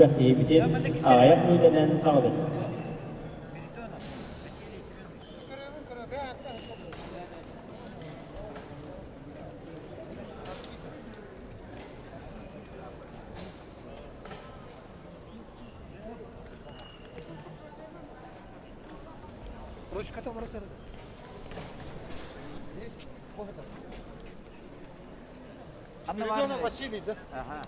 Күрэхтэһиибитин аҕыйах мүнүүтэнэн саҕалыыбыт. Ручката барасар. Есть? Вот это. Спиридонов Василий, да? Ага.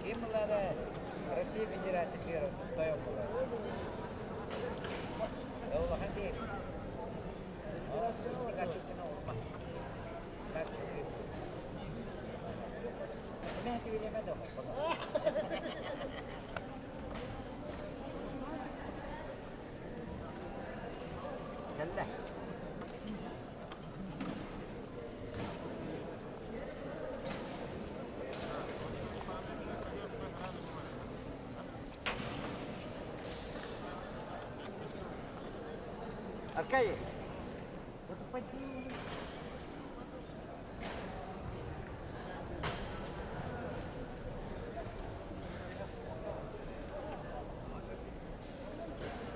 Ким булары Россия Федерациятыгар тойон булар. Улахан диир. Кэллэ. Аркадий,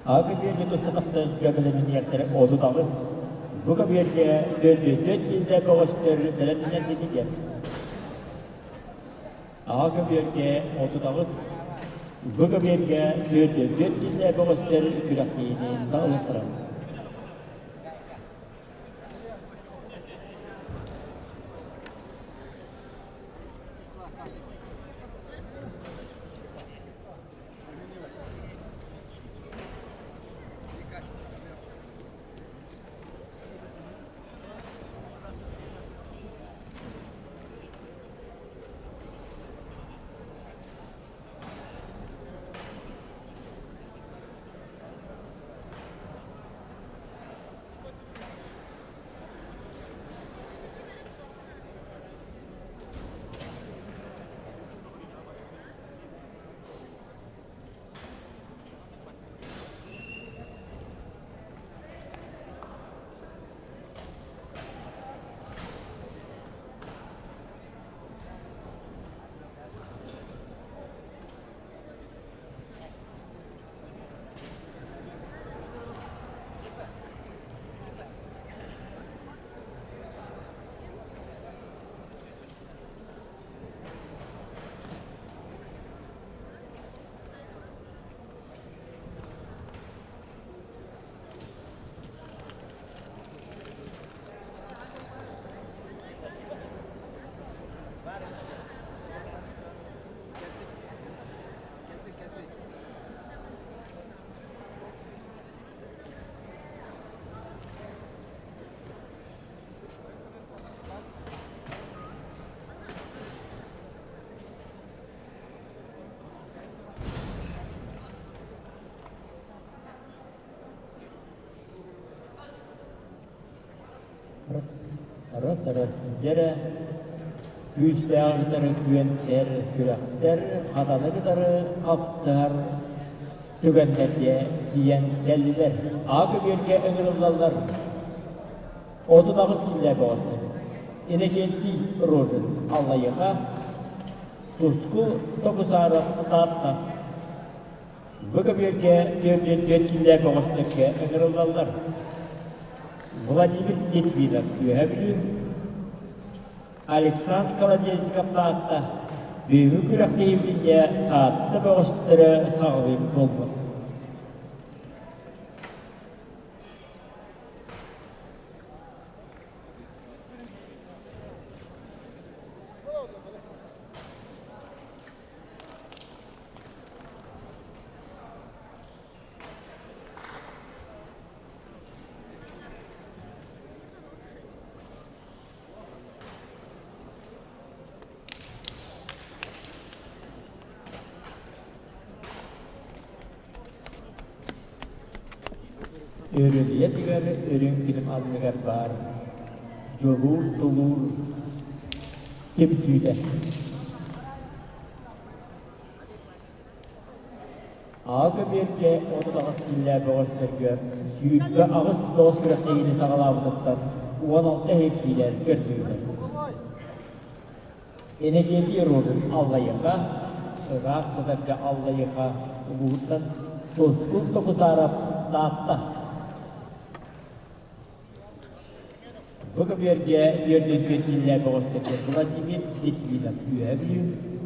Ага биэргэ туста тахсарга бэлэмниэхтэрэ 38, Вуга биэргэ 404 киилэ бөҕөстөр бэлэмнэнэргитигэр. Ага биэргэ 38, Вуга биэргэ 404 киилэ бөҕөстөр күрэхтэһиини саҕалыахтара. Раз-раз дьэрэ күүстээх кытары күөнтэр, күрэхтэр хатаны кытары хапсыһар түгэннэргэ тиийэн кэллилэр. Аа көбүөргэ ыҥырыллаллар. 38 киллэ бөҕөстөр. Иннокентий Рожин Аллайыха, Туску Токусаров Таатта. Бу көбүөргэ 44 киллэ бөҕөстөргө ыҥырыллаллар. Владимир Литвинов Үөһэ Бүлүү, Александр Колодезников Таатта бүгүҥҥү күрэхтэһиибитингэ Таатта бөҕөстөрө саҕалыыр буолбут. Өрүлүйэ тыгар үрүҥ күнүм анныгар баар дьулуур тулуур түмсүүтэ. Аҕа көбүөргэ 38 киилэлээх бөҕөстөргө 28 тоҕус күрэхтэһиини саҕалаабытыттан 16 иһин киирэр көрсүһүүлэр. Иннокентий Рожин Аллайыаха, ыраах сытарга Аллайыаха улууһуттан Тускул Токусаров Таатта. Бу көбүөргэ түөрт киилэлээх бөҕөстөргө Владимир Литвинов Үөһээ Бүлүү,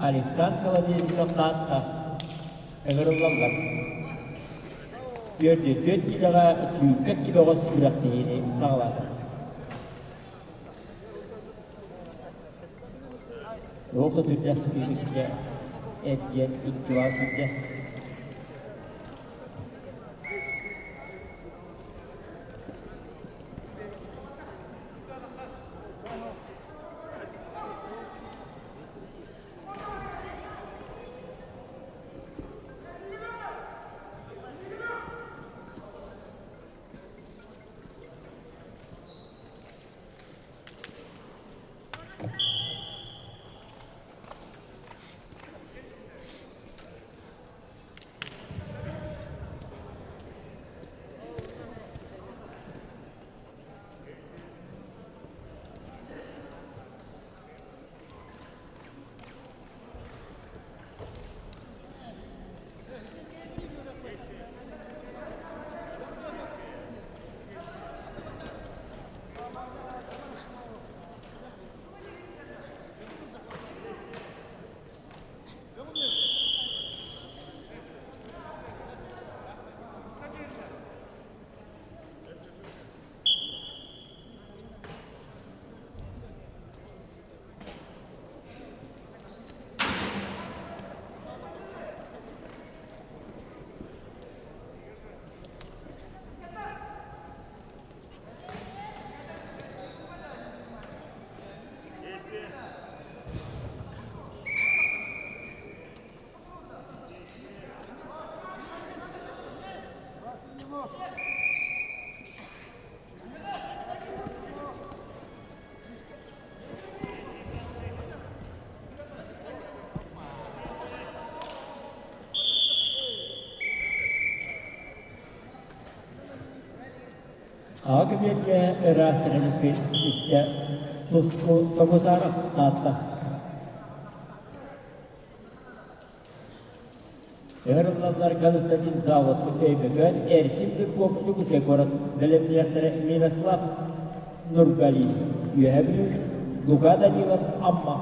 Александр Колодезников Таатта ыҥырыллаллар. 44 киилэҕэ 22 бөҕөс күрэхтэһиини саҕалаата. Уол да сүрдээх сытыытык эргийэн икки сүүрдэ. Аҕа көбүөргэ ыраас сэрэники ситистэ Туску Тогусаров Таатта. Өр ыллаллар Константин Заводскай Өймөкөөн Эрчим Жирков Дьокуускай куорат бэлэмниэхтэрэ Мирослав Нургалин Үөһээ Бүлүү, Лука Данилов Амма.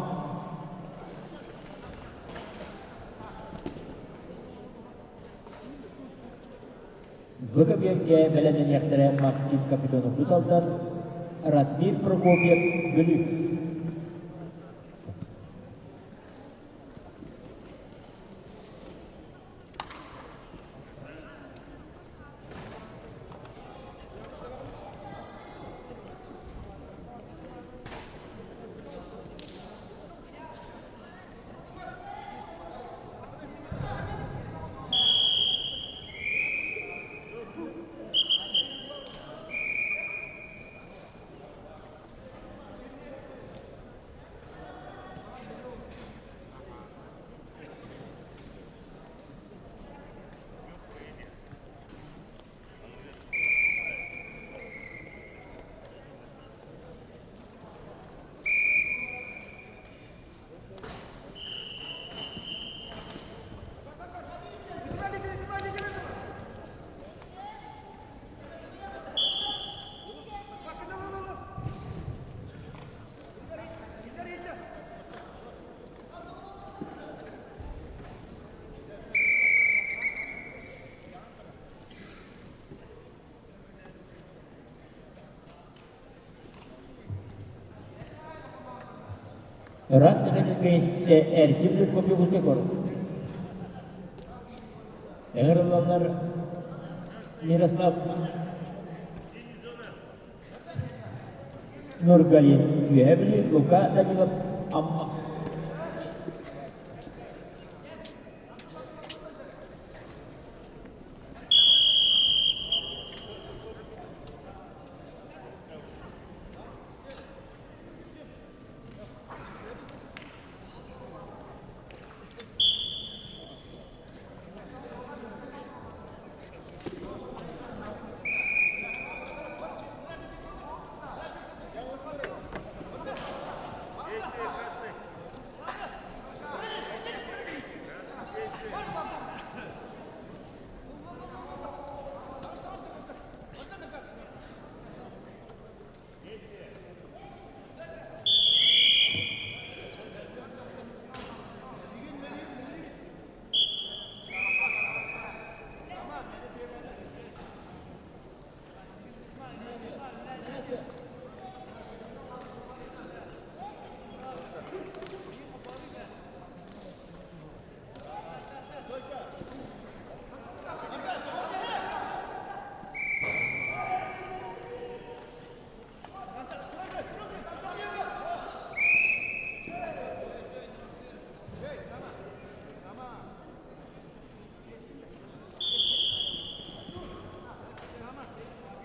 В көбүөргэ бэлэмнэниэхтэрэ Максим Капитонов Уус Алдан, Ратмир Прокопьев Бүлүү. Ыраас тэҥэ Эрчим Жирков кор. Ыҥырыллаллар Мирослав Нургалин Үөһээ Бүлүү, Лука Данилов Амма.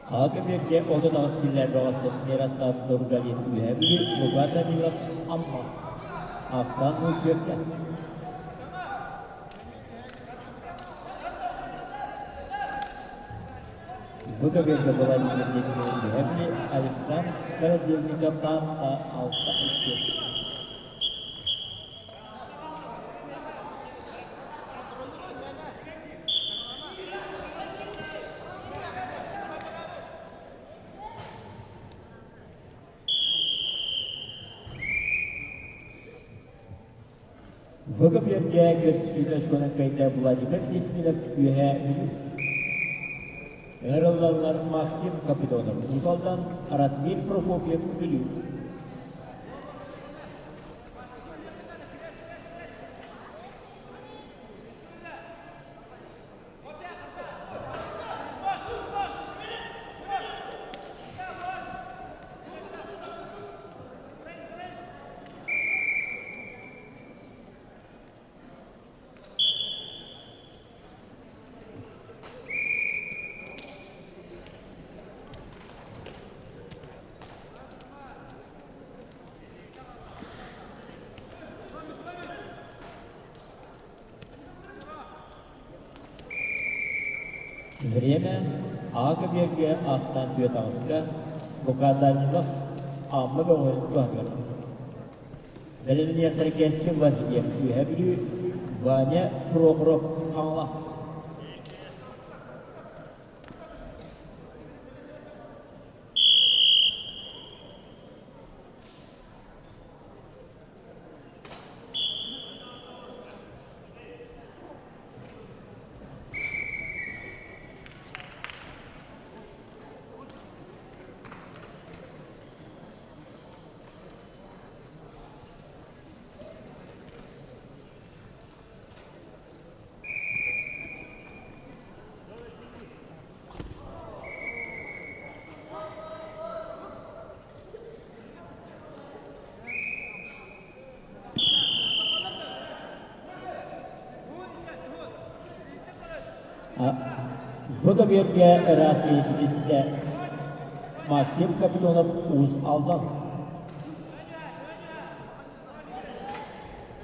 Аҕа көбүөргэ 38 киллэр бөҕөстөр Мирослав Нургалин Үөһээ Бүлүү, Лука Данилов Амма, Ахсан Бүөккэ. Бу көбүөргэ Владимир Дмитриев Үөһээ Бүлүү, Александр Колодезников Таатта 6-2. Выкопьергэ көрсүүнэ школын кыайда Владимир Литвинов Үөһээ Бүлүү. Ыҥырыллаллар Максим Капитонов Уус Алдан, Ратмир Прокопьев Бүлүү. Время аҕа көбүөргэ ахсаан түөрт аҕыска Лука Данилов Амма бөҕөһүн туһатыгар Бэлэмниэхтэрэ Кэскил Васильев Үөһээ Бүлүү, Ваня Прохоров Хаҥалас. В көбүөргэ ыраас киһи ситистэ Максим Капитонов Уус Алдан.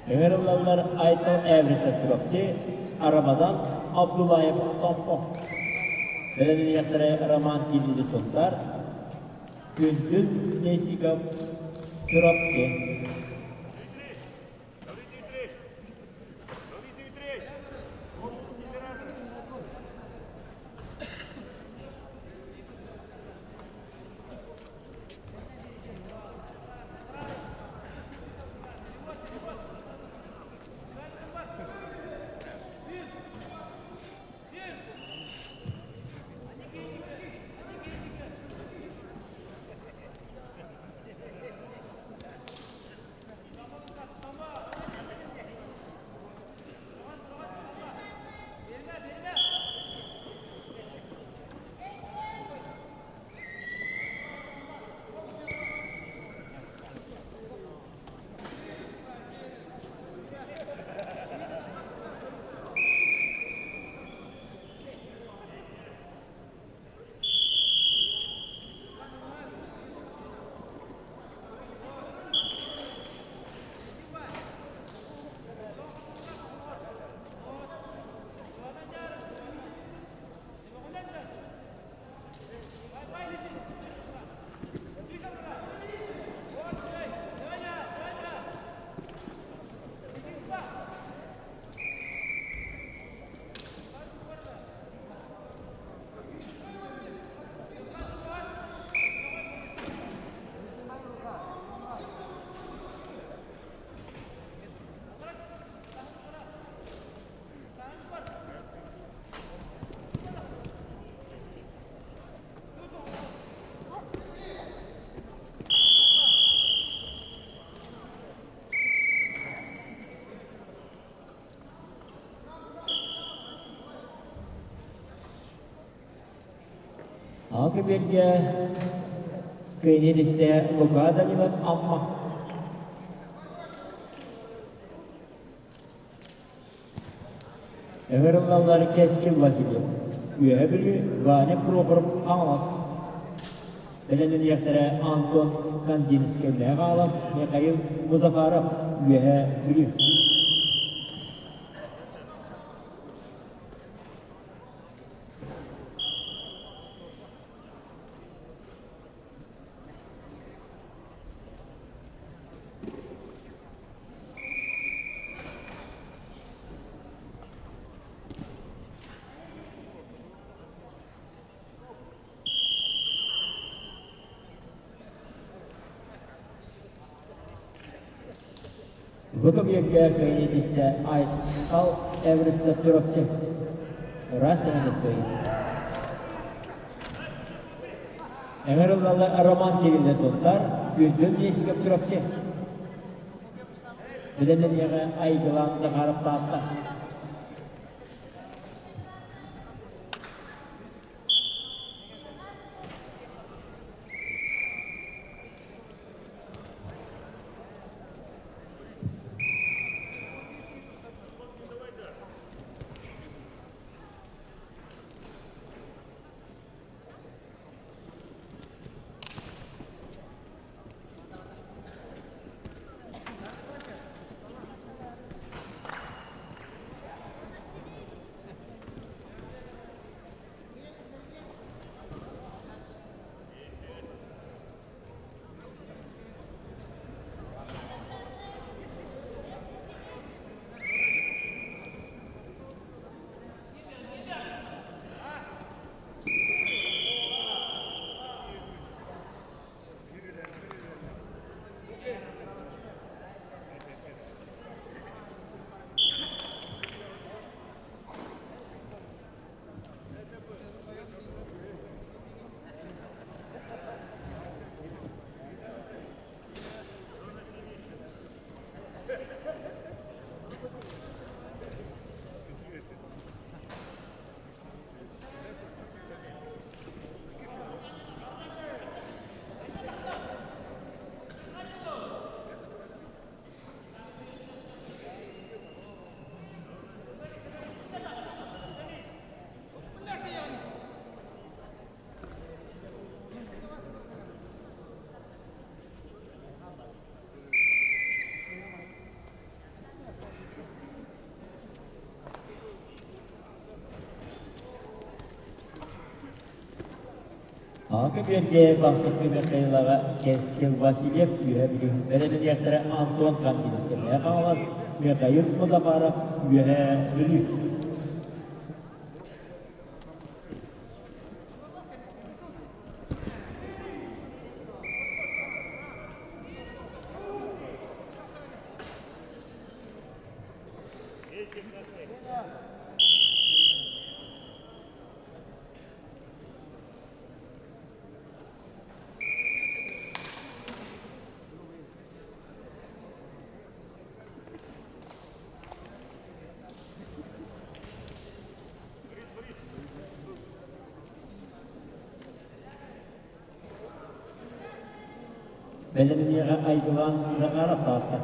Ыҥырыллаллар Айтал Эвристов Чурапчы, Рамадан Абдулаев Томпо. Бэлэмниэхтэрэ Роман Кириллин Сунтар, Күндүл Несиков Чурапчы. Аҕа көбүөргэ кыайыы Лука Данилов Амма. Ыҥырыллаллар Кэскил Васильев, Үөһэ Бүлүү, Ваня Прохоров Хаҥалас. Бэлэмнэниэхтэрэ Антон Кандинскай Хаҥалас, Михаил Музафаров Үөһээ Бүлүү. Выкобьергэ кыайыы түстэ Айтал Эвереста Чурапчы. Ыраас тэҥнэс кыайыы. Эҥэр Роман Кириллин Сунтар, Күндүл Миэсикэп Чурапчы. Бэлэмнэниэҕэ Айгылаан Захаров Таатта. Аҕа биэргэ бастакы Михаилаҕа Кэскил Васильев Үөһэ Бүлүү бэрэбиниэктэрэ Антон Кантинскай Мэҥэ Хаҥалас, Михаил Музафаров Үөһээ Бүлүү. Бэлэмниэҕэ Айгылаан Захаров таатта.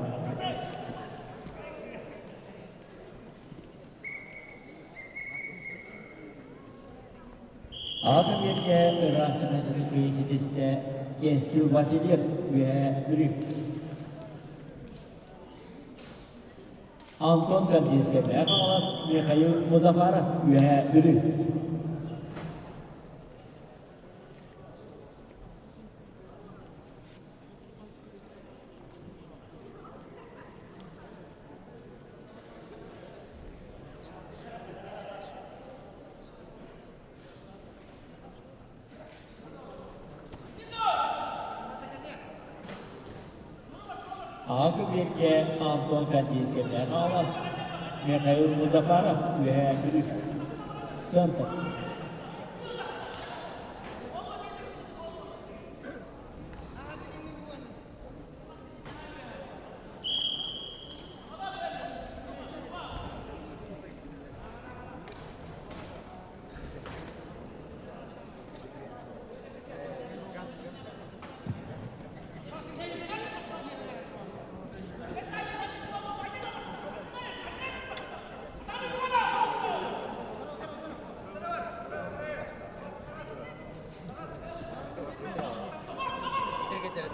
Аҕа кэмиэргэ ыраас санаатын кыайыы ситистэ Кэскил Васильев Үөһээ Бүлүү. Антон Гордеевскай Мэҥэ Хаҥалас, Михаил Музафаров Үөһээ Бүлүү. Аҕа көбүөргэ Антон Гордеевскай Хаҥалас, Михаил Музафаров Үөһээ Бүлүү. Центр.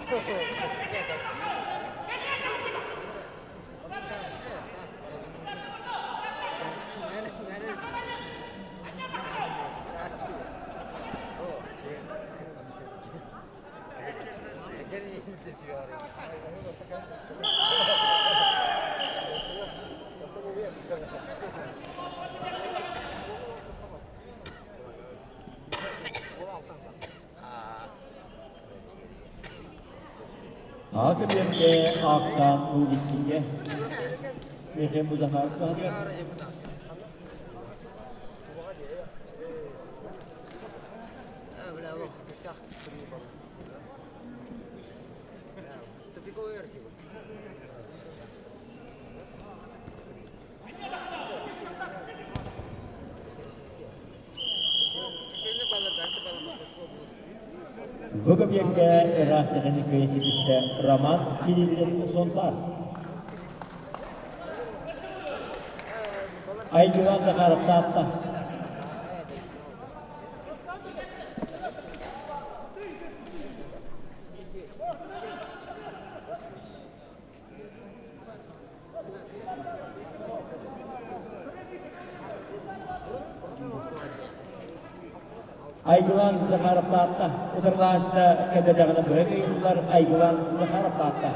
Аҕа кэмиэргэ аахсаан Нуличигэ Михаил Музафаров туһатыгар Выгобьекка ыраас саханы кыайсыбыста Роман Кириллин Сунтар. Айгылан Захаров Таатта. Айгылан Захаров Таатта утарылаһааччыта кэлбэтэҕинэ быһа кыйыллар Айгылан Захаров Таатта.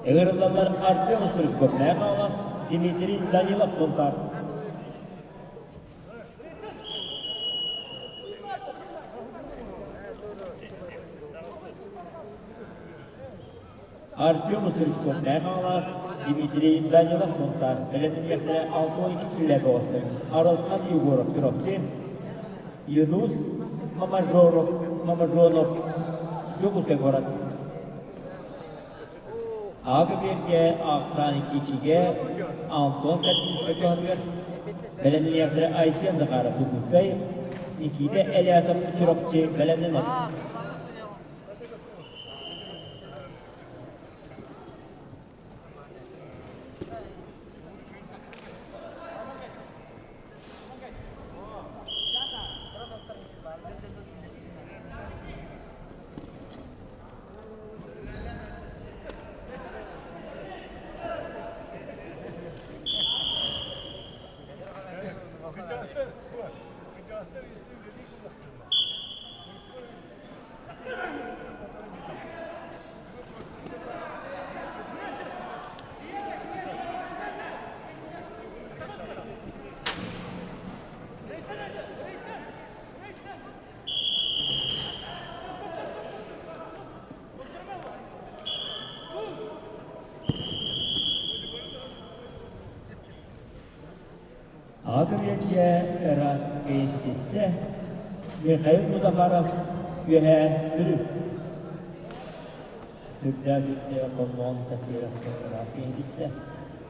Ыҥырыллаллар Артем Стручков, Хаҥалас, Дмитрий Данилов Сунтаар. Артем Стручков, Хаҥалас, Дмитрий Данилов Сунтаар. Бэлэмниэхтэрэ 62 киилэ бөҕөттөр. Арылхан Егоров Чурапчы, Юнус Мамажоров, Мамажонов Дьокуускай куорат. Аҕа биэргэ ахсаан иккигэ Антон Карпинскай туһатыгар бэлэмниэхтэрэ Айсен Захаров Дьокуускай, Никита Элясов Чурапчы бэлэмнэнэр. Аҕа кэмиэргэ ыраас кэйистистэ Михаил Музафаров Үөһээ Бүлүү. Сүрдээх үрдэ хонноҕун чаппыырахтан ыраас кэйистэ.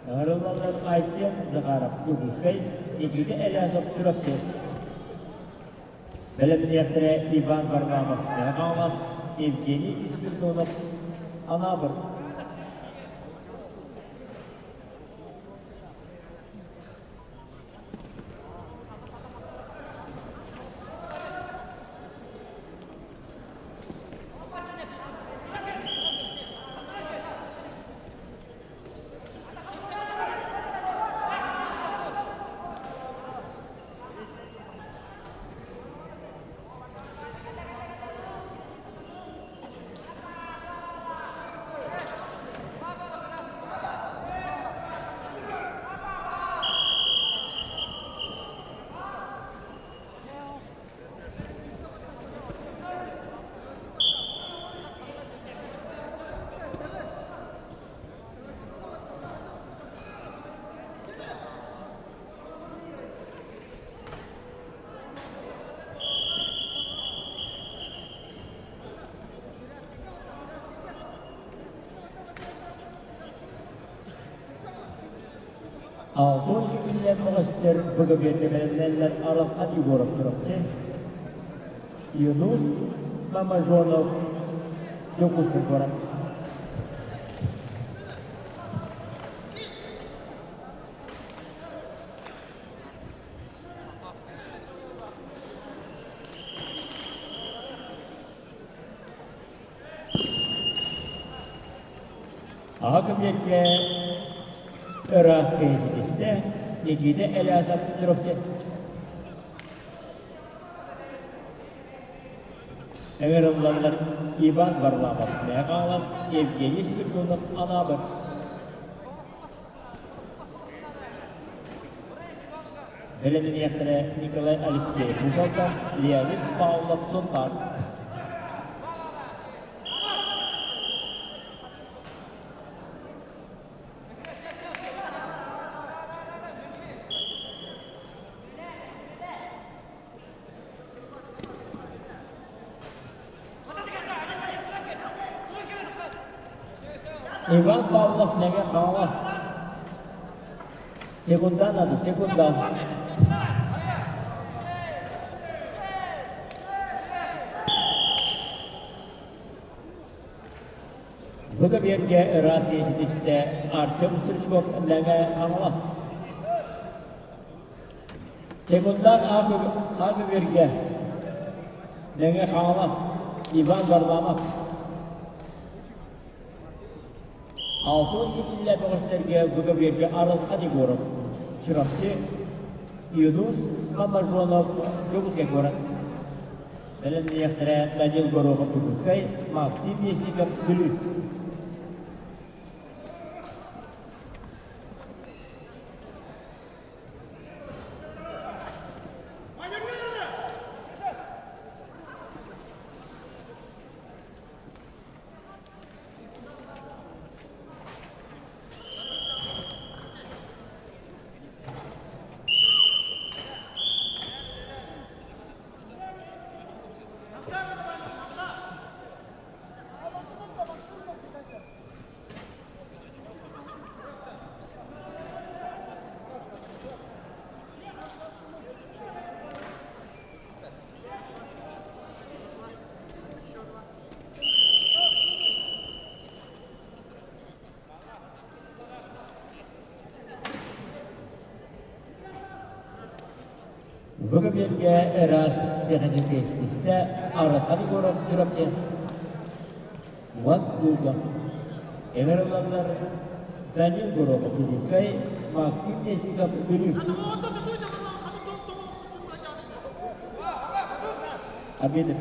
Ыҥырыллаллар Айсен Захаров Дьокуускай, Никита Элясов Чурапчы. Бэлэмниэхтэрэ Иван Варламов Мэҥэ Хаҥалас, Евгений Спиридонов Анаабыр. 6-12 күннэр мөҕөстөр ВГБ-бэлэмнэллэр Аралхан Егоров Чурапчы, Юнус Мамажонов Дьокуускай куорат. Аҕа кэмиэргэ ыраас киһи ситистэ Никита Элясов Чурапчы. Ыҥырыллаллар Иван Варламов Мэҥэ Хаҥалас, Евгений Спиридонов Анаабыр. Бэлэмнэниэхтэрэ Николай Алексеев Уус Леонид Павлов Сунтаар. Иван Павлов Мэҥэ Хаҥалас. Секунда надо, секунда. Выгоберге ыраас киһитистэ Артем Стручков Мэҥэ Хаҥалас. Секундан Агыберге Мэҥэ Хаҥалас Иван Варламов. Алтын титиллэ бөҕөстөргө Выгоберге Арылхан Егоров, Чурапчы, Юнус Мамажонов, Дьокуускай куорат. Бэлэмниэхтэрэ Данил Горохов Дьокуускай, Максим Есиков Бүлүү. Выгоберге ыраас техническистэ Архан Егоров Чурапчы Уот Дулга Ыҥырыллаллар Данил Горохов Дьокуускай, Максим Есиков Бүлүү. Абидов.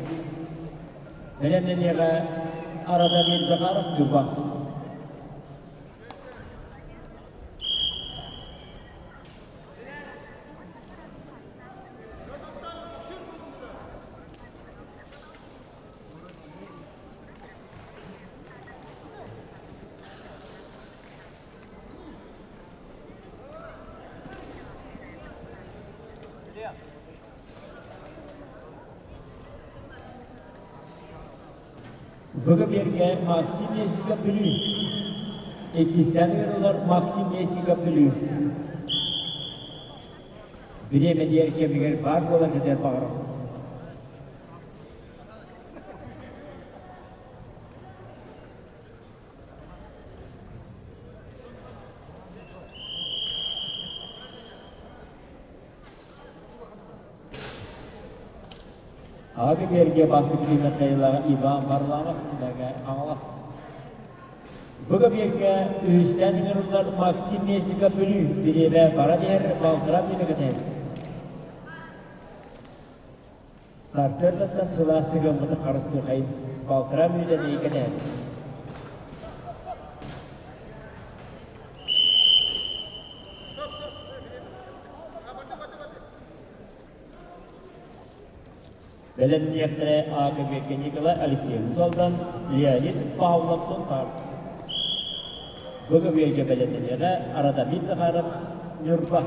Бэлэмнэниэҕэ Арадамир Захаров Ньурба. Выгоберге Максим Местников Бүлүү. Иккистээн ыҥырыллар Максим Местников Бүлүү. Бириэмэ кэмигэр баар буолар этэр баҕарабын. Ага-берге бастакы Михаила Иван Варламов Мэҥэ Хаҥалас. Выга-берге үһүстээн ыҥырыллар Максим Местников Бүлүү бириэмэ баран иһэр балтараа мүнүүтэ кэтэһэр. Сарсыардаттан сылаас сыһыаммытын харыстыахайын, балтараа мүнүүтэ кэтэһэбит. Бэлэмниэхтэрэ АКБ Николай Алексеевич Алдан, Леонид Павлов Сунтаар. ВКБ бэлэмнэниэҕэ Арадамир Захаров, Ньурба.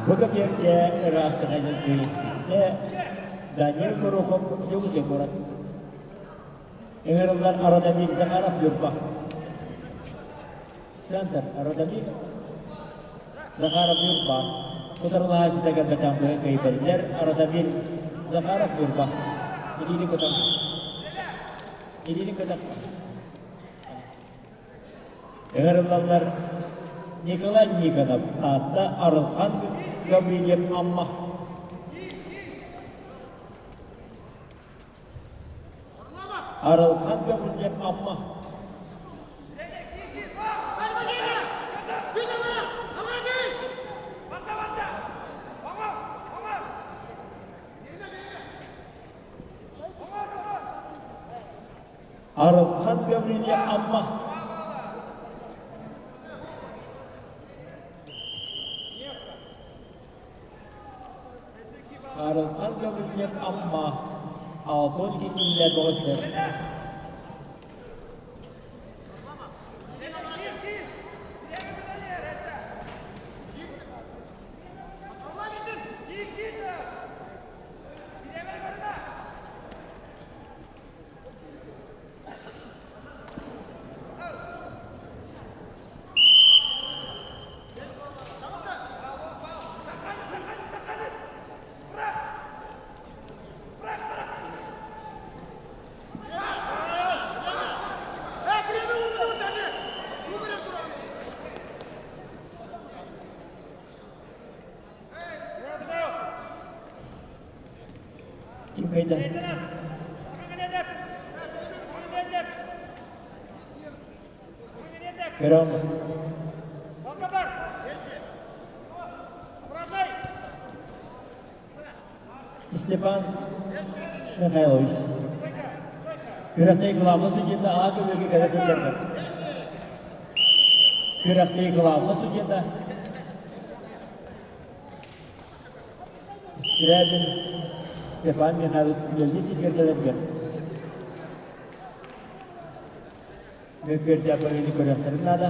Выгоберге ыраастыгайын киристэ Данил Горохов Дьокуускай куорат. Ыҥырыллар Арадамир Захаров Ньурба. Центр Радомир Захаров Ньурба. Утарылаһааччыта кэлбэтэх кыайбэллэр Радомир Захаров Ньурба. Илиини көтөх. Илиини көтөх. Ыҥырыллаллар Николай Никонов Таатта Арылхан Гаврильев Амма. Арылхан Гаврильев Амма. Арылхан Гаврильев Амма. Арылхан Гаврильев Амма 62 киилэ бөҕөстөр. Ким кыайда? Көрөм. Степан Михайлович. Күрэхтэһии главный судьята А көбүөргэ кэлэ сылдьаргар. Күрэхтэһии главный судьята Скрябин Степан Михайлович үлэлии сиргэр кэлэргэр мөккүөрдээх быһыыны көрүөхтэрин наада,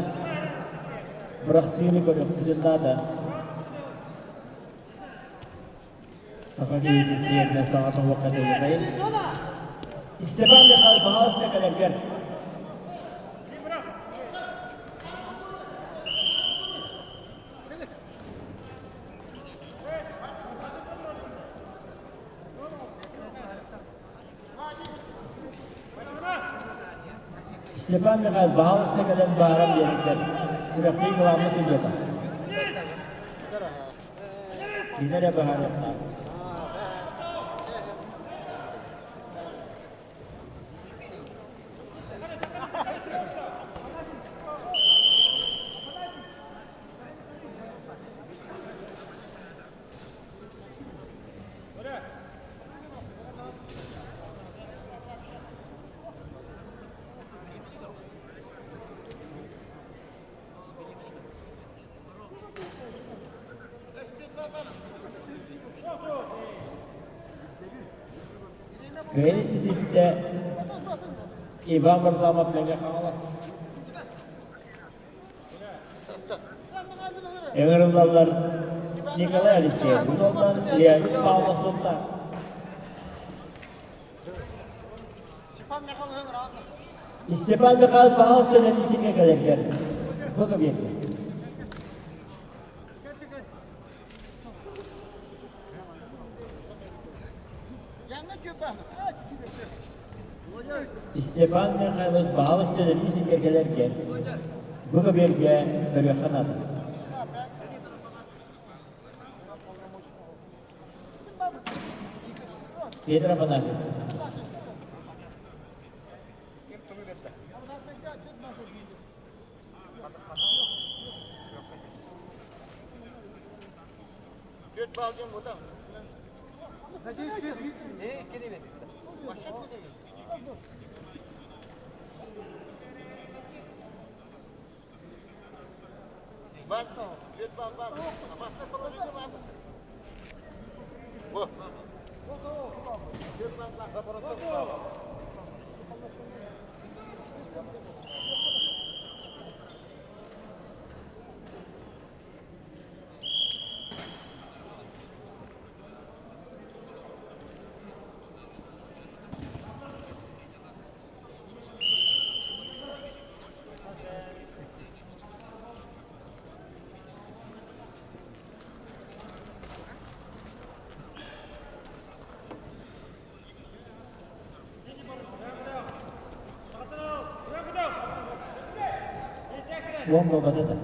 бырахсыыны көрүөхпүтүн наада. Саха киһитин сиэринэн саҥа тобуохха тэйиэхэйин. Степан Михайлович, пожалуйста, кэлэргэр. Степан Михайлович баһаалыста кэлэн баарам диэбиттэр. Күрэхтии кылааммыт сылдьата. Кини эрэ быһаарыахтаах. Кыайыы ситистэ Иван Варламов Мэҥэ Хаҥалас. Ыҥырыллаллар Николай Алексеев Бузолтан, Леонид Павлов Сунтаар. Степан Михайлович пожалуйста, нанесите кэлэргэр. Сколько времени? Степан Михайлович баһаалыста үлэлии кэлэргэр бу көбүөргэ көрүөххэ наада. Петр Афанасьевич. Уон буолбата да.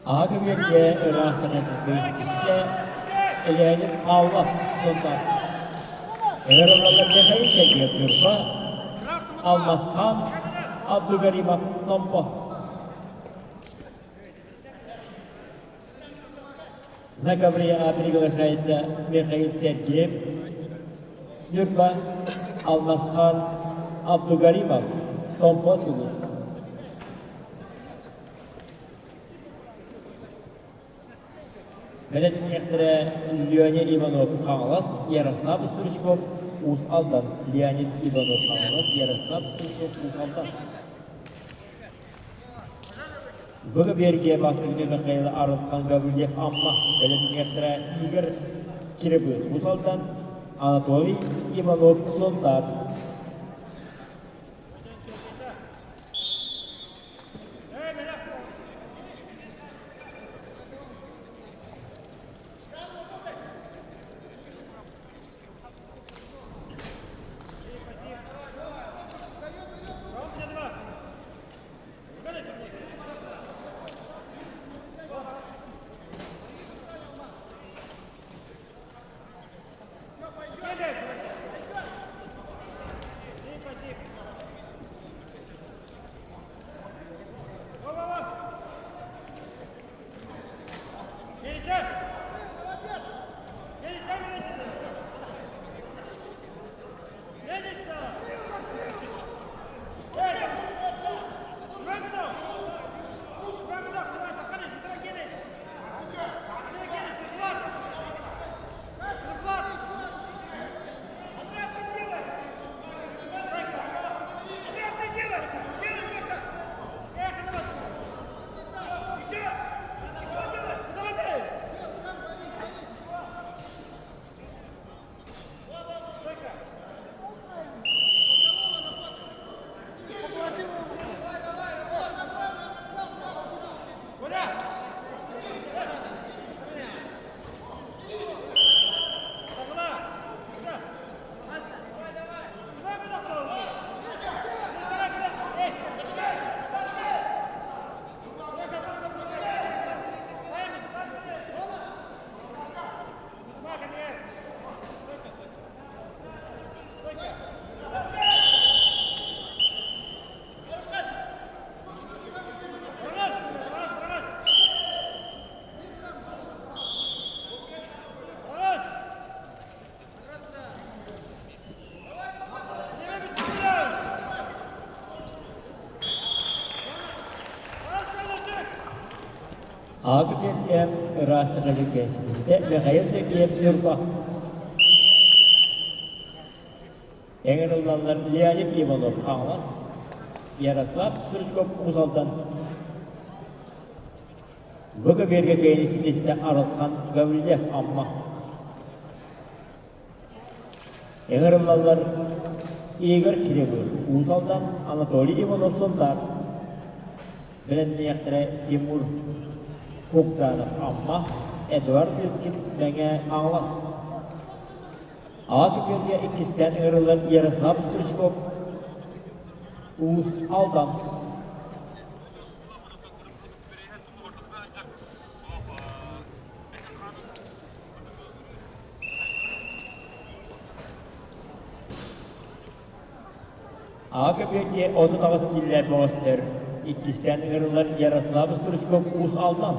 Аҕа көбүөргэ ыраас саҥа Леонид Павлов Сунтаар. Эһэр олорор Михаил Сергеев Ньурба, Алмазхан Абдугаримов Томпо. На ковре приглашается Михаил Сергеев, Ньурба, Алмазхан Абдугаримов, Томпо Сулус. Бэлэтниэхтэрэ Леня Иванов Хаҥалас, Ярослав Стручков Уус Алдан, Леонид Иванов Хаҥалас, Ярослав Стручков Уус Алдан. Выберге бастыҥы Михаил Арылхан Гаврильев Амма, бэлэтниэхтэрэ Игорь Кирибы Уус Алдан, Анатолий Иванов Сунтаар. Аҕа ыраас саҥа Михаил Сергеев Ньурба. Эҥэриллаллар Леонид Иванов Хаҥалас, Ярослав Стручков Уус Алдан. ВКБ-га кэйини ситистэ Арылхан Гаврильев Амма. Ыҥырыллаллар Игорь Кириллов, Уус Алдан, Анатолий Иванов Сунтаар, бэлэмниэхтэрэ Тимур Куктанов Амма, Эдуард Лыткин Мэҥэ Хаҥалас. Аҕа түгэнгэ иккистээн ыҥырыллар Ярослав Стручков, Уус Алдан. Аҕа көбүөргэ 38 киилэ бөҕөстөр, иккистээн ыҥырыллар Ярослав Стручков Уус Алдан.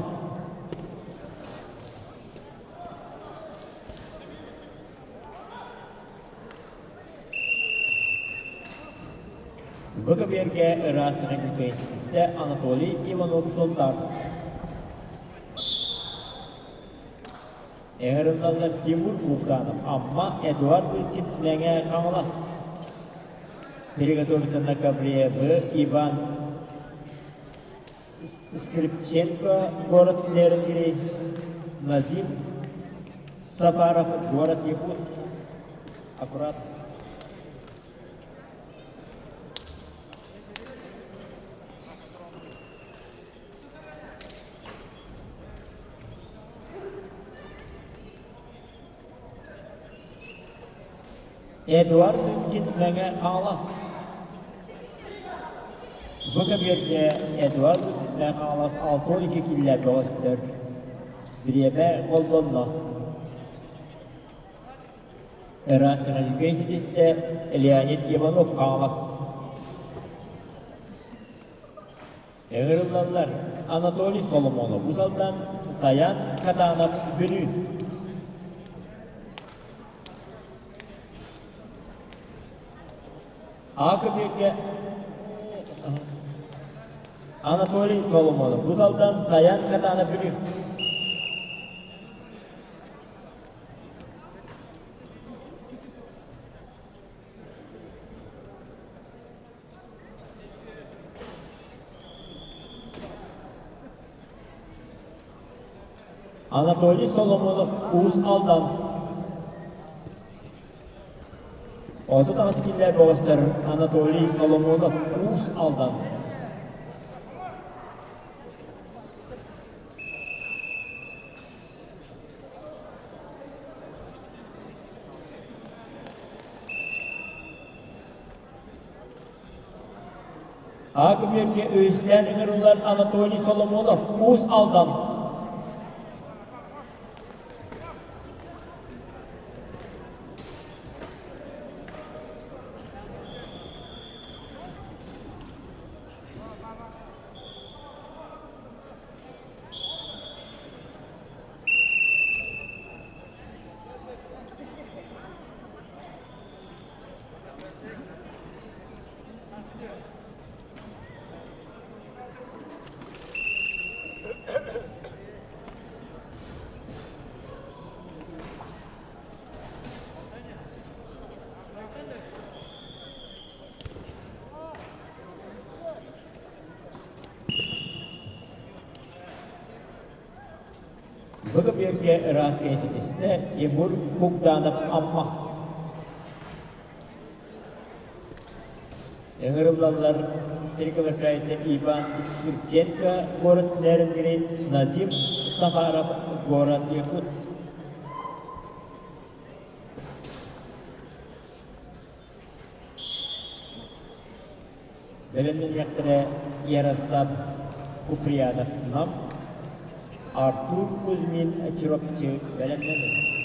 Бу көбүөргэ ыраас ситистэ Анатолий Иванов Сунтаар. Ыҥырыллаллар Тимур Куканов, Амма, Эдуард Лыткин, Мэҥэ Хаҥалас. Приготовиться на ковре В. Иван Скрипченко, город Нерюнгри, Назим Сафаров, город Якутск. Аккуратно. Эдуард Лыткин Мэҥэ Хаҥалас. Бу көбүөргэ Эдуард Мэҥэ Хаҥалас 62 киилэ бөҕөстөр. Бириэмэ холбонно. Ыраас Саҥа ситистэ Леонид Иванов Хаҥалас. Ыҥырыллаллар Анатолий Соломонов Уус Алдан, Саян Катанов Бүлүү. А көбүөккэ Анатолий Соломонов Уус Алдан, Саян Катанов Бүлүү. Анатолий Соломонов Уус Алдан 38 киллэр бөҕөстөр Анатолий Соломонов Уус Алдан Аакыбүөргэ үһүстээн ыҥырыллар Анатолий Соломонов, Уус Алдан. Бу биэргэ ыраас кэситистэ Тимур Кугданов Амма. Ыҥырыллаллар приглашается Иван Сурченко, город Нерюнгри, Назим Сафаров, город Якутск. Бэлэмнэниэхтэрэ Ярослав Куприянов Нам, Артур Кузьмин Чурапчы бэлэмнэнэр.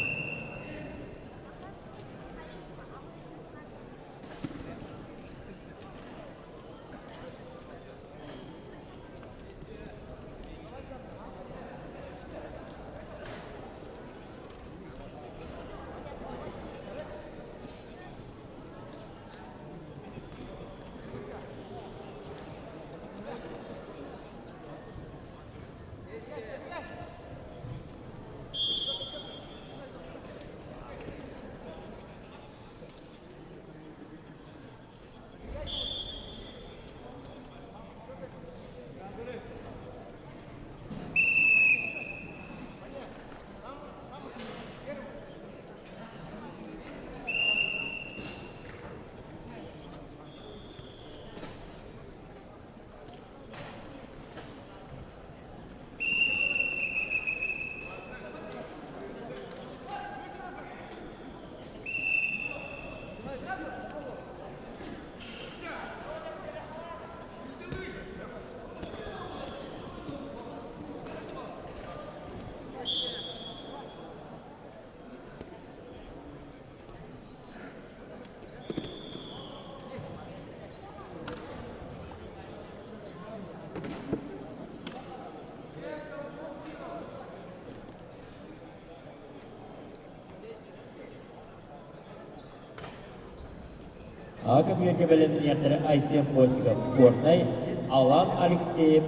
Аҕа бииргэ бэлэмниэхтэрэ Айсен Постников, Горнай, Алан Алексеев,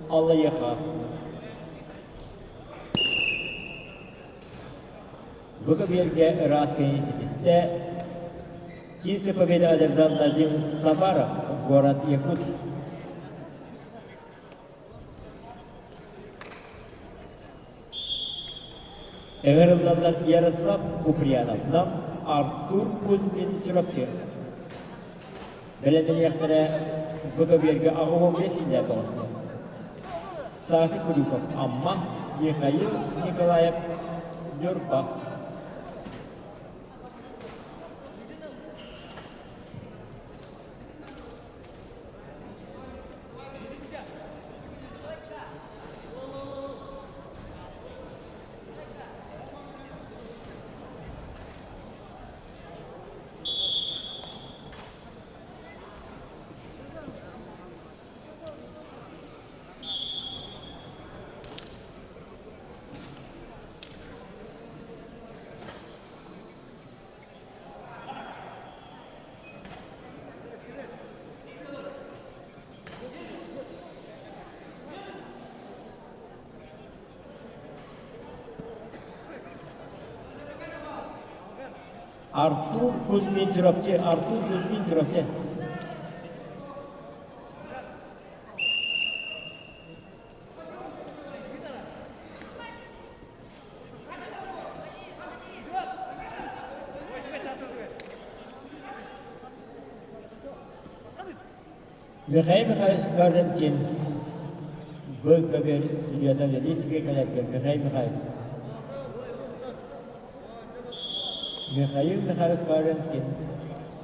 Аллайыаха. Бу кэбиэргэ ыраас киһи ситистэ Чистая победа одержал Назим Сафаров, город Якутск. Ыҥырыллаллар Ярослав Куприянов, Нам, Артур Кузьмин, Чурапчы. Бэлэмнэниэхтэрэ бу көбүөргэ 85 киилэ тоҕуста. Саша Куликов, Амма, Михаил Николаев, Ньурба. Артур Кузьмин Чурапчы, Артур Кузьмин Чурапчы. Михаил Михайлович Гордонкин Выкобель судьята Лидийская кэлэргэ Михаил Михайлович. Михаил Михайлович Гордонкин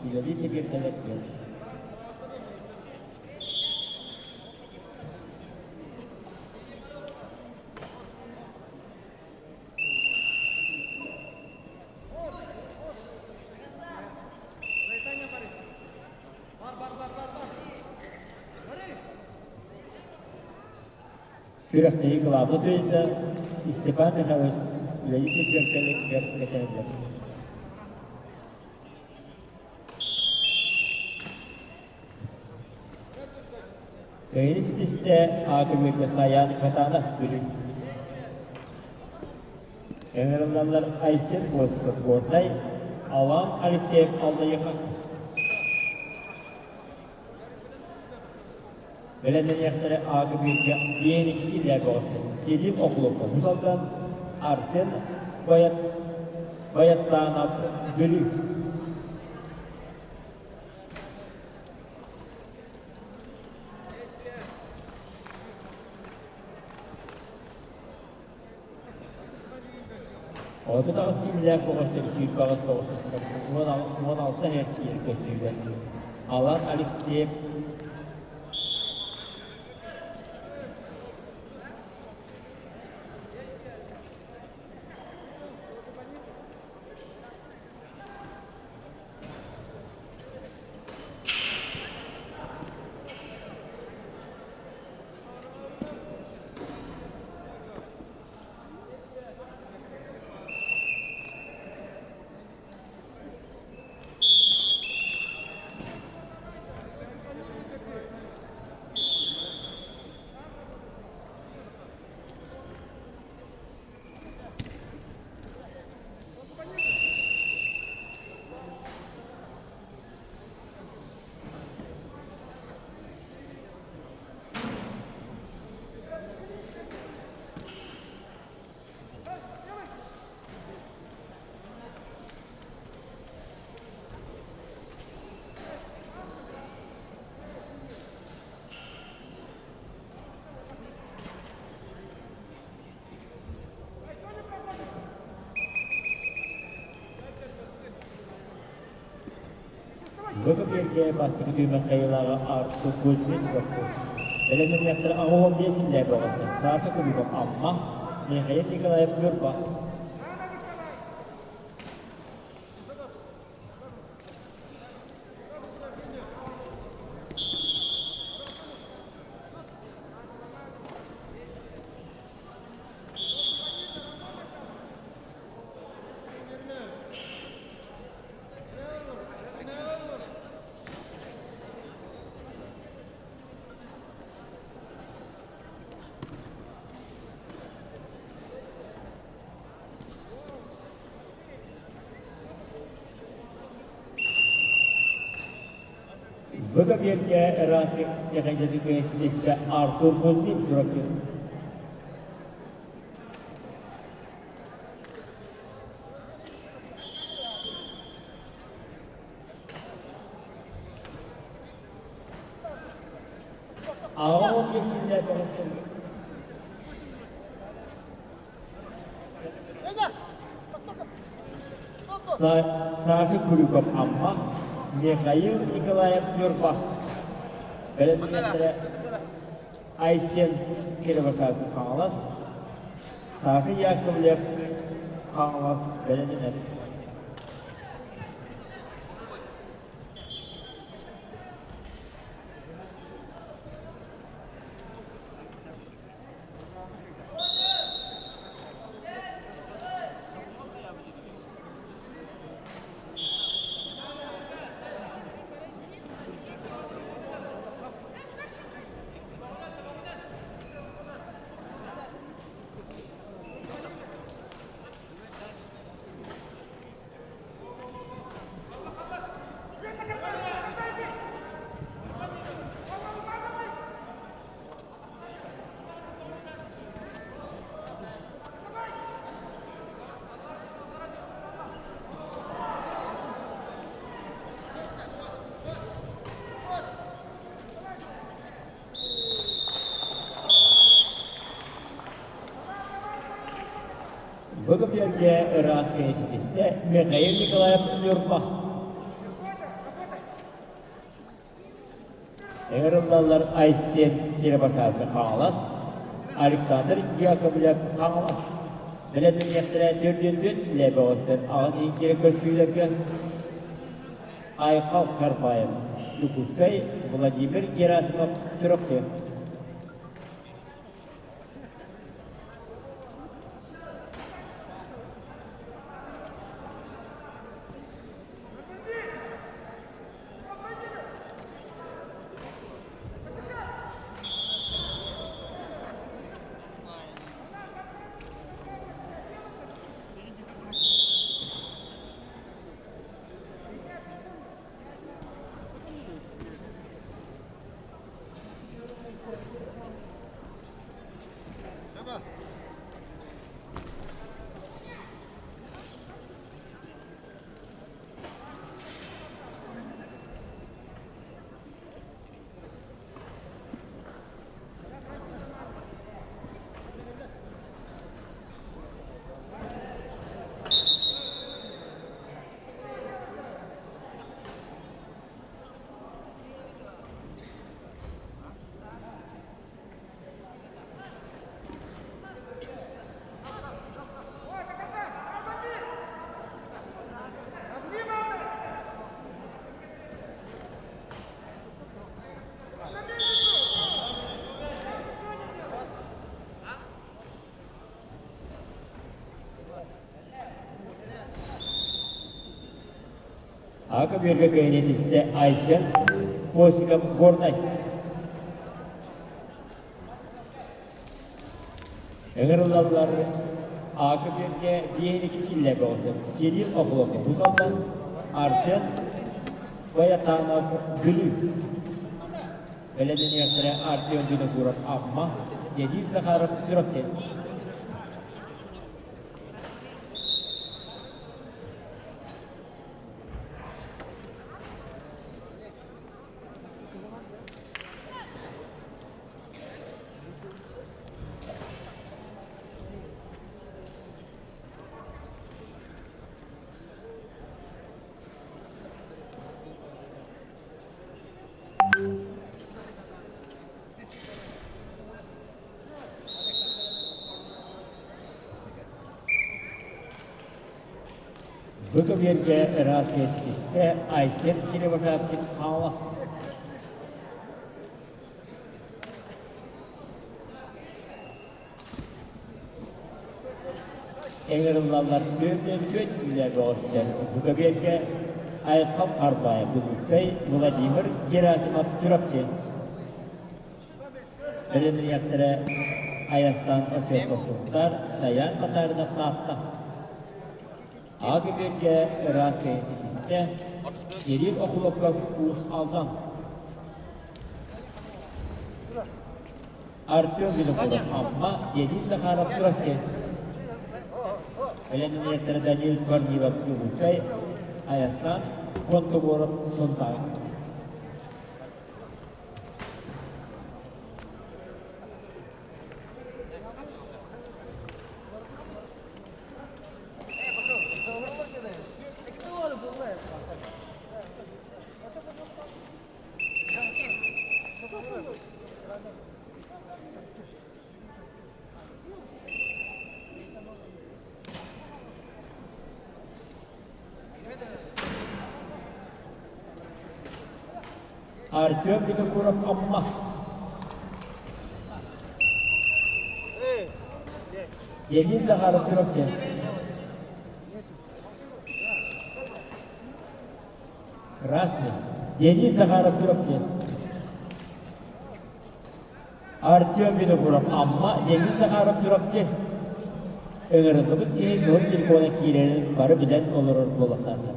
Лидийская кэлэргэ. Күрэхтэһии кылаабына сүүйдэ Степан Михайлович үлэлии сылдьар кэлликтэр кэтээллэр. Кыайыы ситистэ Аакымыйга Саян Катанов Бүлүү. Ыҥырыллаллар Айсен Постов Горнай, Алан Алексеев Аллайыха. Бэлэмнэниэхтэрэ Аакымыйга диэн икки киилээх бөҕөттөр Кирилл Охлопков Мусалдан, Арсен Баят Баяттаанап Бүлүү. 38 киилэлээх бөҕөстөр сүүрбэҕис тоҕус 16 иһэр киһи көстүүлэр. Алан Алексеев Бөкөбүөргэ бастакы түһүмэх кыайыылааҕа Артур Кузьмин Чурапчы. Бэлэмнэниэхтэрэ 85 киилээх бөҕөттөр Саша Куликов Амма, Михаил Николаев Ньурба. Выкоберге ыраас техническэй ситистэ Артур Кузьмин Чурапчы. Аҕам истиннэ Саша Крюков Амма, Михаил Николаев Ньурба. Бэлэмнээхтэрэ Айсен Кироваков Хаҥалас, Саша Яковлев Хаҥалас бэлэмнэнэр. Выкупьерге ыраас кэйситистэ Михаил Николаев Ньурба. Ыҥырыллаллар Айсен Кирабашавка Хаҥалас, Александр Яковлев Хаҥалас. Бэлэмнэниэхтэрэ төрдүөн лэбэҕиттэн аҕыс иһин көрсүүлэргэ Айхал Карпаев, Дьокуускай, Владимир Герасимов, Чурапчы. Ака берге кайнетисте Айсен Косиков Горнай. Ыҥырыллаллар Ака берге биэни киллэ бөҕөтө. Кирилл Охлопов Бусалдан Арсен Баятанов Бүлүү. Бэлэмнэниэхтэрэ Артем Винокуров Амма, Денис Захаров Чурапчы. Бу көбүөргэ ыраас кэскистэ Айсен Кирибашапкин Хаҥалас. Ыҥырыллаллар күөн үлэ бөҕөттөр. Бу көбүөргэ Айхал Харбаев, Дубутскай Владимир Герасимов Чурапчы. Бэлэмниэхтэрэ Айастан Осиповтар, Саян Татаринов Таатта. Аҕа көбүөргэ ыраас кэйситистэ Кирилл Охлопков Уус Алдан. Артем Винокуров Амма, Денис Захаров Чурапчы. Бэлэмниэхтэрэ Данил Корнилов Дьокуускай, Айастан Контогоров Сунтаар. Артем Винокуров Амма. Денис Захаров Чурапчы. Красный. Денис Захаров Чурапчы. Артем Винокуров Амма, Денис Захаров Чурапчы. Ыҥырыллыбыт киһи кыһыл телефона киирэрин бары билэн олорор буолуохтаахтар.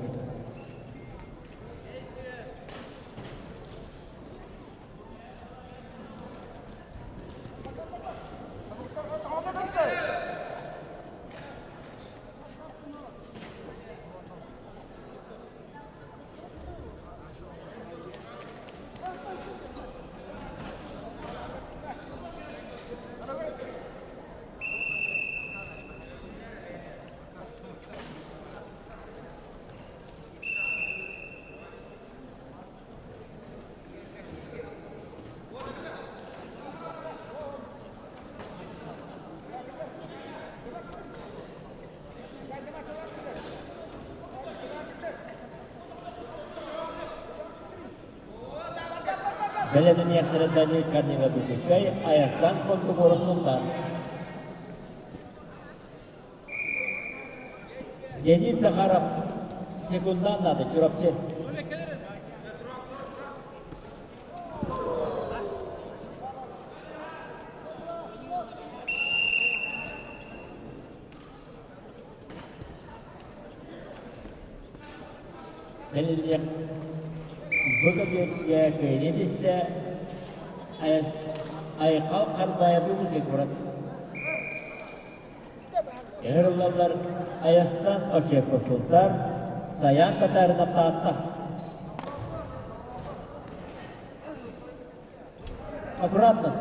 Бэлэмниэхтэрэ Данил Корнилов Дьокуускай, Айастан Контугуров Сунтаар. Денис Захаров секундан наада Чурапчы. Бэлиэлиэх Выкобеккэ кыайыы түстэ Айхал Харбаев Дьокуускай куорат. Ыҥырыллаллар Айастан Осипов Султан, Саян Татаринов Таатта. Аккуратно.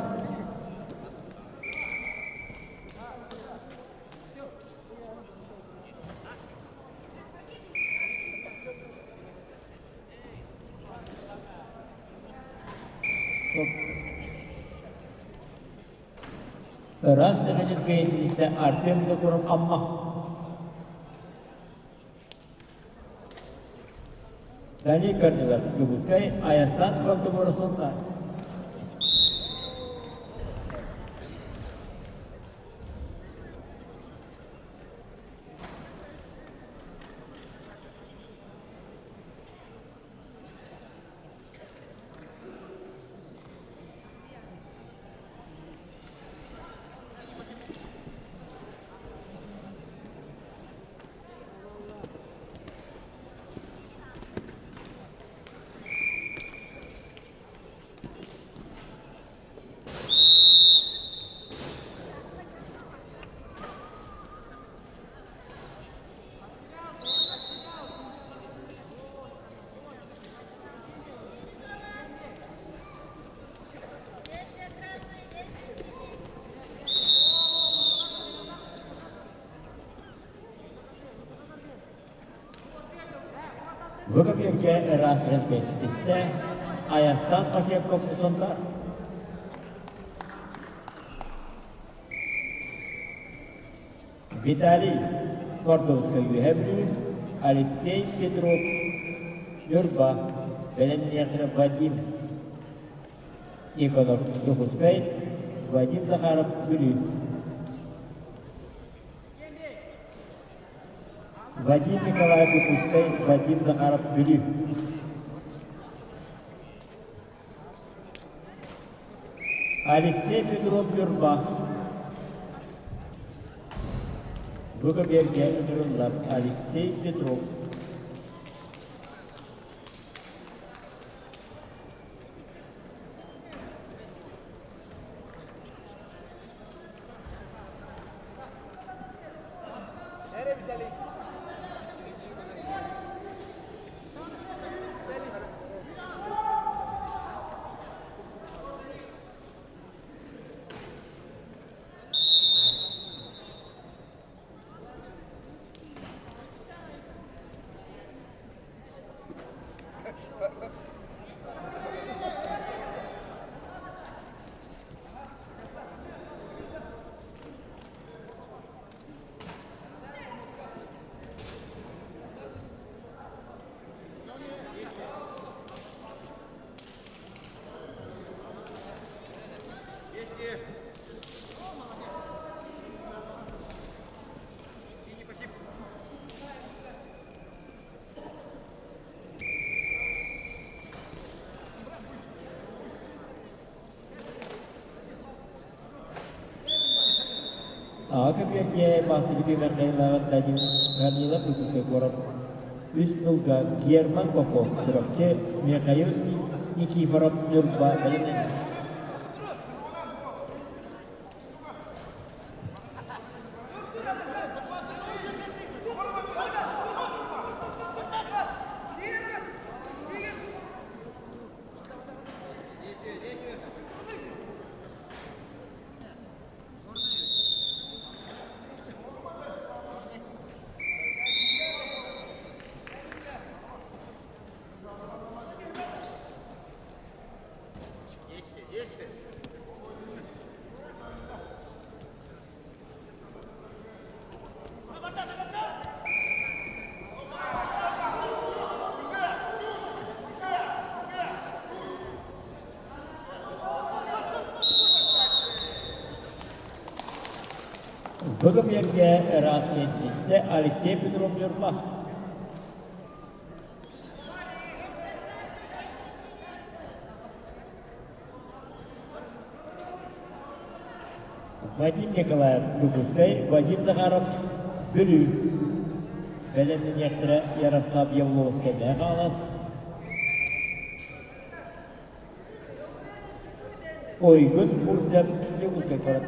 Ыраас техническэй силистэ Артем Винокуров Амма. Дани Корнилов Дьокуускай, Айастан Контугура Сунтаар. Выкопьевке ыраас ситистэ, Айастан Ошепков Сунтар. Виталий Мордовской Үөһээ Бүлүү, Алексей Петров Ньурба, бэлэмниэхтэрэ Вадим Никонов Дьокуускай, Вадим Захаров Бүлүү. Вадим Николаев Дьокуускай, Вадим Захаров Бүлүү. Алексей Петров Ньурба. Бу көбүөргэ ыҥырыллар Алексей Петров. Аҕа көбүөргэ бастакы түһүмэххэ Данил Корнилов Дьокуускай куорат үс сылга Герман Попов Чурапчы Михаил Никифоров Ньурба бэлэмнэнэр. Выгомерге ыраас миэстэ Алексей Петров Ньурба. Вадим Николаев Дьокуускай, Вадим Захаров Бүлүү. Бэлэмнэниэхтэрэ Ярослав Явловскай Мэхалас. Ойгун Бурцев Дьокуускай куорат.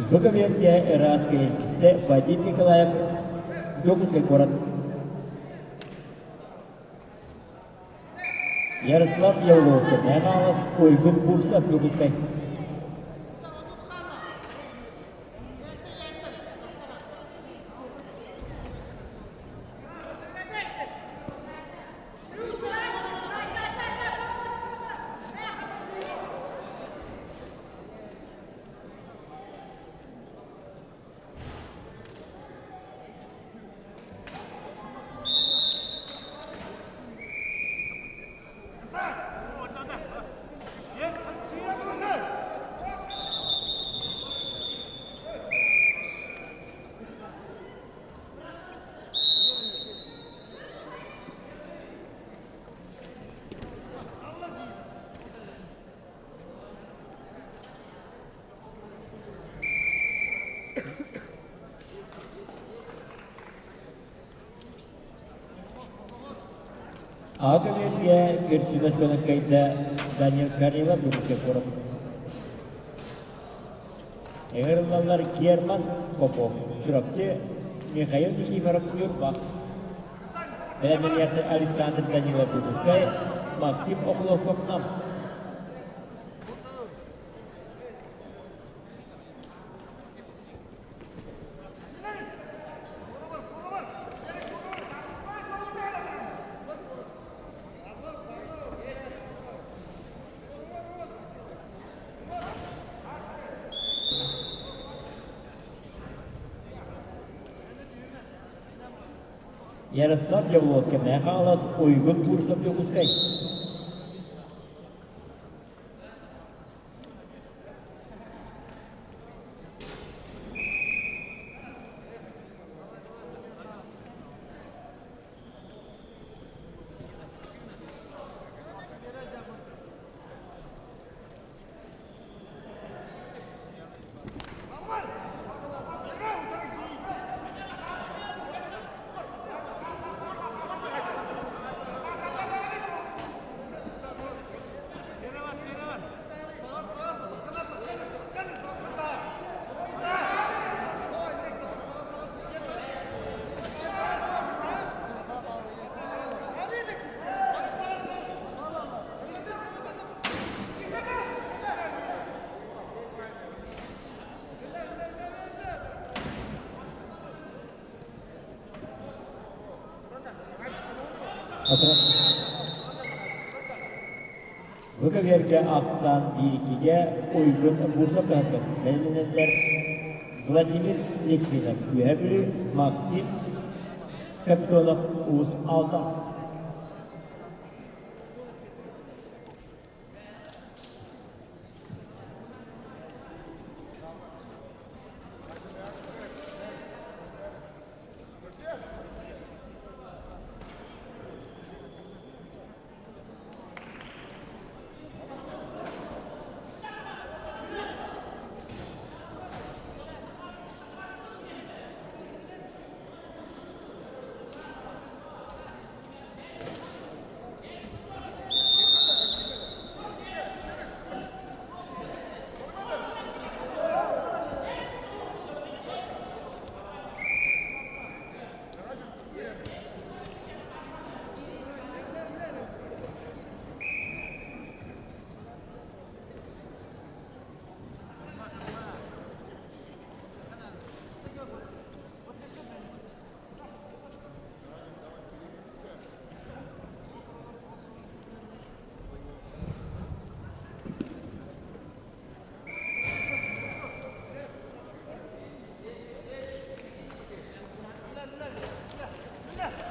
Бу кэмиэргэ ыраас кэлииккистэ Вадим Николаев Дьокуускай куорат Ярослав Явловскай Мэҥэ Уйгун Бурцев Дьокуускай Аҕа кэмиэргэ кирсибэс гынан кыайда Данил Карелов Дьокуускай куорат. Ыҥырыллаллар Герман Попов, Чурапчы, Михаил Никифоров, Ньурба. Бэлэмнэниэхтэр Александр Данилов Дьокуускай, Максим Охлопков Нам. Ярослав Явловскай, Мэҥэ Хаҥалас, Уйгун Бурцев, Дьокуускай. Бу кэмиэргэ ахсаан биирикигэ Уйгун Бурцев таһыттан бэлэмнэнэллэр Владимир Литвинов, Үөһээ Бүлүү, Максим Капитонов, Уус Алдан.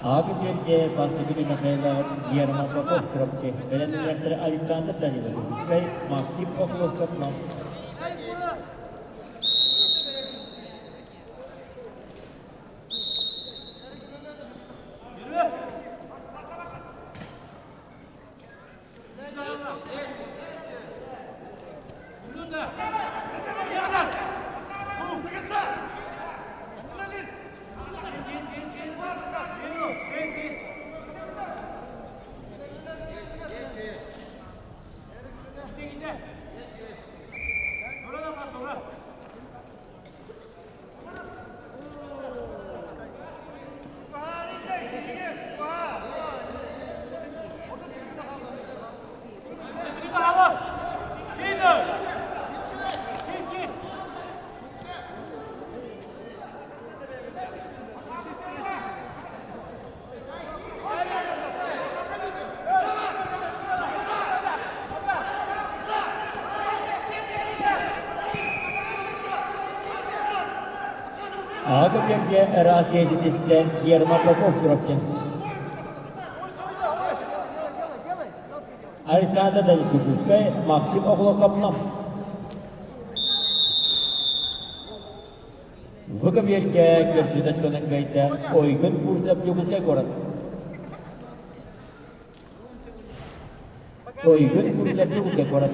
Аҕа биэргэ бастакы Михайлов Герман Попов Чурапчы, бэлэмнээхтэр Александр Данилов Дьокуускай, Максим Охлопков Нам. Аҕа биэргэ ыраас киэсэтиттэн Герман Попов Чурапчы. Александр Дьокуускай, Максим Охлопков Нам. Выкобергэ көрсүтэ көнөн кыайда Ойгун Бурцев Дьокуускай куорат. Ойгун Бурцев Дьокуускай куорат.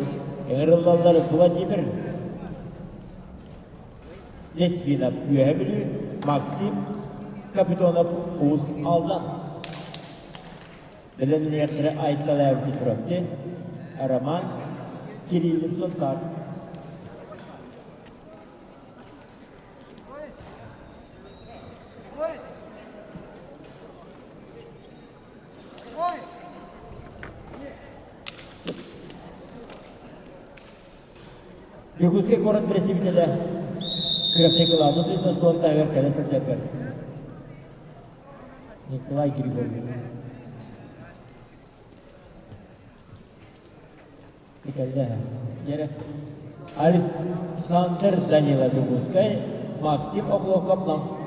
Ыҥырыллаллар Владимир Литвинов Үөһэ Бүлүү, Максим Капитонов Уус Алдан. Бэлэмниэхтэрэ Айтал Чурапчы, Роман Кириллин Сунтаар. Якутскай куорат бэрэстэбиитэлэ күрэхтэһии кылаабын судьуйа таһыгар кэлэ сылдьаргар Николай Григорьевич. Кэллэ. Александр Данилов Якутскай, Максим Охлопков Нам.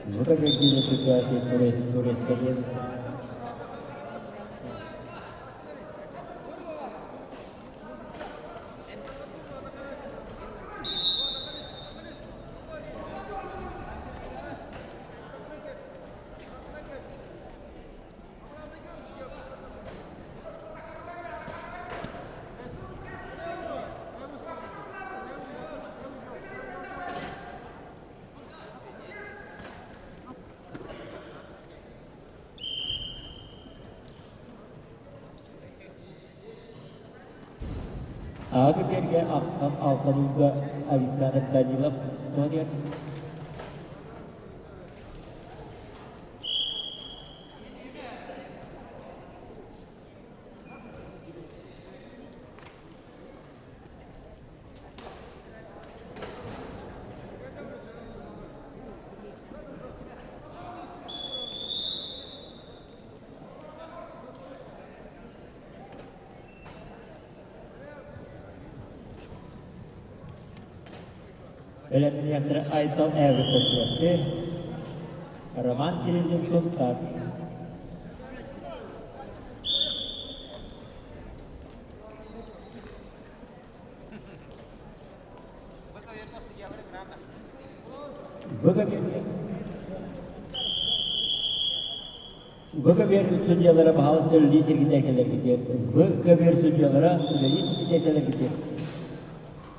Ну, как ситуация турецкая Аҕа биэргэ ахсан алтан Александр Данилов туһанар. Бэлэмниэхтэрэ Айтал Эверстов Роман Кириллин Сунтар. ВКБР судьялара баһаалыста үлэлии сиргитэ кэлэргитигэр ВКБР судьялара үлэлии сиргитэ кэлэргитигэр.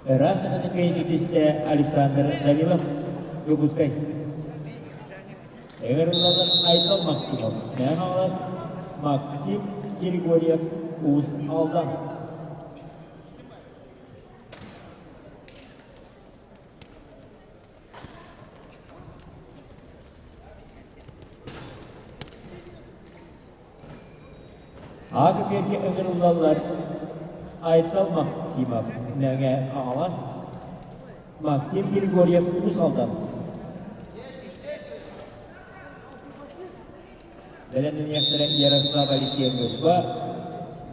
Ыраас саханы кыайситистэ Александр Данилов, Дьокуускай. Ыҥырыллаллар Айтал Максимов, Мэҥэ Хаҥалас, Максим Григорьев, Уус Алдан. Ааты ыҥырыллаллар Айтал Максимов, Мэҥэ Хаҥалас, Максим Григорьев, Уус Алдан. Бэлэмнэниэхтэрэ Ярослав Алексеевна,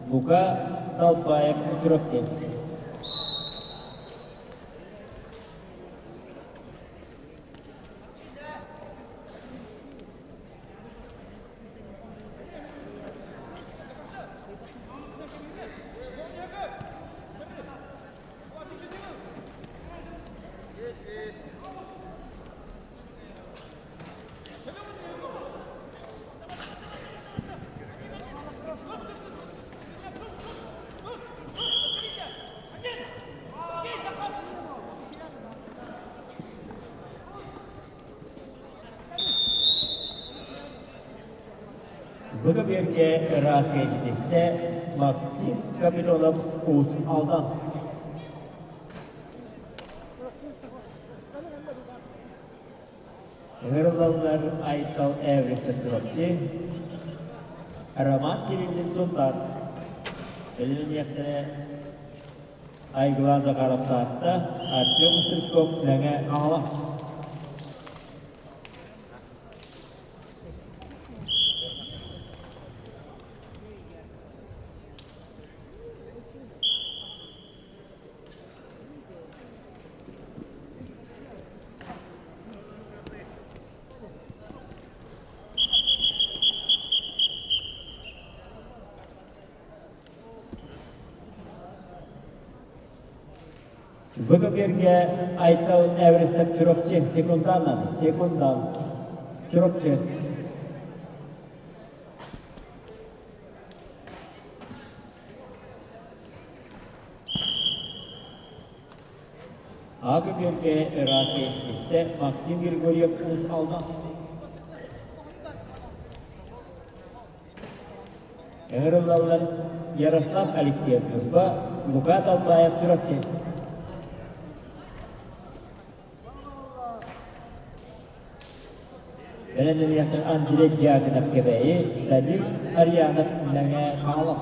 Лука Талбаев, Чурапчы. Бу кэмиэргэ ыраас кэйситистэ Максим Капитонов Уус Алдан. Ыҥырыллаллар Айтал Эвристен Чурапчы, Роман Кириллин Сунтаар. Бэлэмниэхтэрэ Айгылаан Захаров Таатта, Артем Стручков Мэҥэ Хаҥалас. Выкоперге Айтал Эверестеп Чурапчы секунданан, секундан. Чурапчы. Акы-Берге ыраас кэстэ Максим Григорьев Уус Алдан. Ыҥырыллаллар Ярослав Алексеев Ньурба, Лука Талбаев Чурапчы. Бэлэмнэниэхтэр Андрей Дьяконов Кэбээйи, Данил Арьянов Мэҥэ Хаҥалас.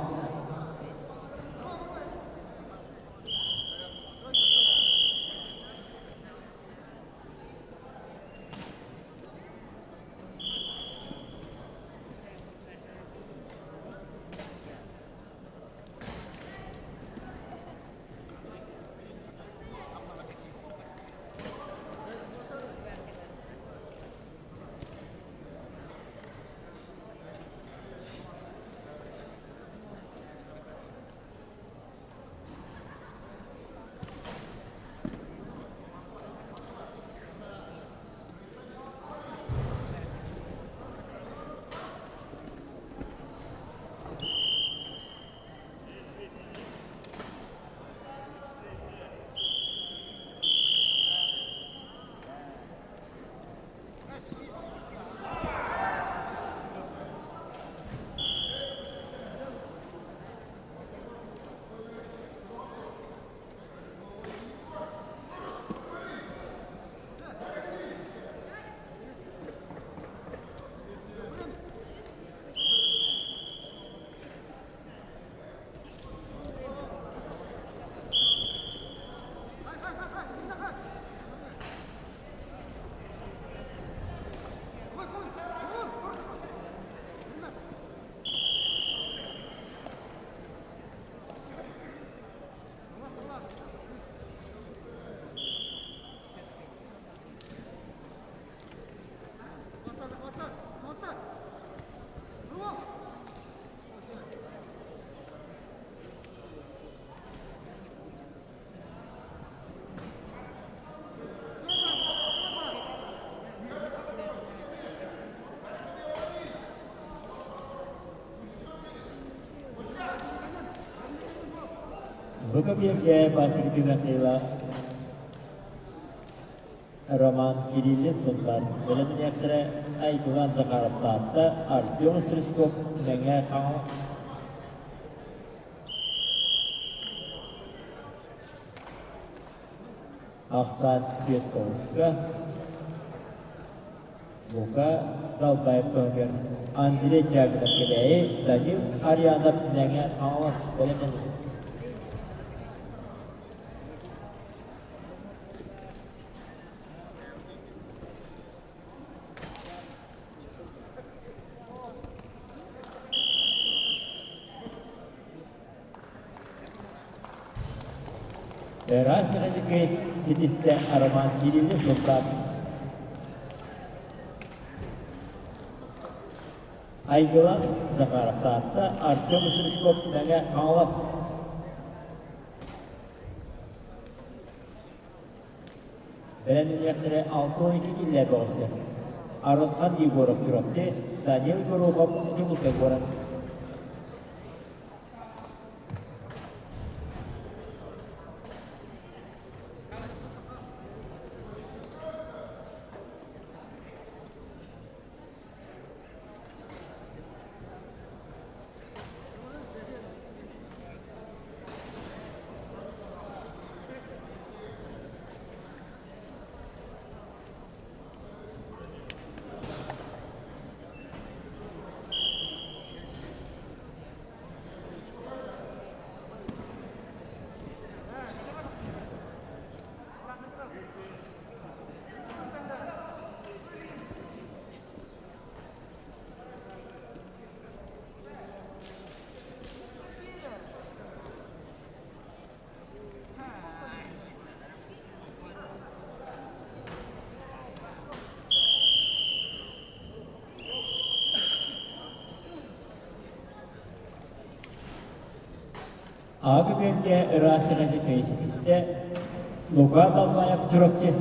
Выкопьевге бастакы түмэхтила. Роман Кириллин Сунтаар бэлэмниэхтэрэ Айгылан Захаров Таатта, Артем Стручков Мэҥэ Хаҥалас. Ахсаан Петковска, Лука Далбаев туһугар Андрей Дягилев Кэбээйи, Данил Арианов Мэҥэ Хаҥалас бэлэмнэннилэр. Ыраас Сахатиккэ ситистэ Роман Кириллин сылтаан Айгылан Захаров Таатта, Артем Стручков Мэҥэ Хаҥалас. Бэлэмниэхтэрэ 62 киллэр бөҕөстөр. Арылхан Егоров Чурапчы, Данил Горохов Дьокуускай куорат. Аҕа көбүөргэ ыраас сыҕайда ситистэ Лука Далбаев Чурапчы.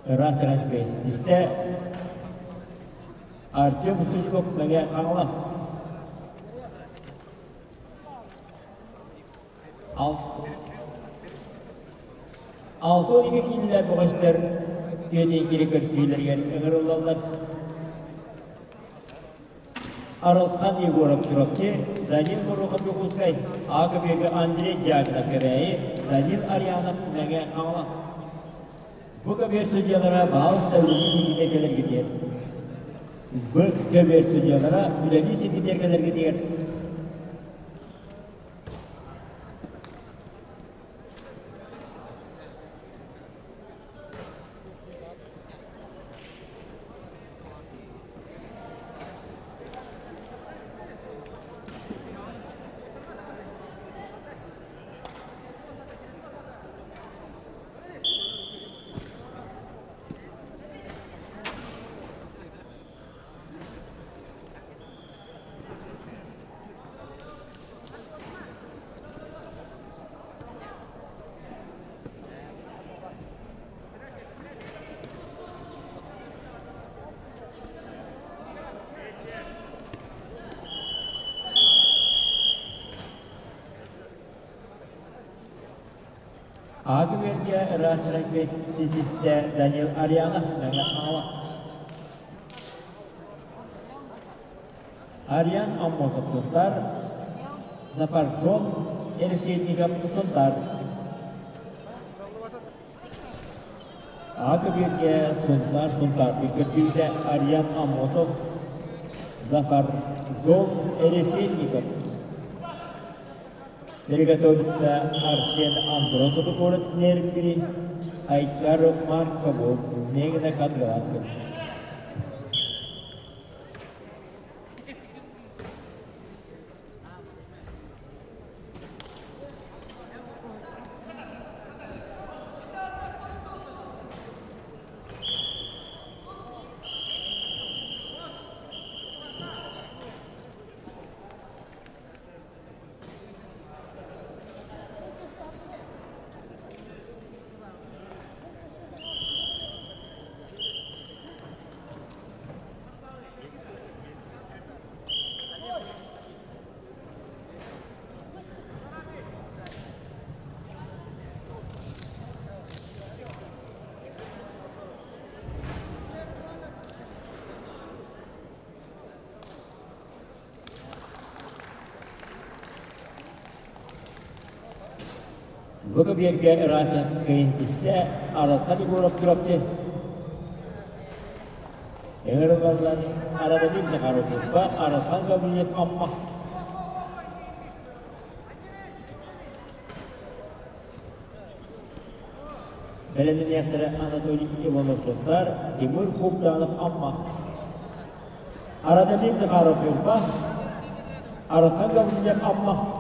Ыраас сыҕайда ситистэ Артем Стручков Мэҥэ Хаҥалас. 62 киилэ бөҕөстөр түөтэйкили көрсүүлэригэр ыҥырыллаллар. Арылхан Егоров Чурапчы, Данил Горохов Дьокуускай, А-көбүөргэ Андрей Дягилев Кэбээйи, Данил Арианов Мэҥэ Хаҥалас. В көбүөр судьялара баалыста үлэлии ситиитэ кэлэргитигэр. В көбүөр судьялара үлэлии ситиитэ кэлэргитигэр. Аҕа түмүөргэ ырааччарга ситистэ Данил Арианов Мэҥэ Хаҥалас. Ариан Аммосов Сунтаар, Запаржон Решетников Сунтаар. Аҕа көбүөргэ Сунтаар Сунтаар көстүүтэ Ариан Аммосов, Зафаржон Решетников. Приготовиться Арсен Андросов город Нерюнгри, Айчар Маркову, Негна Кадгаласка. Бу көбүөргэ ыраас кыайын тистэ Аралхан Егоров Чурапчы. Ыҥырыллаллар Арадамир Захаров Ньурба, Аралхан Гаврильев Амма. Бэлэмнэниэхтэрэ Анатолий Иванов Сунтаар, Тимур Куптанов Амма. Арадамир Захаров Ньурба, Аралхан Гаврильев Амма.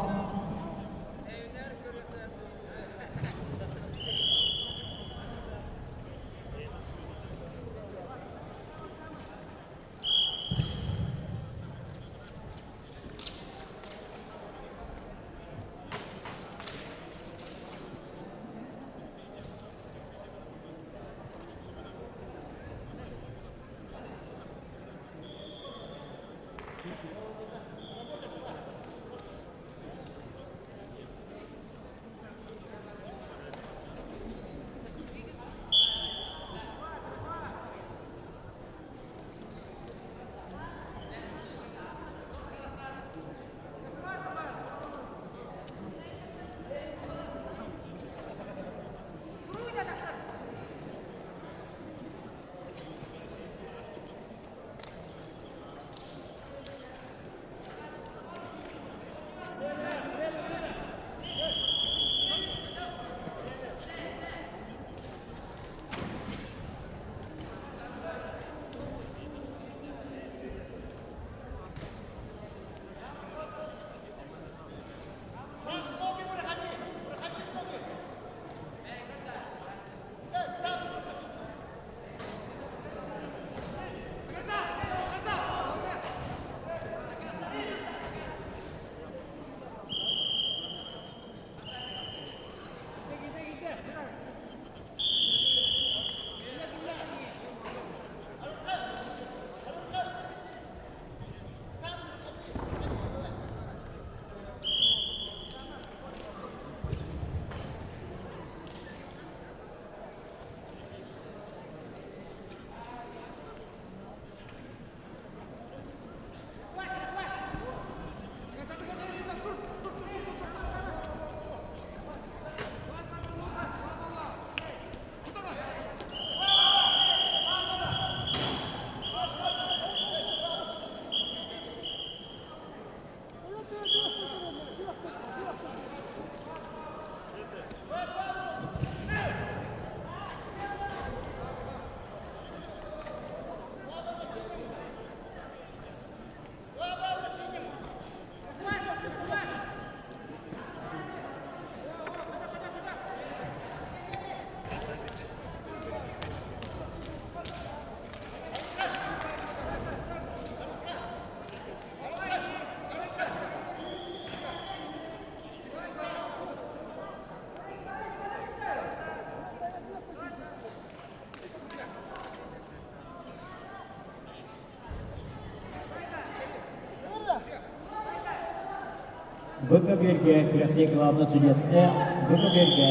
Бу көбүөргэ күрэхтэһии главнай судьуйата бу көбүөргэ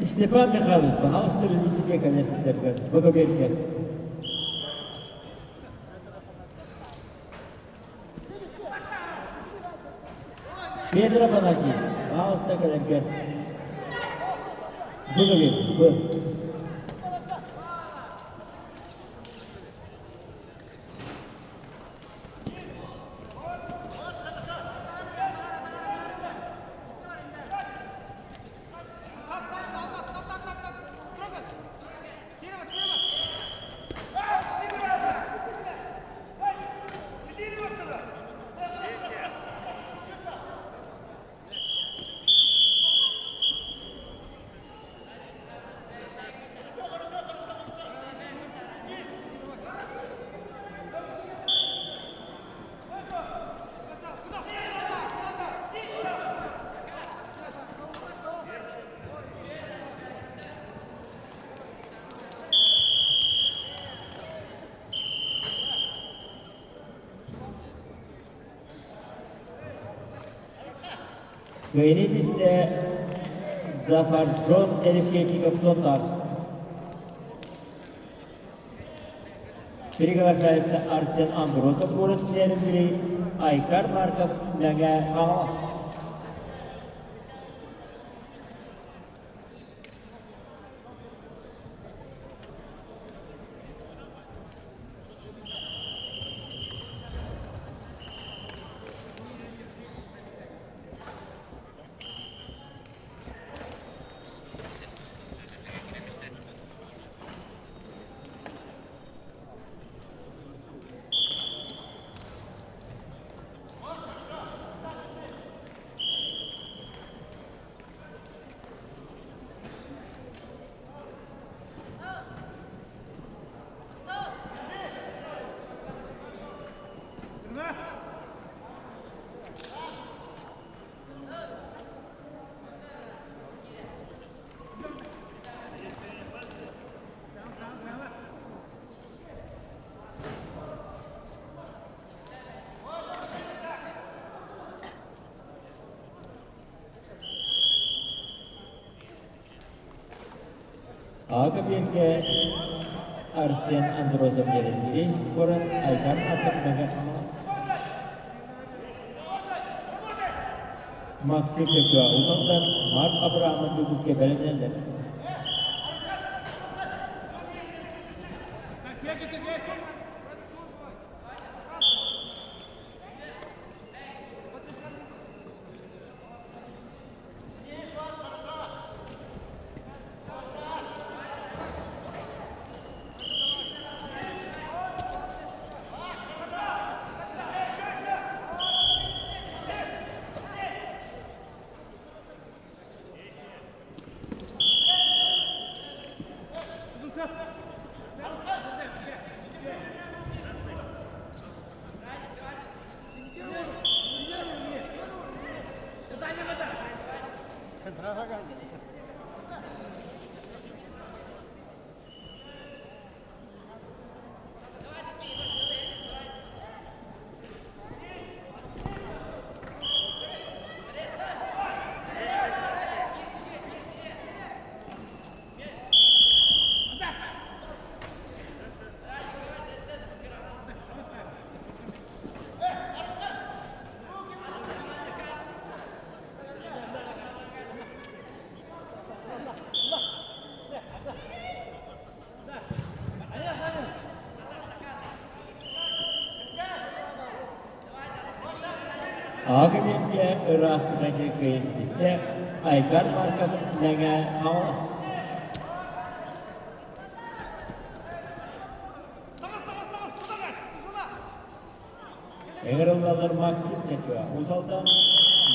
Степан Михайлович, пожалуйста, принесите конец Бу көбүөргэ. Петр Афанасьевич, пожалуйста, кэлэргэр. Бу көбүөр, бу. Кыайыы истэ Зафаржон Решетников Сотар. Приглашается Арсен Амбросов, город Нерюнгри, Айкар Марков, Мэҥэ Хаҥалас. Аҕа биэргэ Арсен Андросов Нерюнгри куорат Айсан Артык Мэҥэ Хаҥалас. Максим Чачуа Уус Алдан, Марк Абрамов Якутскай бэлэмнэннилэр. Аҕа биэргэ ыраас кыайыы ситистэ Айгар Марков Мэҥэ Хаҥалас. Ыҥырыллаллар Максим Чачуа, Уус Алдан,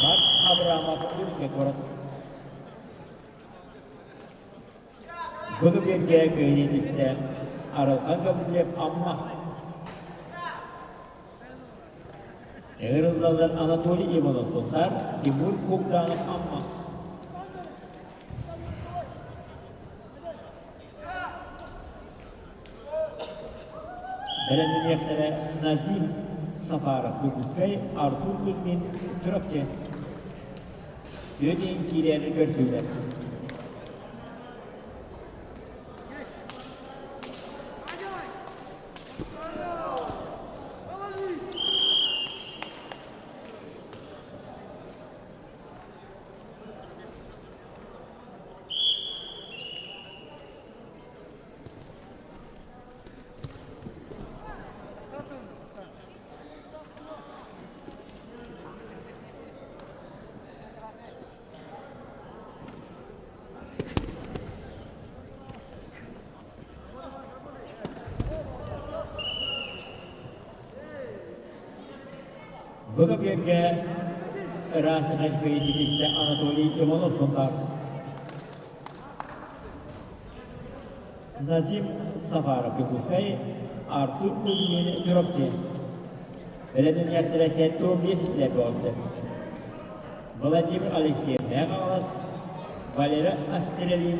Марк Абрамов, Үргэ куорат. Бүгүн биэргэ кыайыы түстэ Арылхан Гаврильев Амма. Ыҥырыллаллар Анатолий Иванов Сунтаар, Тимур Кугданов Амма. Бэлэмнэниэхтэрэ Назим Сафаров Якутскай, Артур Кузьмин Чурапчы. Түөрт киирэр көрсүүлэр. Бүгүҥҥэ ыраас ситистэ Анатолий Иванов Сунтаар. Назим Сафаров Якутскай, Артур Кузьмин Чурапчы. Бэлэмнэниэхтэрэ 75 буолбуттар. Владимир Алексеев Хаҥалас, Валера Астрелин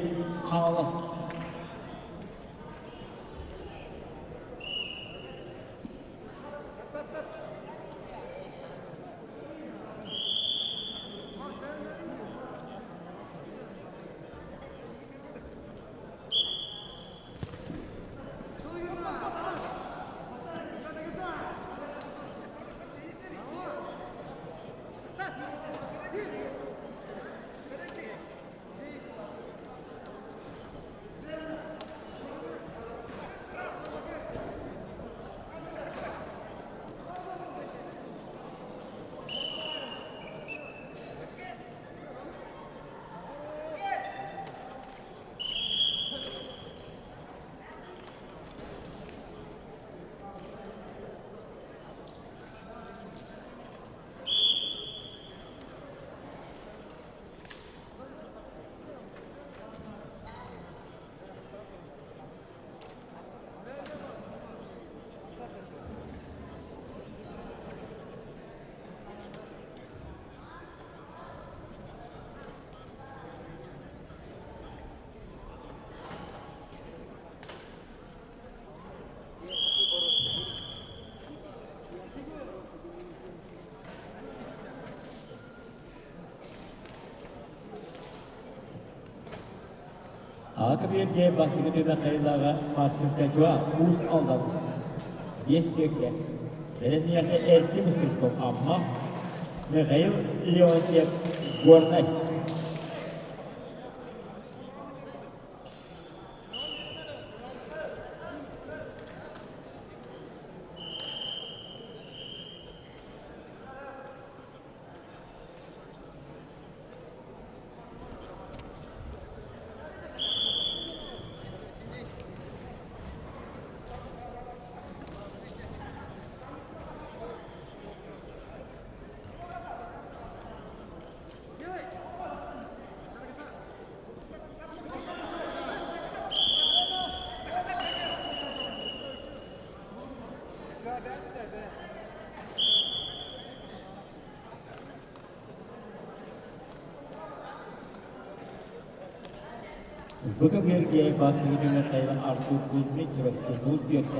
Хаҥалас. Аата биэргэ бастакы түмэх хайылааҕа Максим Чачуа Уус Алдан биэс түөккэ бэлэмниэхтэ Эрчим Стручков Амма Михаил Леонтьев Горнай. Выкаберге бастыгы Михаил Артур Кузьмич Чурапчы Бүөккэ.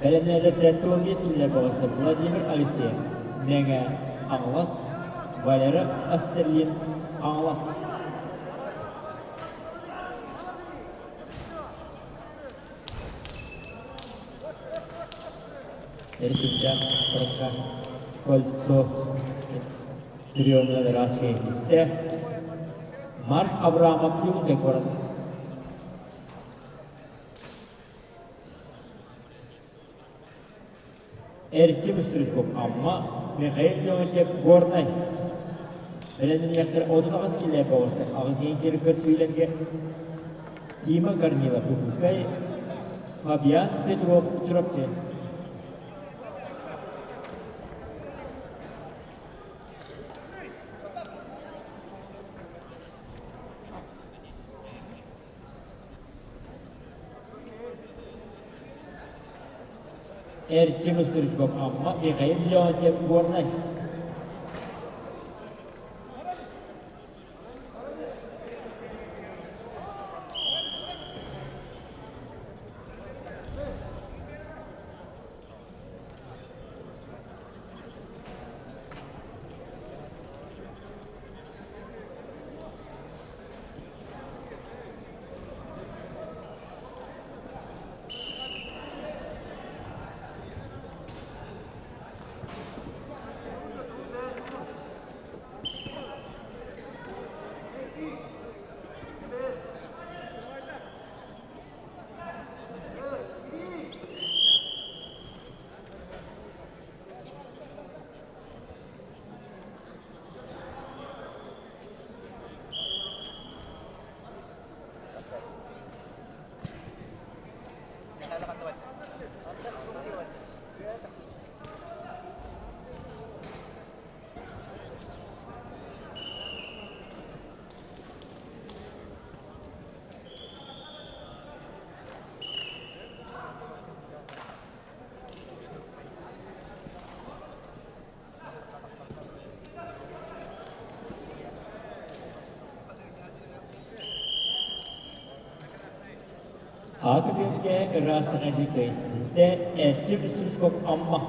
Бэлэмнээдэ 75 киллэр баҕарта Владимир Алексеев, Мэҥэ Хаҥалас, Валера Астерлин, Хаҥалас. Эркиндээх Прокка Кольцо приемынан ыраас киһитистэ. Марк Абрамов Дьуусай куорат. Эрчим Стручков Амма, Михаил Леонтьев Горнай. Бэлэмнэниэхтэр 38 килэ боҕустар аҕыс иһин көрсүүлэргэ Тима Корнилов Дьокуускай, Фабиан Петров Чурапчы. Эрчим Стручков Амма, Михаил Леонтьев Горнай. Ааты биэргэ ыраас саҥа кэйсибистэ Эрчим Стручков Амма.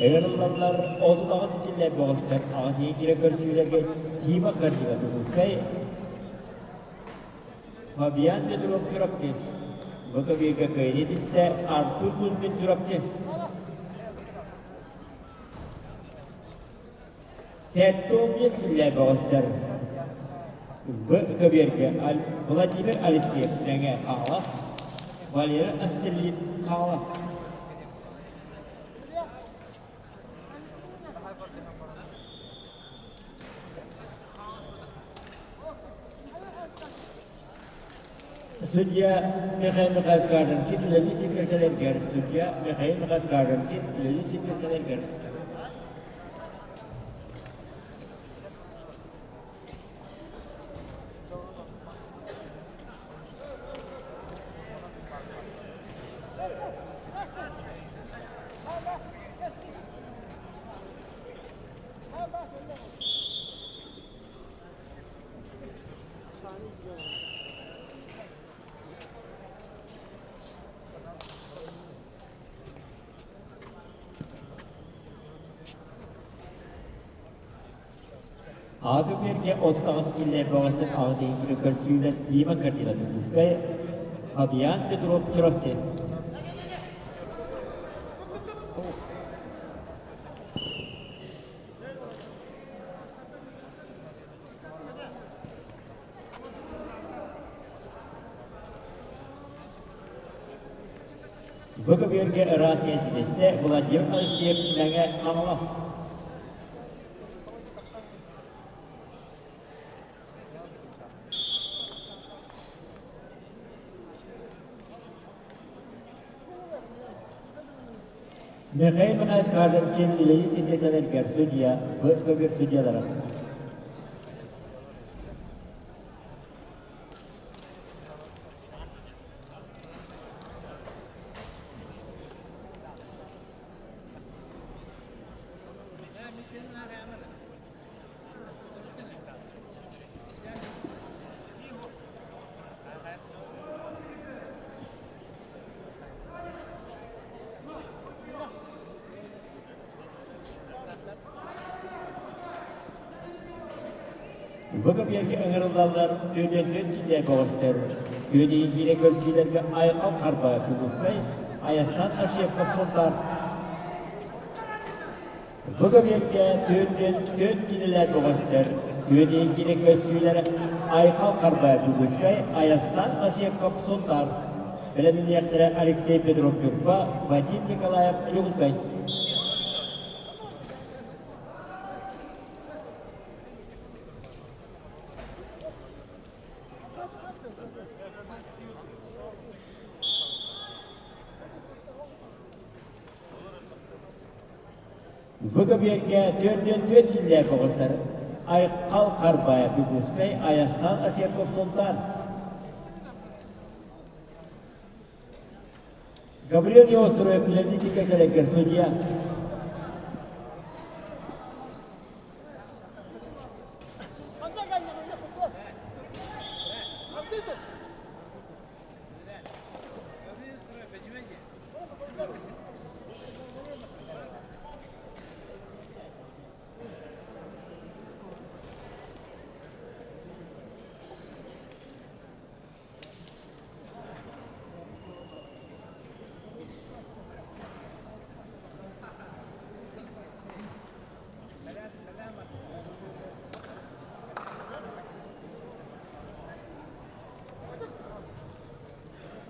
Ыҥырыллаллар 38 киллэр бөҕөстөр аҕыс иитирэ көрсүүлэргэ Тима Корнилов Дьокуускай, Фабиан Петров Чурапчы, Быковика Кыайыы Артур Кузьмин Чурапчы. 75 киллэр бөҕөстөр В көбүөргэ Владимир Алексеев Мэҥэ Хаҥалас, Валера Астерлин Хаҥалас. Судья Михаил Михайлович Каженкин үлэлии секретарьгар, судья Михаил Михайлович Каженкин үлэлии секретарьгар. Аҕа биэргэ 38 киилэ бөҕөстөн аҕыс иһин көрсүүлэр Дима Корнилов Дьокуускай, Фабиан Петров Чурапчы. Выкөбүөргэ ыраас кэнситистэ Владимир Алексеев Мэҥэ Хаҥалас. Михаил Михайлович Каженкин үлэлии сирдэтэлэргэр судья, В-көбүөр судьялара. Выкопьергэ ыҥырыллаллар түөтүөттэн киинэ бөҕөстөр. Үөдэйи киирэ көрсүүлэргэ Айхал Харба Кубускай, Айастан Ашепков Сунтаар. Выкопьергэ түөтүөн түөт киинэлэр бөҕөстөр. Үөдэйи киирэ көрсүүлэр Айхал Харба Кубускай, Айастан Ашепков Сунтаар. Бэлэмниэхтэрэ Алексей Петров Ньурба, Вадим Николаев Дьокуускай. Выкөбүөргэ 44 киллээх оҕустар Айхал Харбаев Якутскай, Айастан Осепов Султан. Гаврил Неустроев Леонид Кэлэкэр судья.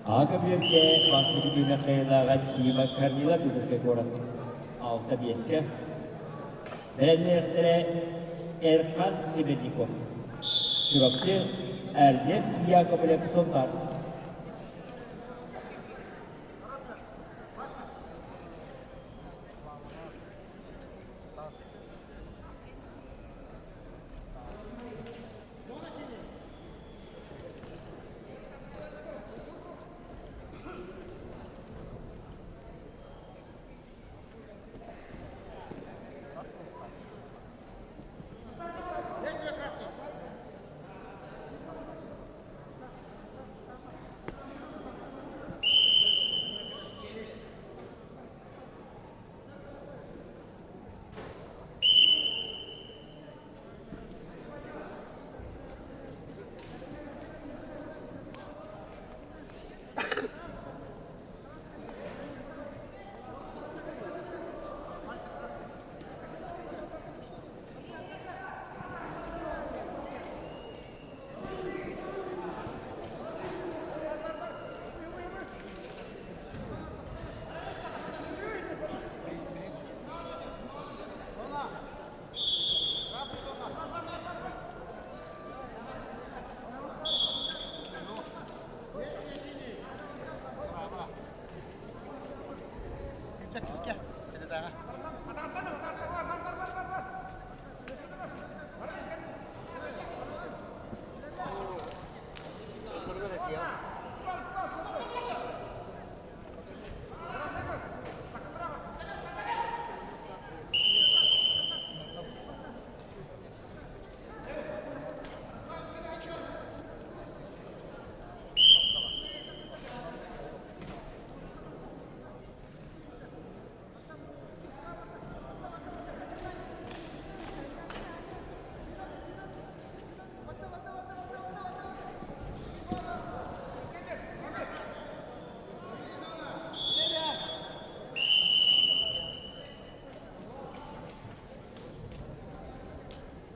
Аҕа биэргэ бастакы түһүмэх кыайыылааҕа Дима Корнилов Дьокуускай куорат алта биэскэ. Бэлэмнээхтэрэ Эрхан Сибирников, Чурапчы, Эрнест Яковлев Сунтаар.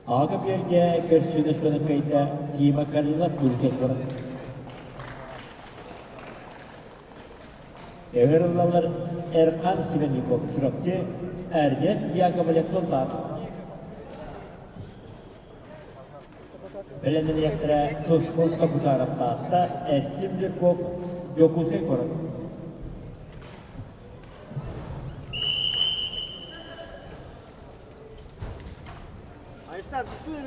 Аҕа биэргэ көрсүнэс гына кыайда Дима Карилов Дьулусай куорат. Ыҥырыллаллар Эрхан Семенников Чурапчы, Эрнест Яковлев Сунтаар. Бэлэмнэниэхтэрэ Тускул Токусаров Таатта, Эрчим Жирков Дьокуускай куорат. Айстан, түстүү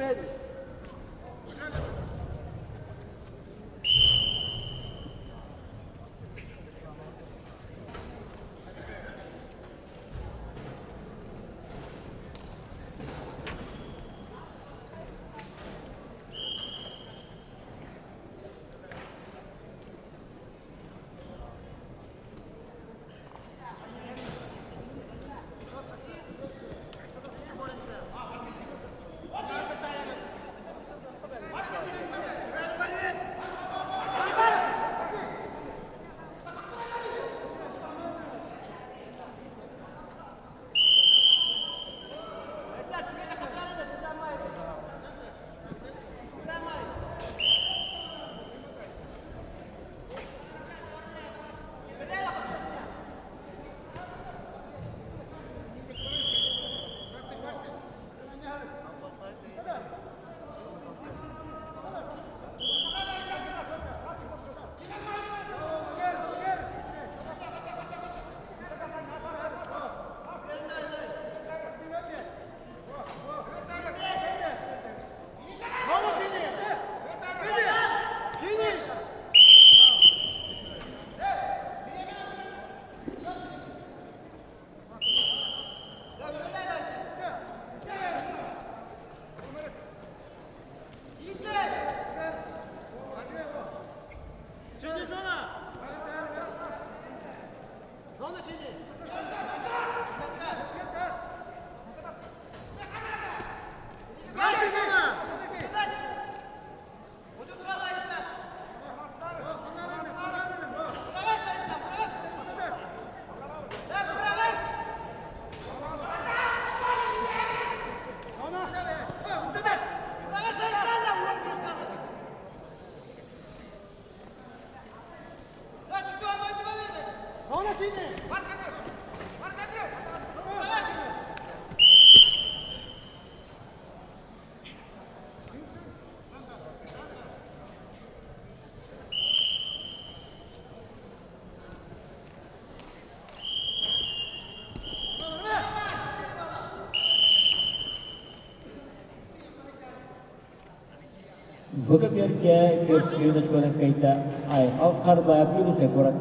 Выкөбүөргэ көрсүһүү оскуолатын кыайда Айхал Харбаев Дьокуускай куорат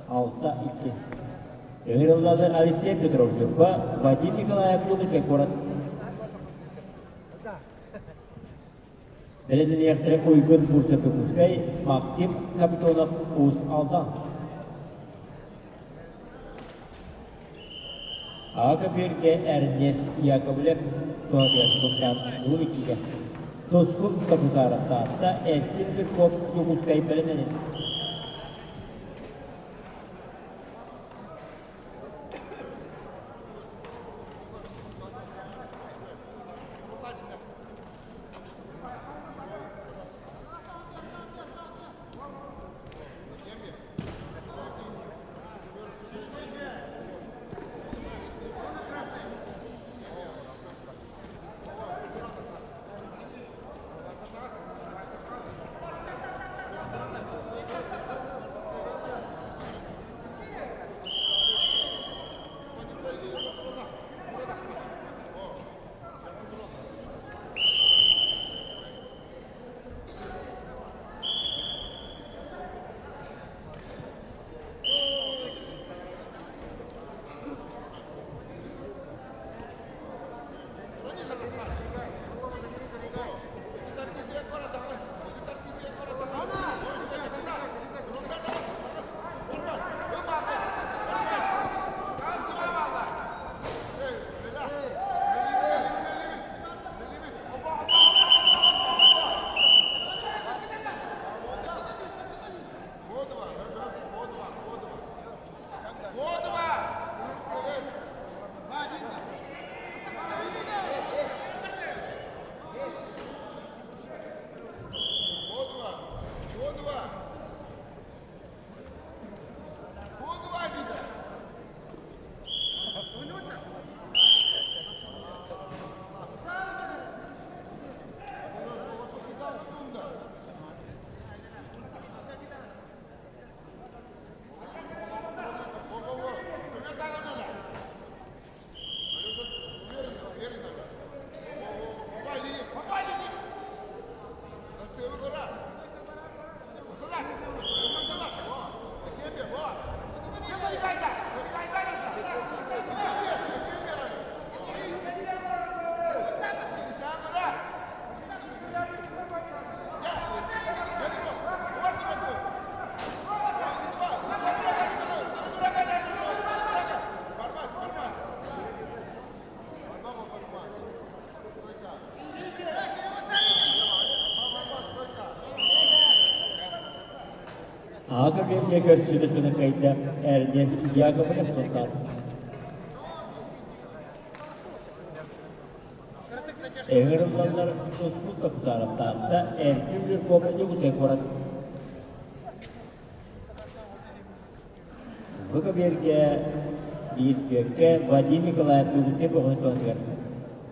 6-2. Ыҥырыллаллар Алексей Петров Ньурба, Вадим Николаев Дьокуускай куорат. Бэлэмнэниэхтэрэ Уйгун Бурцев Дьокуускай, Максим Капитонов Уус Алдан. Аҕа көбүөргэ Эрнест Яковлев туһатыгар сылдьан улуу иккигэ Тускул Токусаров Таатта, Эрчим Жирков Дьокуускай бэлэмнэнин. Аҕа кэмҥэ көрсүбүт гына кыайда Эрнест Яковлев Сунтаар. Ыҥырыллаллар Тускул Токусаровтаахта Эрчим Жирков Дьокуускай куорат. Бу көбүөргэ биир күөккэ Вадим Николаев Дьокуускай бөҕөһүн туһатыгар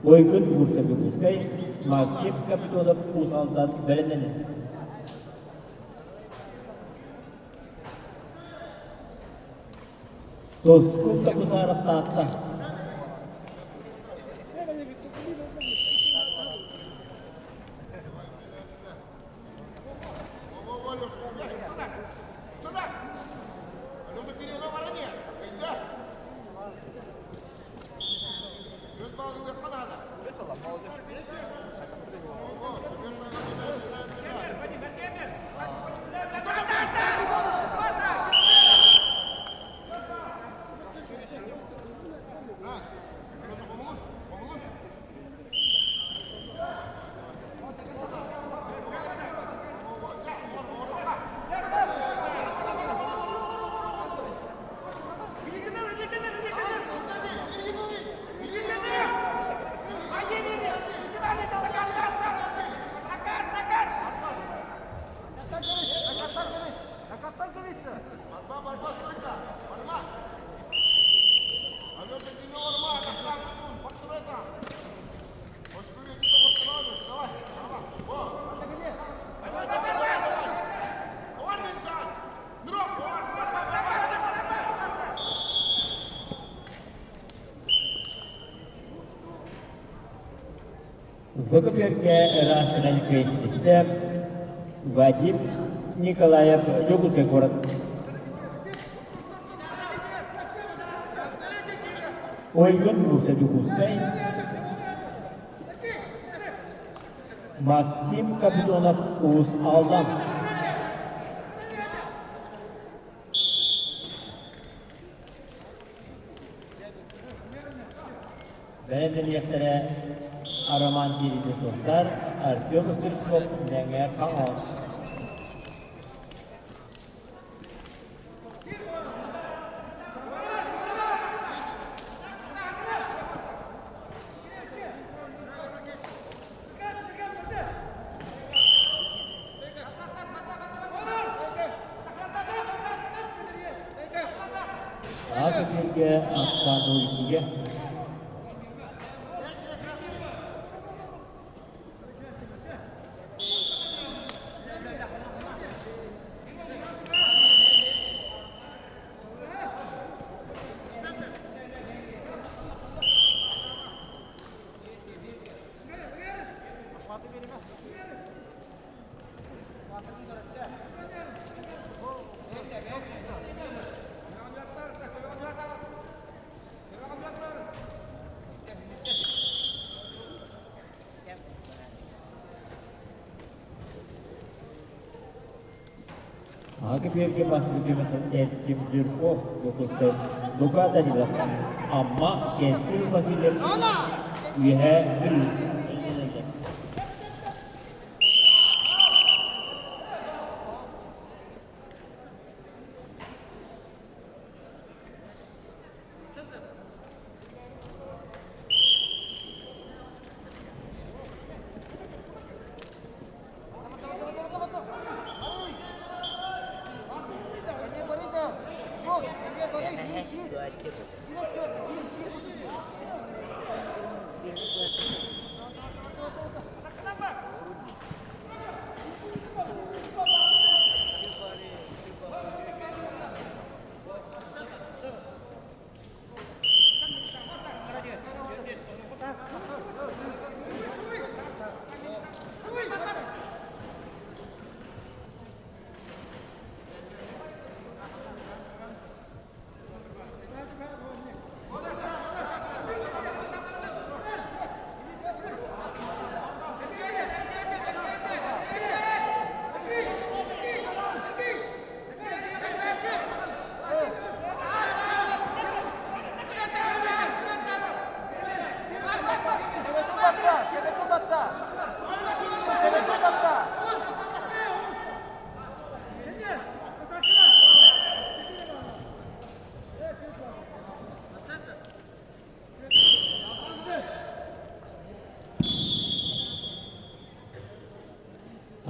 Уйгун Бурцев Дьокуускай, Максим Капитонов Уус Алдан бэлэмнэнэр. Тускул Токусаров Таатта. Выкупергэ ыраастынан күөстүстэ Вадим Николаев Дьокуускай куорат. Ойгон Муса Дьокуускай Максим Капитонов Уус Алдан. Бэлэмнэниэхтэрэ Роман Кириллин Сунтар, Артем Стручков Мэҥэ Хаҥалас. Аата биэргэ Ахсаан Иккигэ. Ага бастакы түмэхин Эрчим Жирков Дьокуускай Лука Данилов Амма Кэскил Васильев Үөһээ Бүлүү.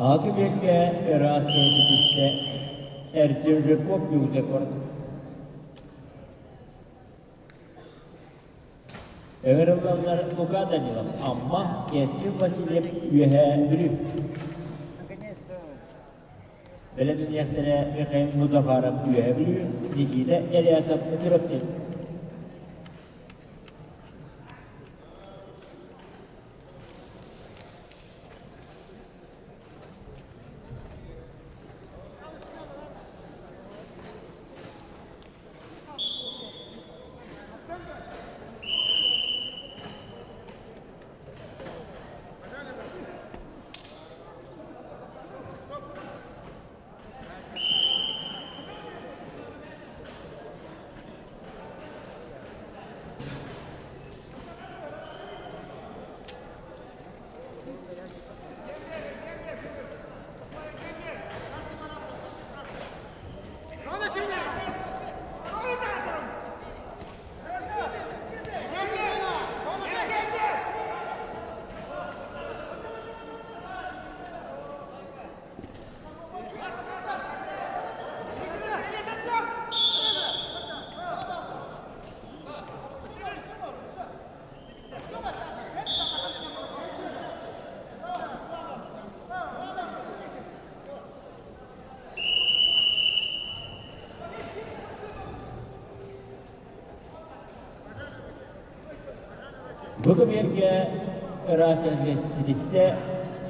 Алты биэргэ ыраас кэйси түстэ, Эрчим Жирков Ньугута куорат. Ыҥырыллаллар Лука Данилов, Амма, Кэскил Васильев, Үөһээ Бүлүү. Бэлэмниэхтэрэ Михаил Музафаров, Үөһээ Бүлүү, Никита Элясов, Чурапчы. Бу кэмиэргэ ыраас ситистэ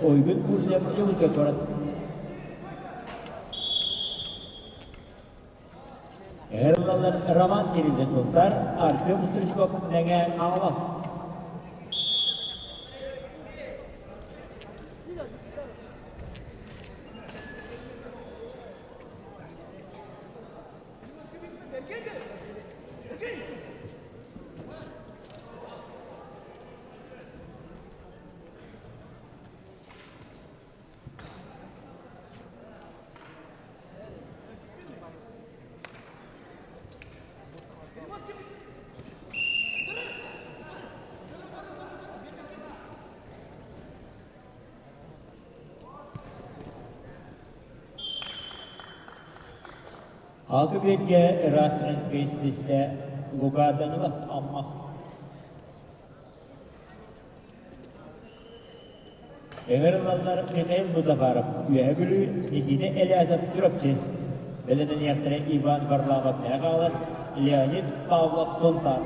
Ойгун Курсев Дьокуускай куорат. Эрыллалар Роман Кириллин Сунтар, Артем Стручков Мэҥэ Хаҥалас. Алгы биэргэ ыраас ситистэ Лука Данилов Амма. Ыҥырыллаллар Михаил Музафаров, Үөһэ Бүлүү, Никита Элязов, Чурапчы. Бэлэмнэниэхтэрэ Иван Варламов Мэхээлэс, Леонид Павлов Сунтаар.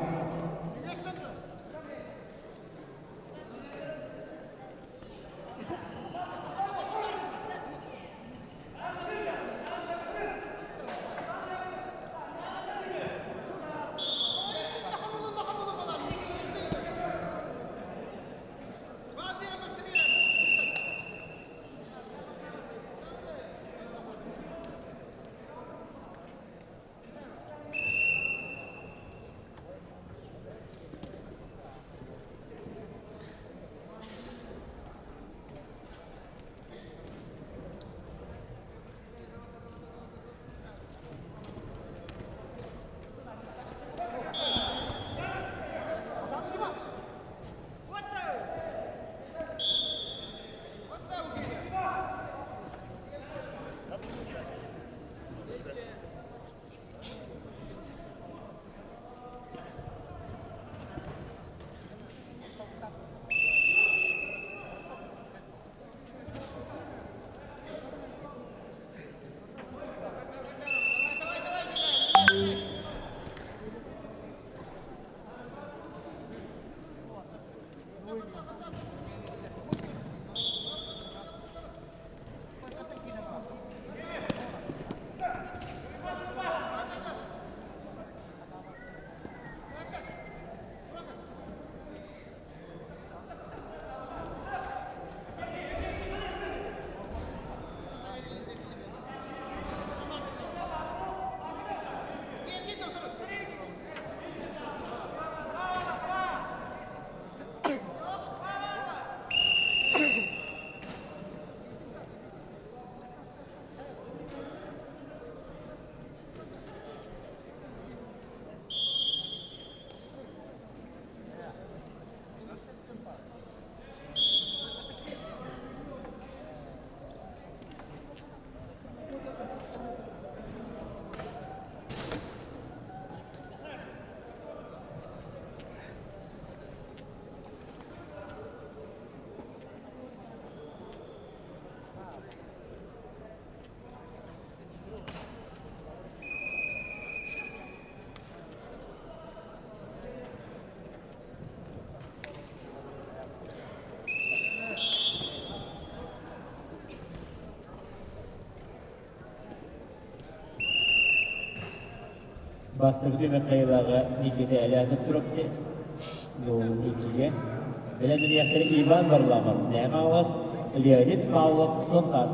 Бастакы түмэх кыайыылааҕа Никита Элясов Чурапчы, иккигэ бэлэмнэниэхтэрэ Иван Варламов, Мэҥэ Хаҥалас, Леонид Павлов, Сунтаар.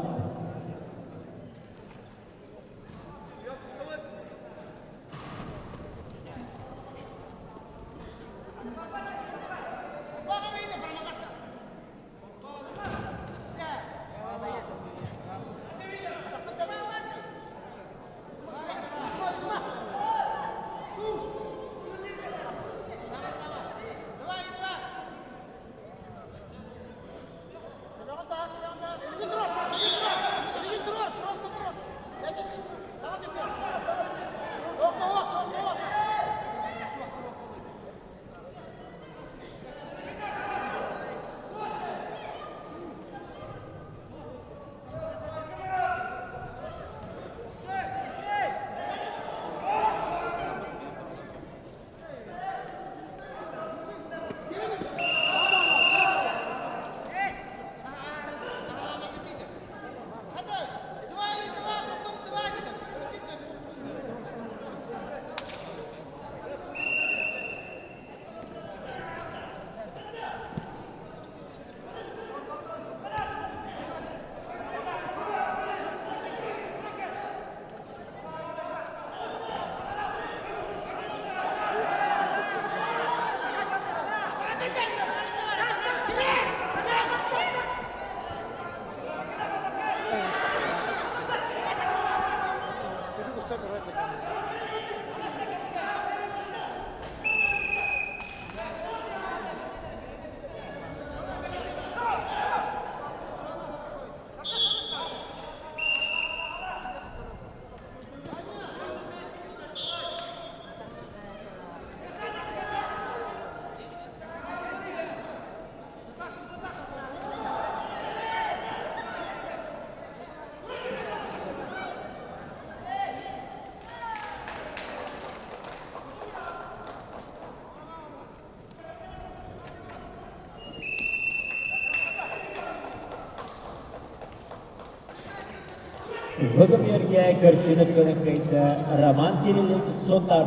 Владимиргэ көрсүнэ көнөккөйдө Роман Кириллин Сунтар.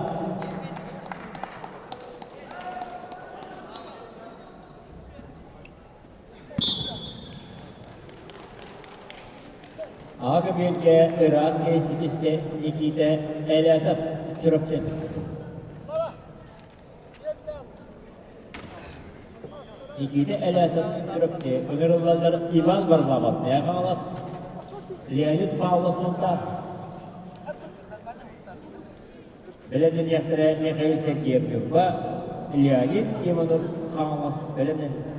Аҕа биэргэ ыраас кэйситистэ Никита Элясов Чурапчы. Никита Элясов Чурапчы ыҥырыллаллар Иван Варламов Мэҥэ Хаҥалас, Леонид Павлов Сунтаар. Бэлэмнэниэхтэрэ Михаил Сергеев Ньурба, Леонид Иванов Хаҥалас бэлэмнэнэр.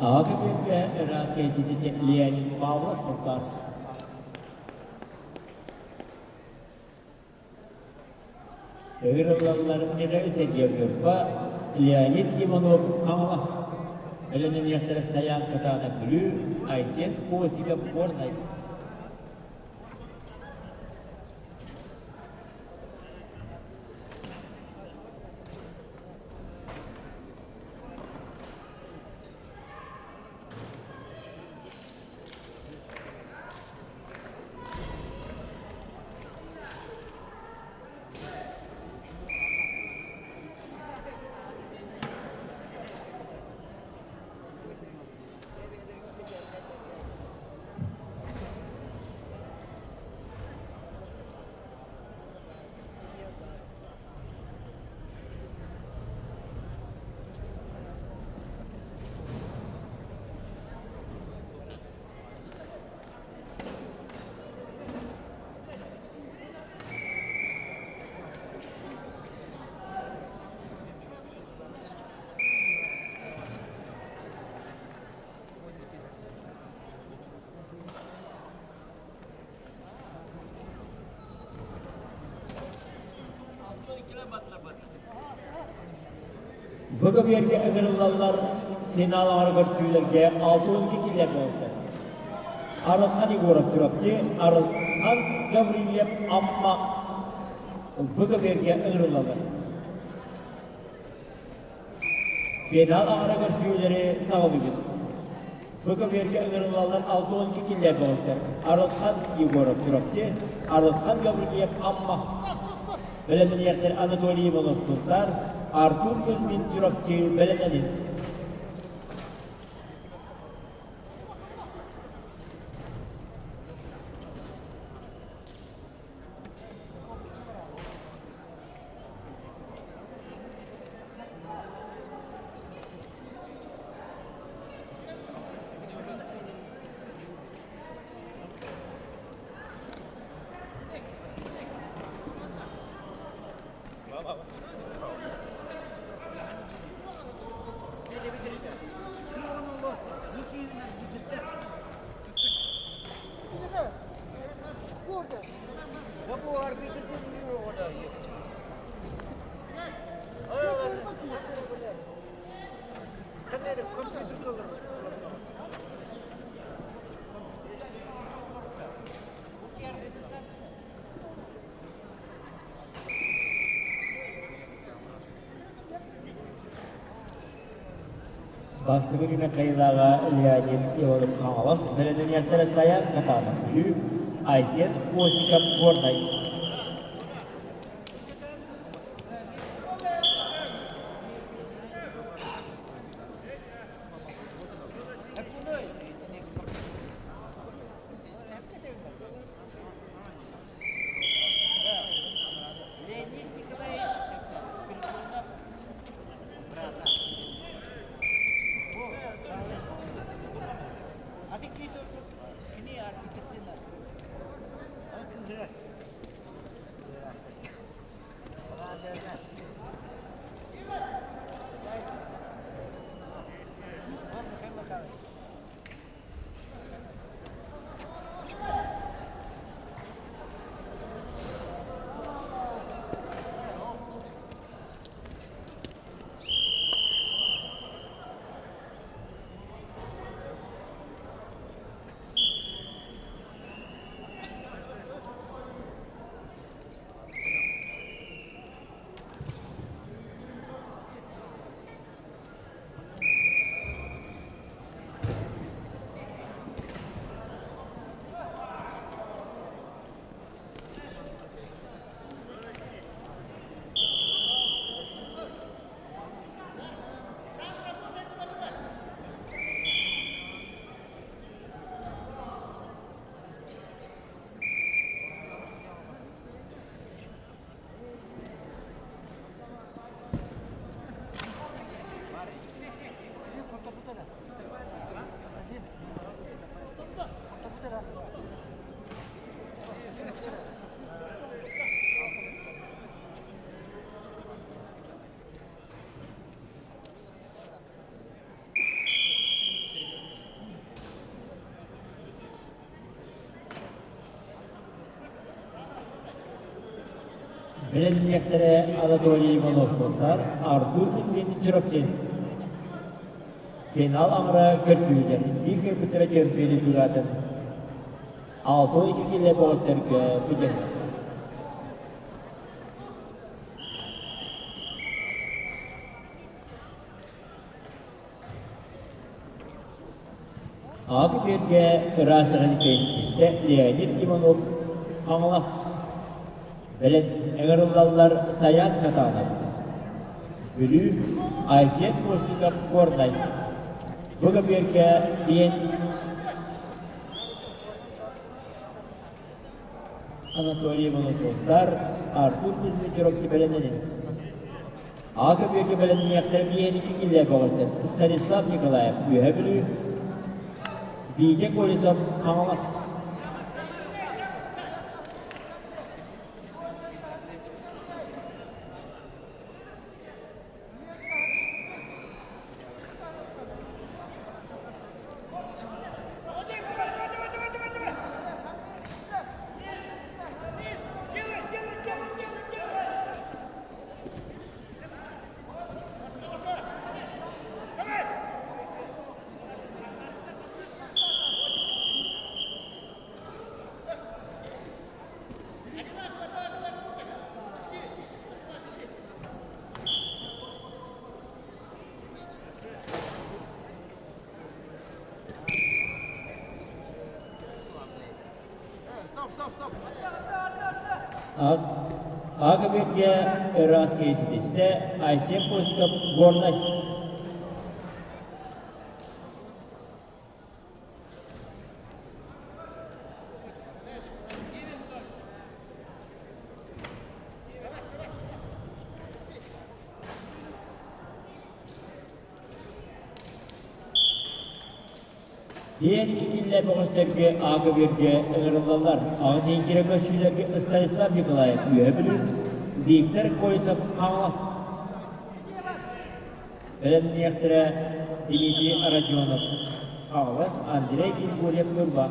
Аҕа көбүөргэ ыраас кэйситэ Леонид Павлов Сунтаар. Ыҥырыллаллар Михаил Сергеев Ньурба, Леонид Иванов Хаҥалас. Бэлэмнэниэхтэрэ Сайаан Кытаанах Бүлүү, Айсен Осипов Горнай. ВГБ-гэ ыҥырыллаллар финал аҥара көрсүүлэргэ 62 киллэр буолбуттар. Арылхан Егоров Чурапчы, Арылхан Гаврильев Амма ВГБ-гэ ыҥырыллаллар. Финал аҥара көрсүүлэри саҕалыыбыт. ВГБ-гэ ыҥырыллаллар 62 киллэр буолбуттар. Арылхан Егоров Чурапчы, Арылхан Гаврильев Амма Бэлэмниэхтэр Анатолий Иванов Сунтаар, Артур Кузьмин Чурапчы бэлэмнэнин. Бастакы күнэ кыайыылааҕа Леонид Иванов Хаҥалас бэлэмнэниэхтэрэ Саян Катанов Бүлүү, Айсен Осиков Горнай. Леонид Николаевич Спиридонов брата. Кини арбитрдин Бэлэмниэхтэрэ Анатолий Иванов-Сунтаар, Артур Кузьмин Чурапчы. Финал аҥара көрсүһүүлэр биир кыргыттара чөмпүйүөнү тураатын 62 киилэ бөҕөттөргө бүтэллэр. Аҕа биэргэ ыраас саҕаны Леонид Иванов Хаҥалас бэлэм ыҥырыллаллар Саян Катанов Бүлүү Айсен Постников Горнай Бу көбүөргэ диэн Анатолий Иванов Артур Кузьмич бэлэмнэнин Аҕа көбүөргэ бэлэмниэхтэрэ биэһин киллэр бөҕөттөр Станислав Николаев Үөһэ Бүлүү, Витя Колесов Хаҥалас. Ага бииргэ ыраас киһи Айсен Пушков Горнай. Диэн ититиллэ бөҕөстөргө аага-бүөргэ ыҥырыллаллар. Аҕыс инчирэ көссүүлэргэ Станислав Николаев Үөһэ Бүлүү, Виктор Колесов Хаҥалас. Бэлэмниэхтэрэ Дмитрий Родионов, Хаҥалас, Андрей Григорьев Ньурба.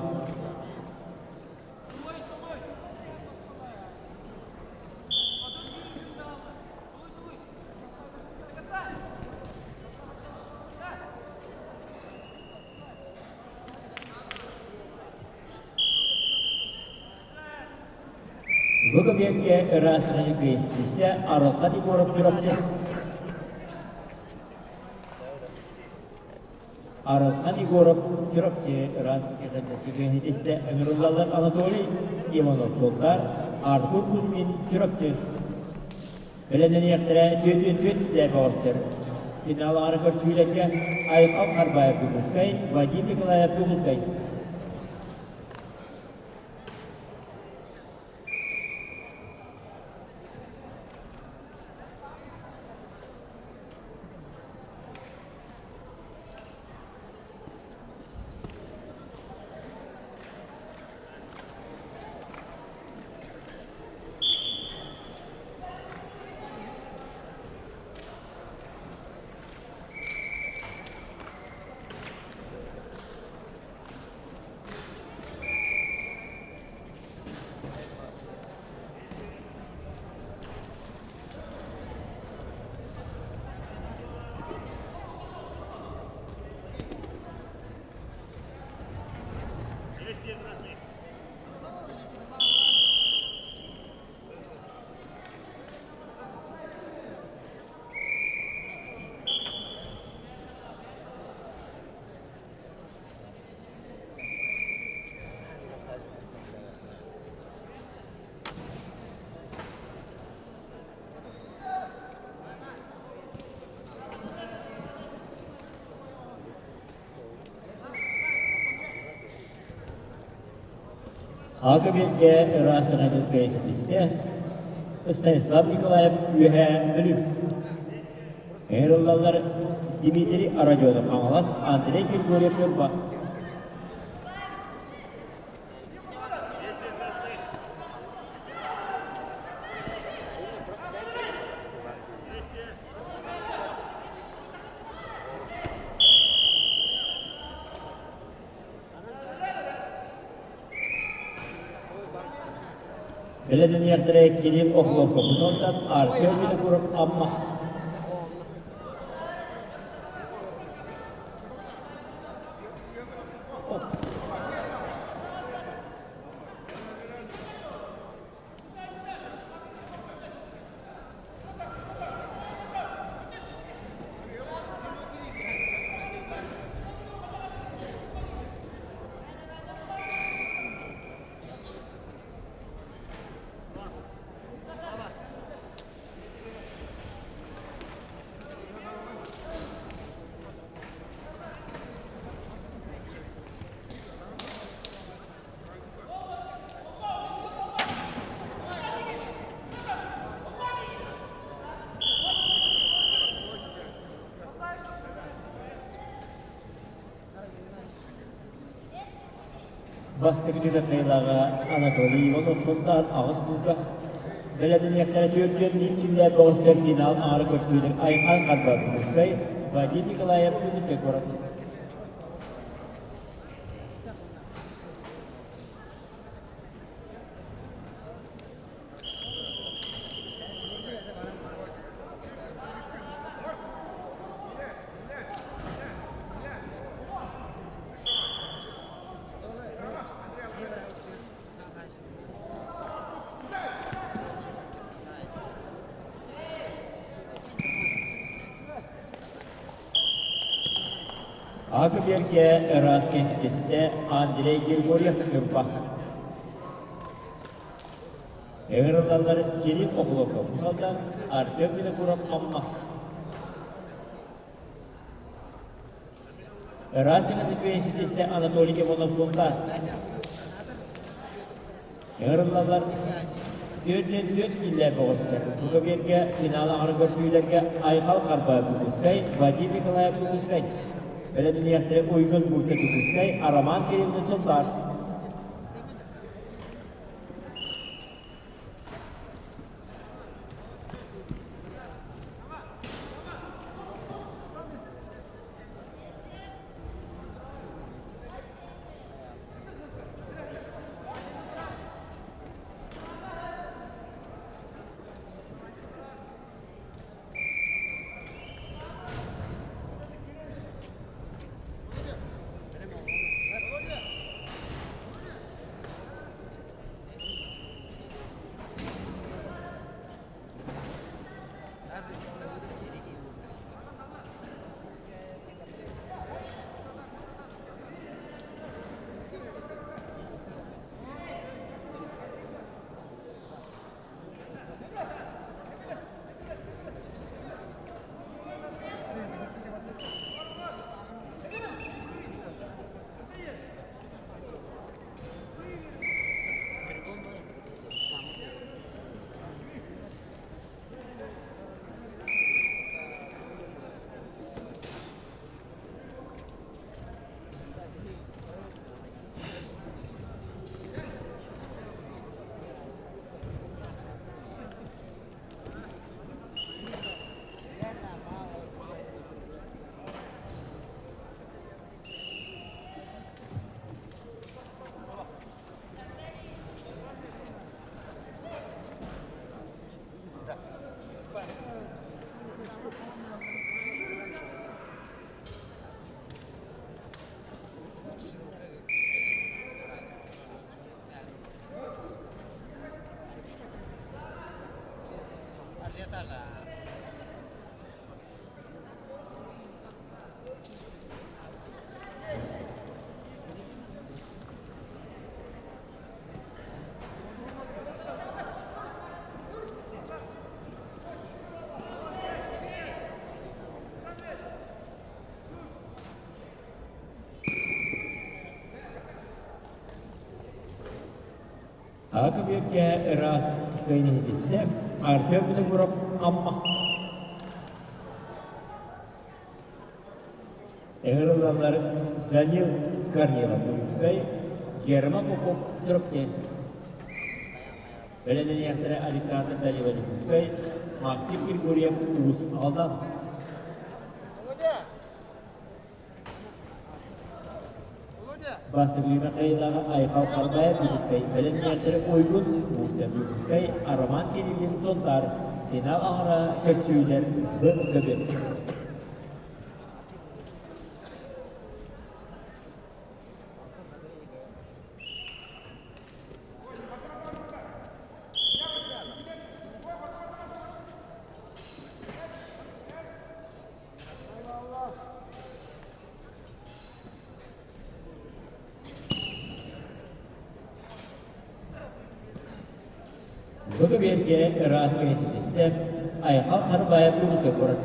Бу кэмҥэ ыраас кыйыстыыстэ Арылхан Егоров Чурапчы Арылхан Егоров Чурапчы ыраас кыйыстыыстэ ыҥырыллаллар Анатолий Иванов Султар Артур Кузьмин Чурапчы Бэлэмнэниэхтэрэ түөрт бөҕөстөр. Финал аҥара көрсүүлэргэ Айхал Харбаев Дьокуускай, Вадим Николаев Дьокуускай. Акыбиргэ ыраас ситистэ Станислав Николаев Үөһээ Бүлүү. Ыҥырыллаллар Дмитрий Родионов Хаҥалас, Андрей Григорьев Ньурба. Бэлэмнэниэхтэрэ Кирилл Охлопков Бусонтан Артем Винокуров Амма. Бастакы түбэккайлааҕа Анатолий Иванов Сунтаар аҕыс буука бэлэмнэниэхтэрэ түөртүөн биир чиллээх бөҕөстөр финал аҥара көрсүүлэр Айхан Харбатовскай, Вадим Николаев Дьокуускай куорат. Акыберге ыраас кэситистэ Андрей Григорьев Ньурба. Ыҥырыллаллар Кирилл Охлопов, Уус-Алдан, Артем Винокуров, Амма. Ыраас ситистэ Анатолий Иванов Сунтаар. Ыҥырыллаллар 44 киллэр боҕустар. Сукабиэргэ финал аҥары көрсүүлэргэ Айхал Харбаев Дьокуускай, Вадим Николаев Дьокуускай, бэлэмниэхтэрэ Уйгун Бууча Дьокуускай, Роман Кириллин Сунтаар. Аҕа ыраас кыайан иһитистэ, Артем Винокуров Амма. Ыҥырыллаллар Данил Корнилов Дьокуускай, Герман Попов Дроптен. Бэлэмнэниэхтэрэ Александр Данилов Дьокуускай, Максим Григорьев Уус Алдан. Бастакы Михаилаҕа Айхал Харбаев Дьокуускай бэлэмнээхтэрэ Уйгун Муся Дьокуускай Роман Кириллин Сунтаар финал аҥара көрсүүлэр Б көбү. Бу кэбиэргэ ыраас кэһиситистэ Айхал Харбаев Дьокуускай куорат.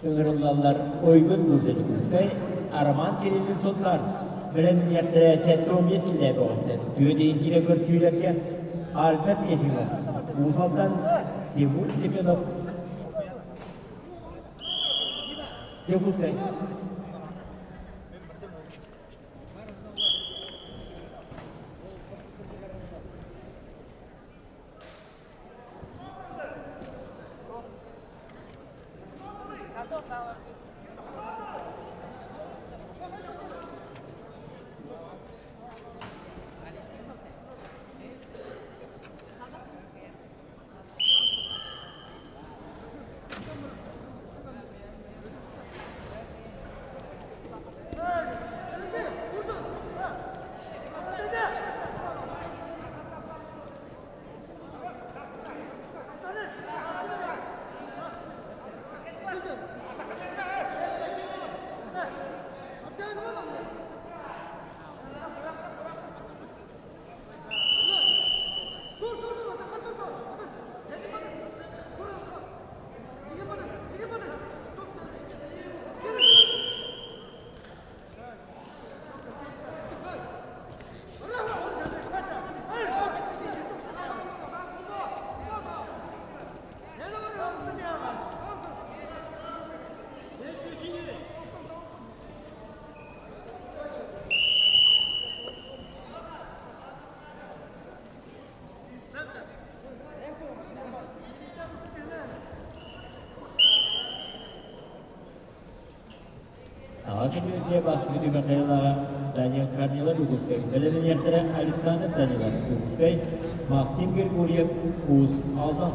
Ыҥырыллаллар Уйгун Муся Дьокуускай, Роман Кириллин Сунтаар бэлэмниэхтэрэ 75 килэ бөҕөстөр. Түөдэйин киирэ көрсүүлэргэ Альберт Ефимов, Уус Алдан, Тимур Семенов, Дьокуускай. Аҕа биэрдиэ бастакы түмэххайылааҕа Данил Корнилов Дьокуускай бэлэмнэниэхтэрэ Александр Данилов Дьокуускай, Максим Григорьев Уус Алдан.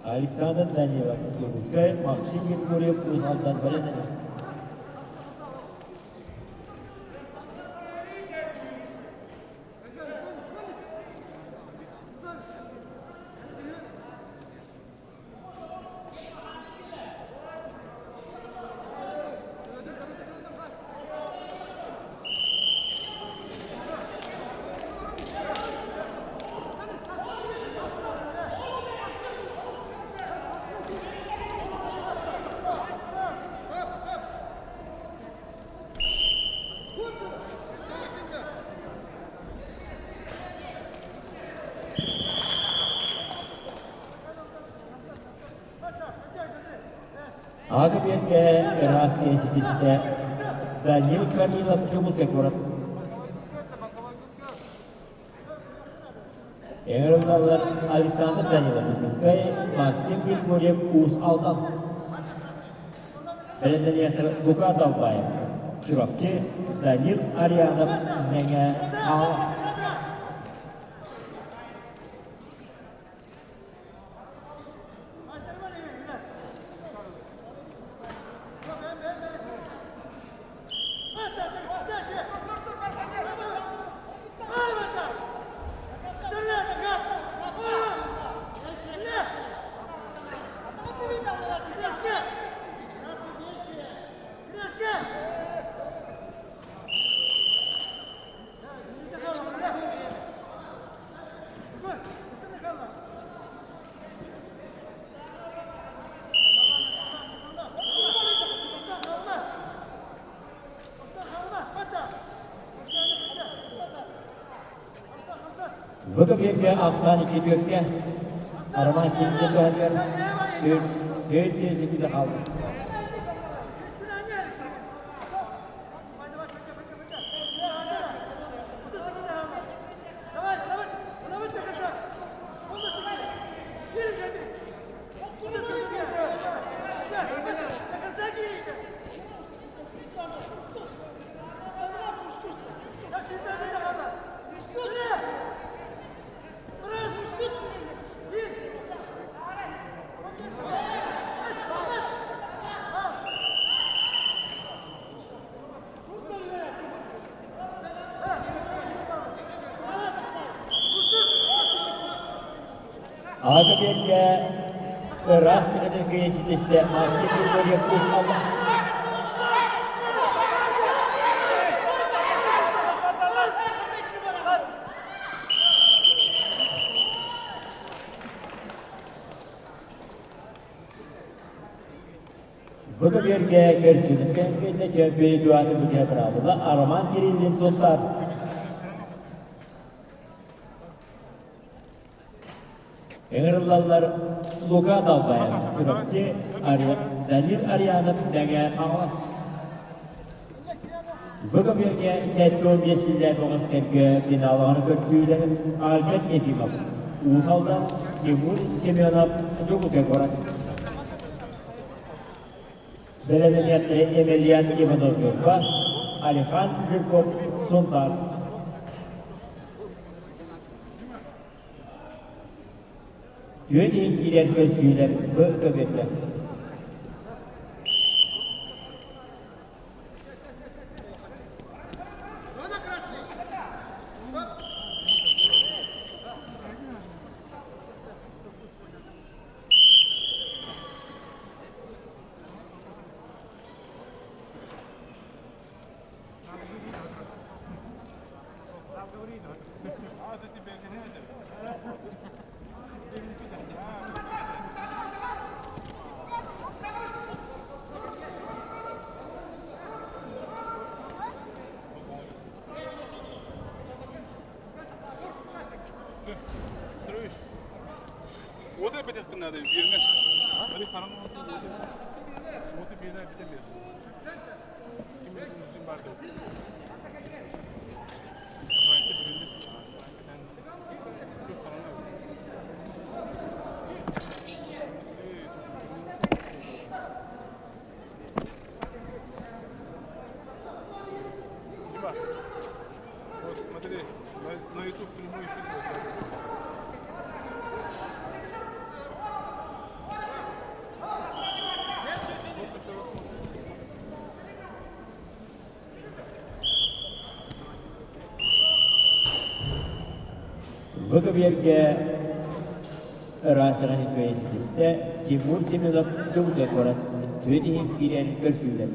Александр Данилов, Дьокуускай, Максим Григорьев Уус Алдан бэлэмнэнэр. Аҕа биэргэ ыраас киһи ситистэ Данил Камилов Дьокуускай куорат. Ыҥырыллаллар Александр Данилов Дьокуускай, Максим Григорьев Уус Алдан. Бэлэмнэниэхтэр Лука Далбаев, Чурапчы, Данил Арианов Мэҥэ Хаҥалас. Выкопьергэ ахсаан икки түөркэ, Роман Кимдин туһатыгар түөрт түөрт диэн хаалла. Аҕа биэргэ ыраас сыгытын кыйа ситистэ Максим Григорьев куһаҕан. Выкопьергэ көрсүбүт кэнкэннэ чөмпүйү дуаты бүтэ быраабыла Роман Кириллин султар. Ыҥырыллаллар Лука Далбаев, Чурапчы, Данил Арианов, Мэҥэ Хаҥалас. Выкопьергэ 75 силлээх оҕус кэргэ финалыгар көрсүүлэр Альберт Ефимов, Уус Алдан, Тимур Семенов, Дьокуускай куорат. Бэлэмниэхтэрэ Емельян Иванов Ньурба, Алихан Жирков Сунтаар. Түөн иһин киирэр көрсүүлэр В көбүөргэ. Бу көбүөргэ ыраас үчүгэй ситистэ Тимур Семенов Дьокуускай куорат түөн иһин киирэн көрсүүлэр.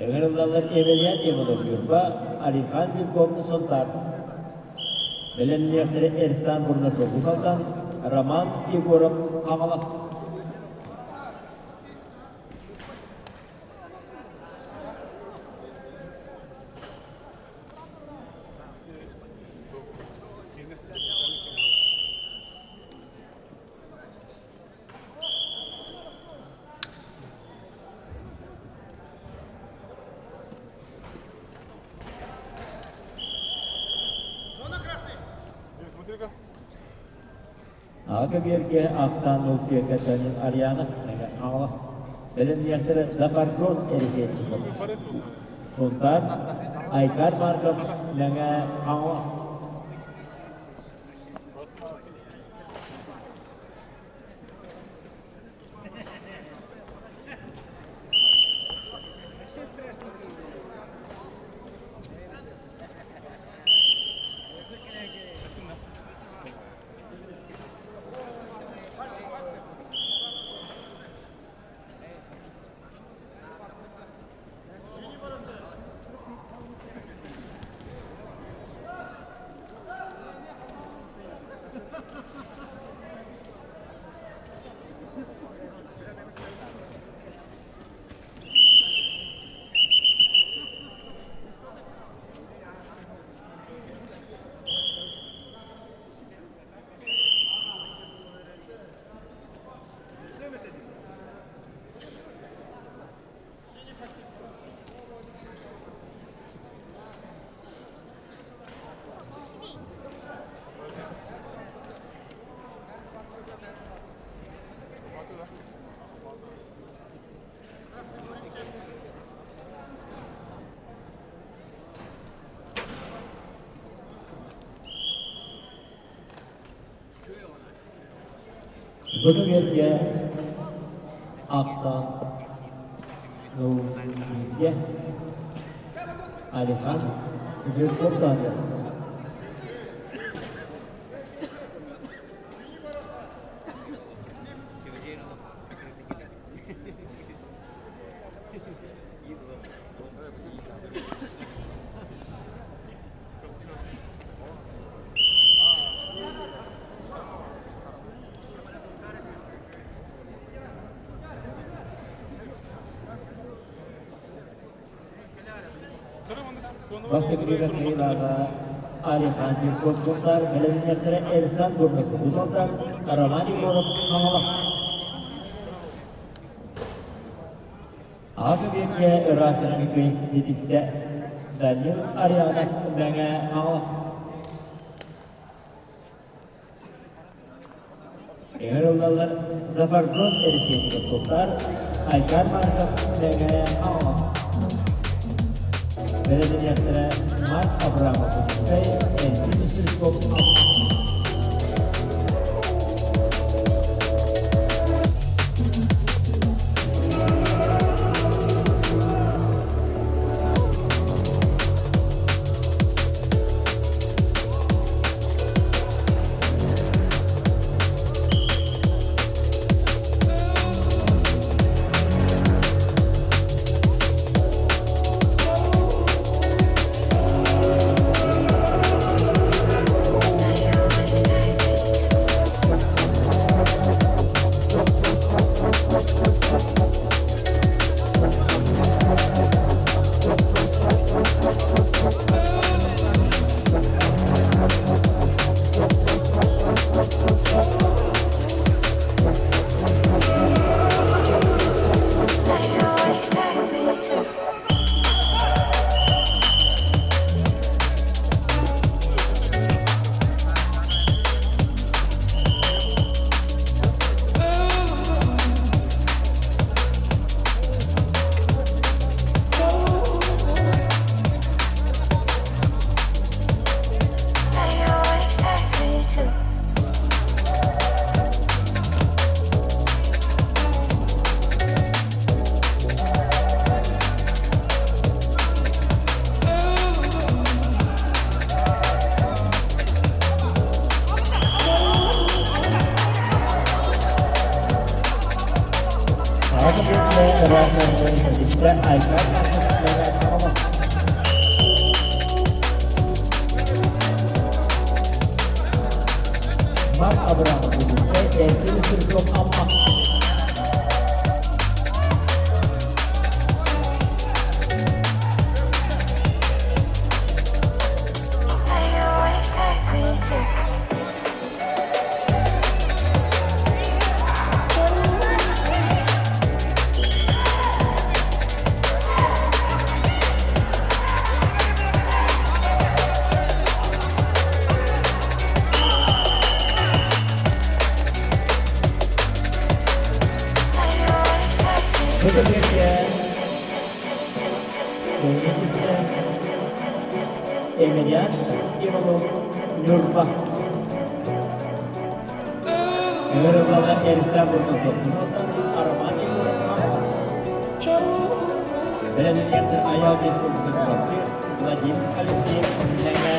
Ыҥырыллаллар Емельян Иванов Ньурба, Алихан Жирков Сунтаар. Бэлэмниэхтэрэ Эрсан Бурнашов Уус-Алдан, Роман Егоров Хаҥалас. Аҕа көбүөргэ ахсаан нултуйа Ариана Хаҥалас бэлэмниэхтэрэ Захаржон Эрисиэтников Сунтаар Айкар Марков Мэҥэ Хаҥалас Бу түгэргэ ахсаан Ноумиге Алихан Жирков даҕаны. Бастакы Михаилова Алихан Жирковтар бэлэмнэттэрэ Эрсан Бурнашов Усалдан Роман Егоров Хаҥалас Аҕа көбүөргэ ыраас ситистэ Данил Арианов Мэҥэ Хаҥалас. Ыҥырыллаллар Зафаржон тэрилтэтигэр туттар Айкар Марков Мэҥэ Хаҥалас. Бэрэсидьиэннэрэ Марк Абрамов Дьокуускай, Эльвин Стрелков Амма. Саха сиринэ Айкар Марк Абрамов Эркин Сырков Амма. Бу кэмҥэ Эмилиан Иванов Ньурба Ыҥырыллала эрдэ бурдук Роман Егоров Бэлэмниэхтэр Айал Республика Владимир Алексеев Мэҥэ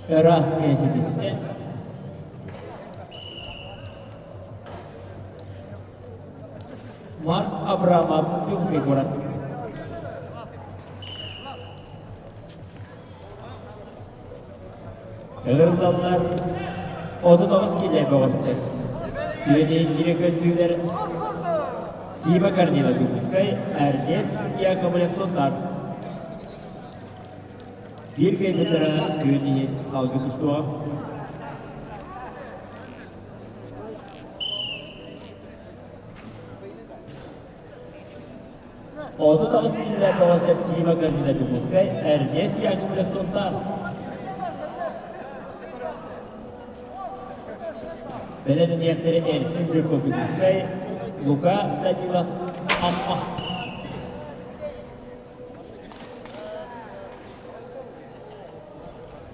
Ыраас киһи Марк Абрамов Дьокуускай куорат. Ыҥырыллаллар 39 киилэ бөҕөстөр. Үөдэйчигэ көрсүүлэр Тима Корнилов Дьокуускай, Эрнест Яковлев Сунтаар. Биир кыайбыттара күн иһин салгыы тустуоҕа. 38 киилэ бөҕөтө Дима Карина Дьокуускай, Эрнест Яковлев Сунтаар. Бэлэмниэхтэри Эрчим Жирков Дьокуускай, Лука Данилов Амма.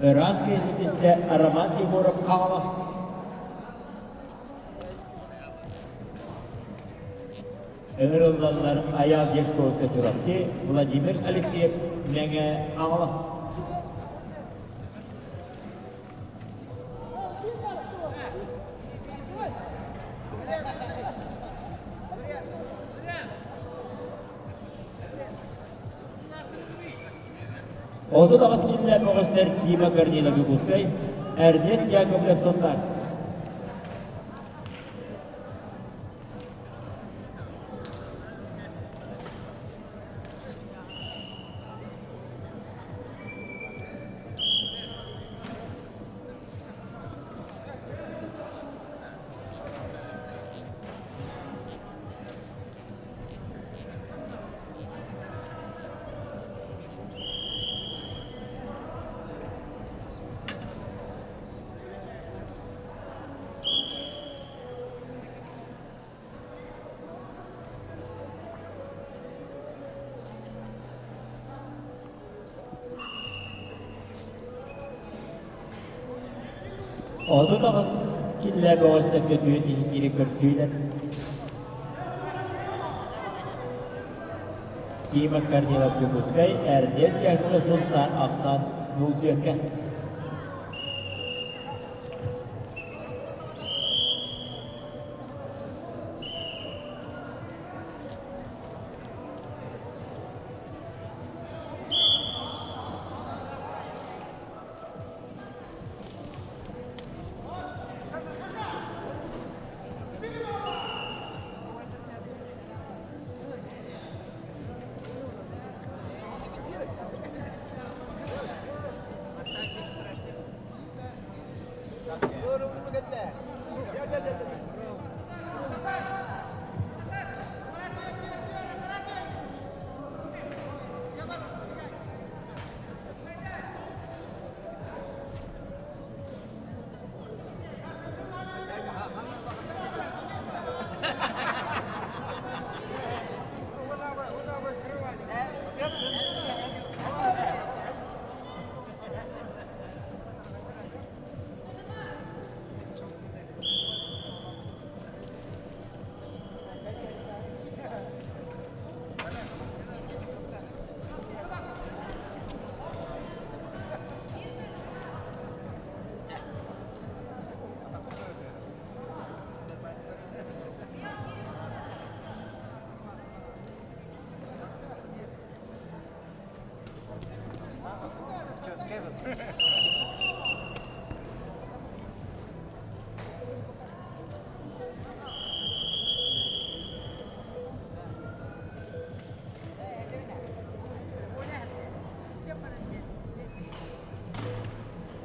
Ыраас киһи Роман Егоров Хаҥалас. Ыҥырыллаллар Айаал Дьячковка Чурапчы, Владимир Алексеев Мэҥэ Хаҥалас. 38 киилэ бөҕөстөр Дима Корнилов Якутскай, Эрнест Яковлев Сунтаар. 38 киллэ бөҕөстөргө түүн иһикири көрсүүлэр. Дима Корнилов Дьокуускай, Эрнест Яковлев Сунтаар ахсаан 0-4.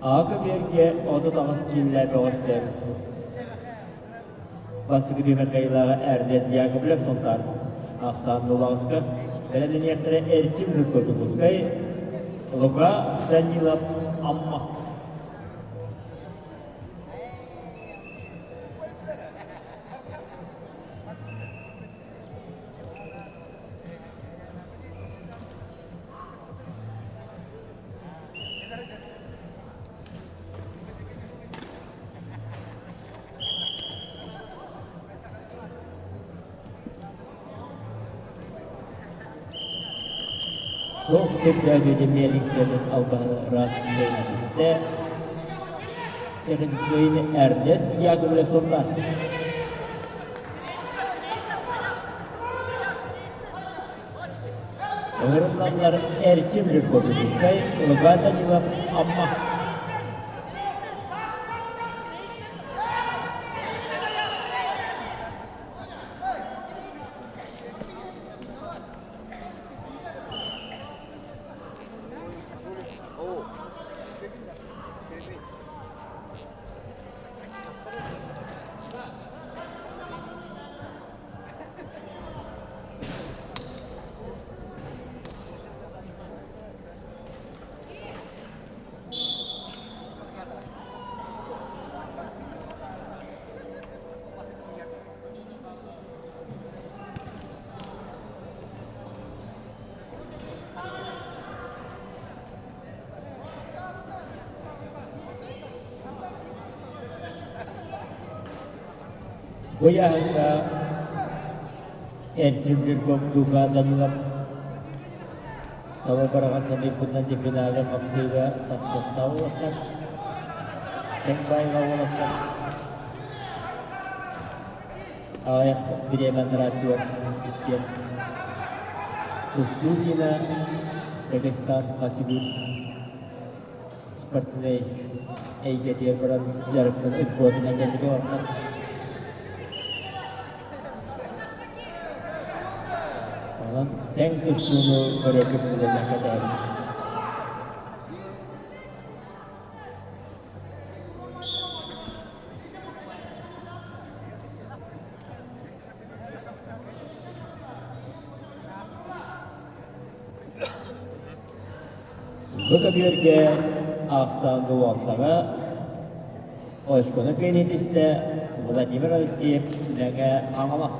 Аҕа-көбүөргэ 38 киилэ бөҕөстөр. Бастакы түһүмэх кыайыылааҕа Эрнест Яковлев Сунтаар. Ахсаан Нулаҕыска бэлэмнэниэхтэрэ Эрчим Жирков Дьокуускай, Лука Данилов Амма. Туох сөптөөх миэлиҥсэтин албаһын ыраас истэ техническэй Эрнест Яковлев сурда. Ыҥырылланнар Эрчим Жирковскай, Лука Данилов, Амма. Бу ыйааһыҥҥа Эрчим Жирков Лука Данилов саба быраҕан саныырбынан финалга хапсыыга тахсыахтаах уолаттар. Тэҥ баайга уолаттар. Аҕыйах бириэмэ андарааччылар иккиэн Устудина Дагестан Хасибут спортивнай эйгэтигэр баран дьарыктан спордунан кэлбит уолаттар. Онон тэҥ тустууну көрөргө билэллэр кэтэһэбин. Бу көбүөргэ ахсаан уолтара очкону кыайан Владимир Алексеев Мэҥэ Хаҥалас.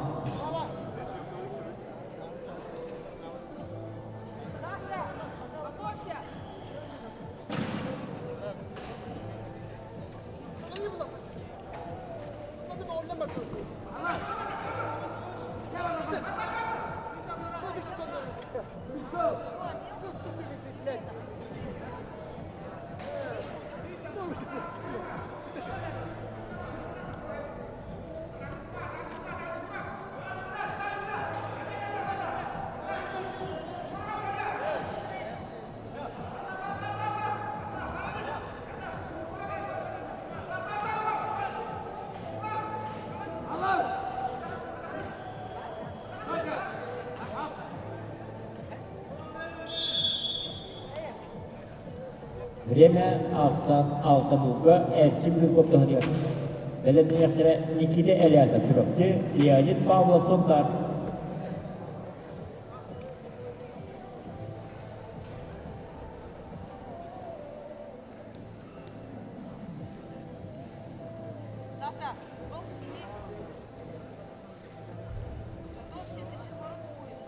Время ахсан алтабылга Эрчим Жирков туһатыгар. Бэлэмниэхтэрэ Никита Элясов Чурапчы, Леонид Павлов Сунтаар. Саша, руку сними. Готовься, ты сейчас бороться будешь.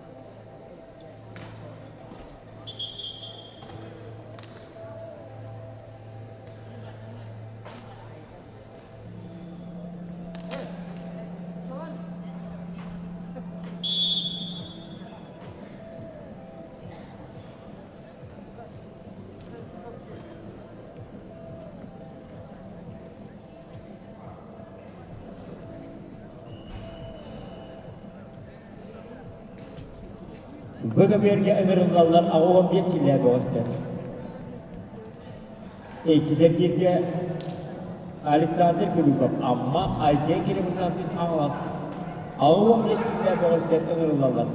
Бу көбүөргэ ыҥырыллаллар 85 киллээ бөҕөстөр. Иккитэргииргэ Александр Крюков, Амма, Айсен Кирибусанкин Хаҥалас. 85 киллээ бөҕөстөр ыҥырыллаллар.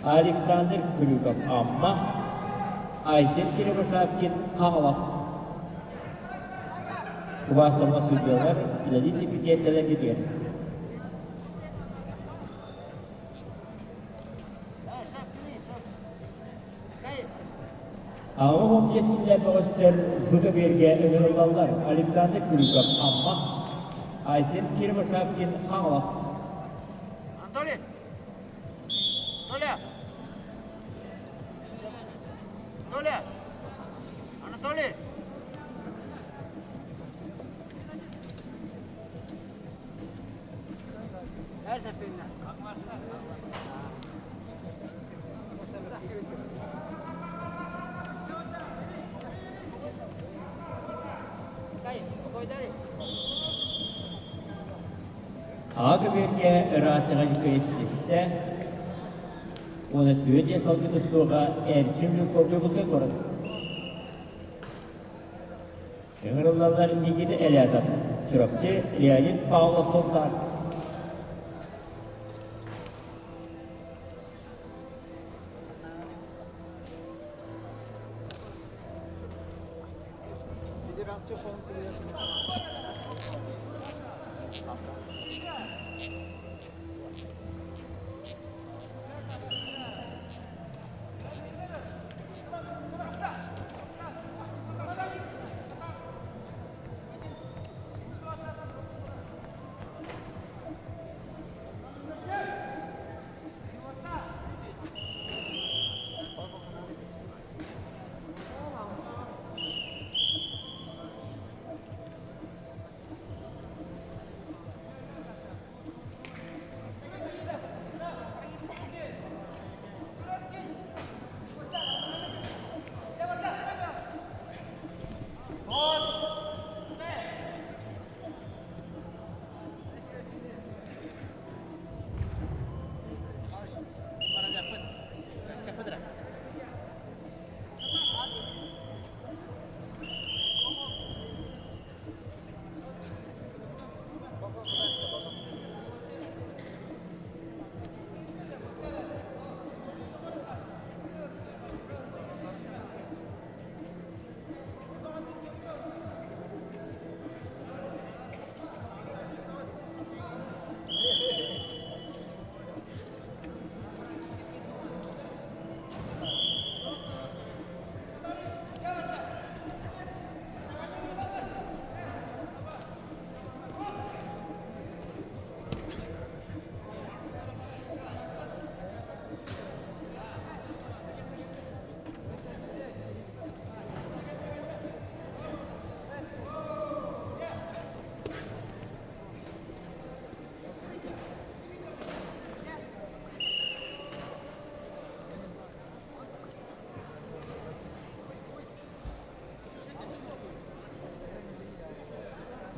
Александр Крюков, Амма, Айсен Кирибусанкин Хаҥалас. Убаастаммат судьялар үлэлии сиппитиэртэлэргитигэр. 85 киллэр бөҕөстөр фото-биэргэ ыҥырыллаллар. Александр Крюков, Амма, Айсен Кирбашапкин, Хаҥалас. Анатолий! Толя! Толя! Анатолий! Her seferinde. Аҕа көбүөргэ ыраастаҕа дьүккүйэспитэ уонна түөрт диэн салгын устуоҕа Эрчим Жирков Дьокуускай куорат. Ыҥырыллаллар Никита Элятов, Чурапчы, Леонид Павлов Сунтаар. Федерация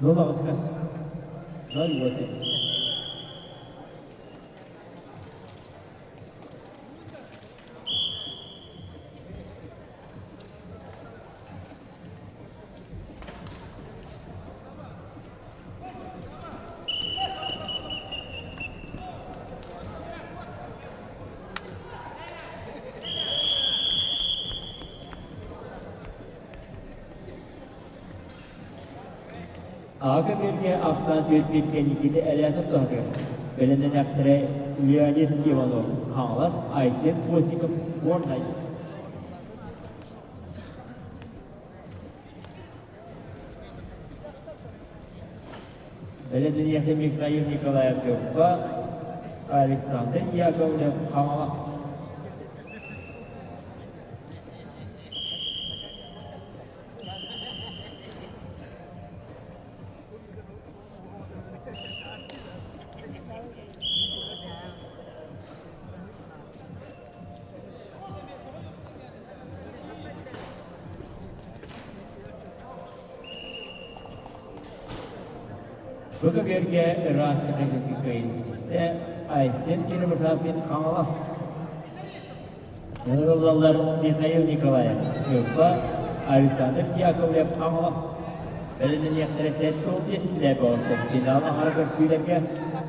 0-8-ка. 0-8. Аҕа биэргэ ахсаан түөрт кэнникити Элясов туһатыгар бэлэмнэнэхтэрэ Леонид Иванов, Хаҥалас, Айсен Постников, Горнай. Бэлэмнэниэхтэ Михаил Николаев Ньурба, Александр Яковлев, Хаҥалас. Бу көбүөргэ ыраас кыайыы ситистэ Айсен Черемушапин Хаҥалас. Ыҥырыллаллар Михаил Николаев, Ньурба, Александр Яковлев, Хаҥалас. Бэлэмнэниэхтэрэ 75 билээбэҕиттэн финал аһара көрсүүлэргэ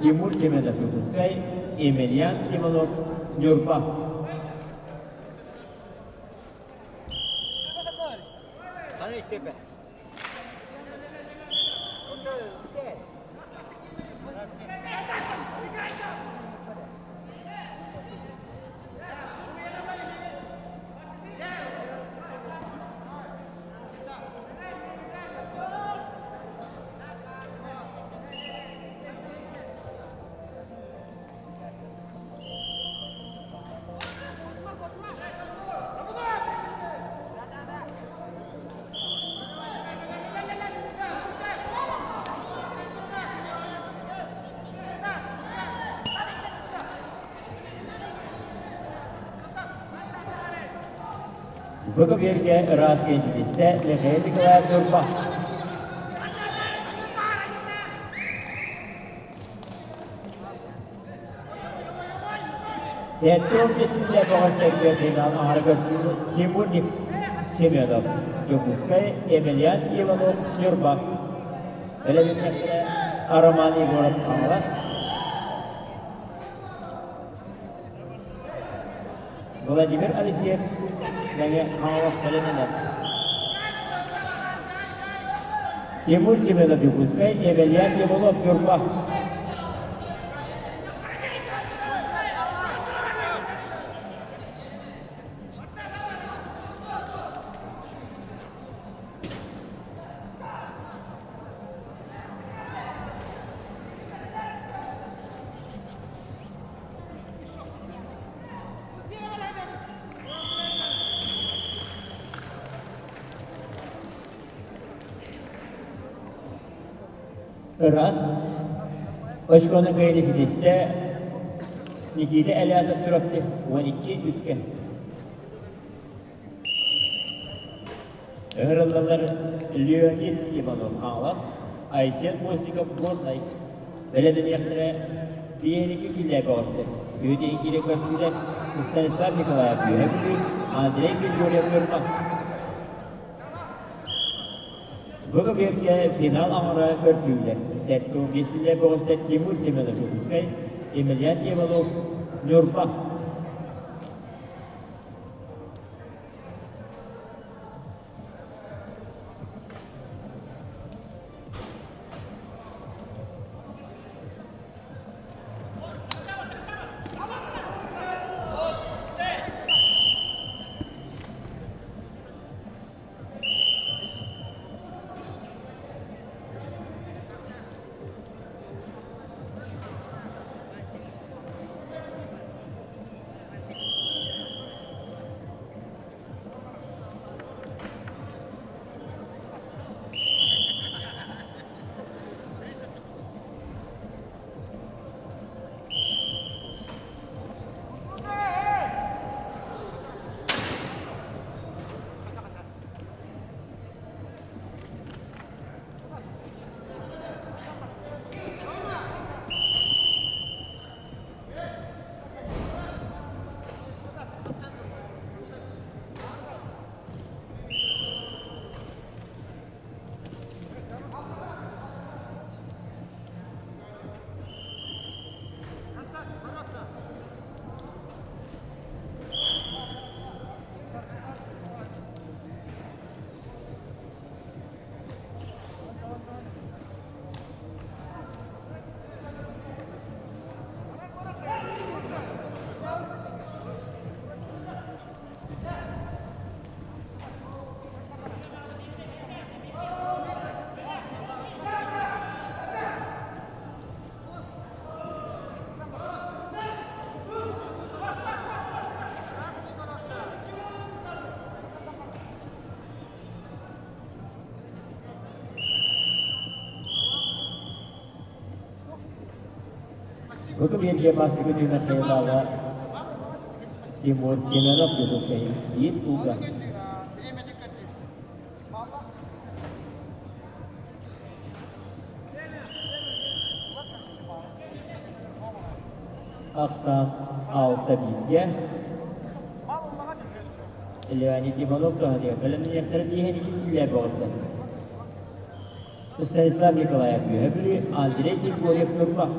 Тимур Семенов Якутскай, Емельян Иванов, Ньурба. Бу көбүөргэ ыраас кэнситистэ Михаил Николаев Ньурба. 75 күннээх бөҕөстөргө финал аһара көрсүү Тимур Семенов, Дьокуускай, Емельян Иванов, Ньурба. Бэлэмнээччилэр Роман Егоров Хаҥалас, Владимир Алексеев Мэҥэ Хаҥалас бэлэмнэнэр. Тимур Семенов Якутскай, Емельян Иванов Ньурба. Ырас очкону кыайан ситистэ Никита Элязов Чурапчы 12 үскэ. Ыҥырыллаллар Леонид Иванов Хаҥалас, Айсен Постников Горнай. Бэлэмнэниэхтэрэ биэһин киллээ бөҕөстөр. Үөдүйэн киирэ көрсүүлэр Станислав Николаев Үөһэ Бүлүү, Андрей Григорьев Ньурба. Бу көбүөргэ финал аҥара көрсүүлэр. 75 киллээ бөҕөстөр Тимур Семенов Дьокуускай, Емельян Иванов Ньурба. Бу биэргэ бастакы түһүмэх хайалаала Тимур Семенов Дьокуускай биир ууга. Ахсаан алта бииргэ. Леонид Иванов туһатыгар бэлэмнэниэхтэрэ тииһэн икки киилэ боҕустар. Станислав Николаев Үөһэ Бүлүү, Андрей Григорьев Ньурба.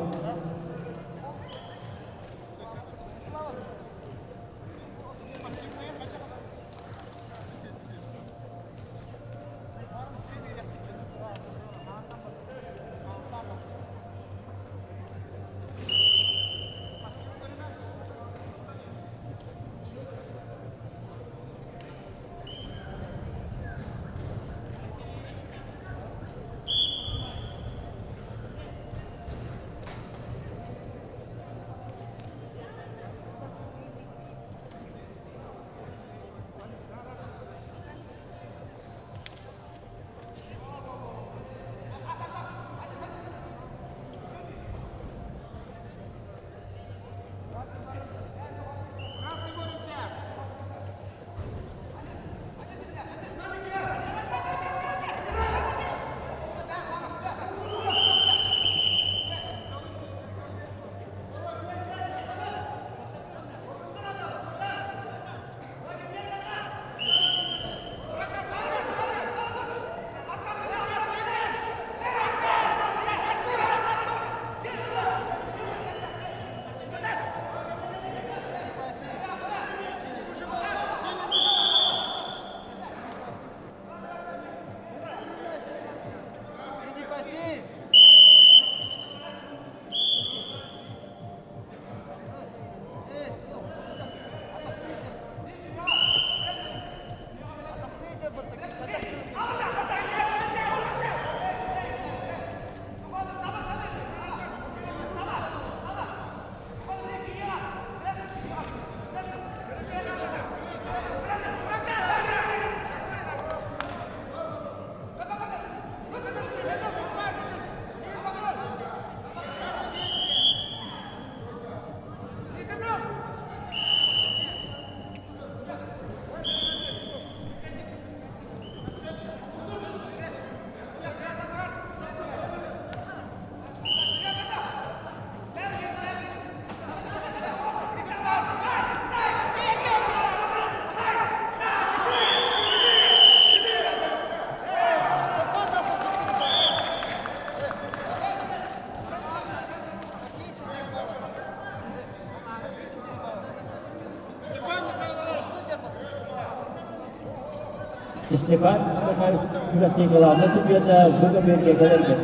Степан Михайлович күрэхтии главнай судьуйата бу көбүөргэ кэлэргэ.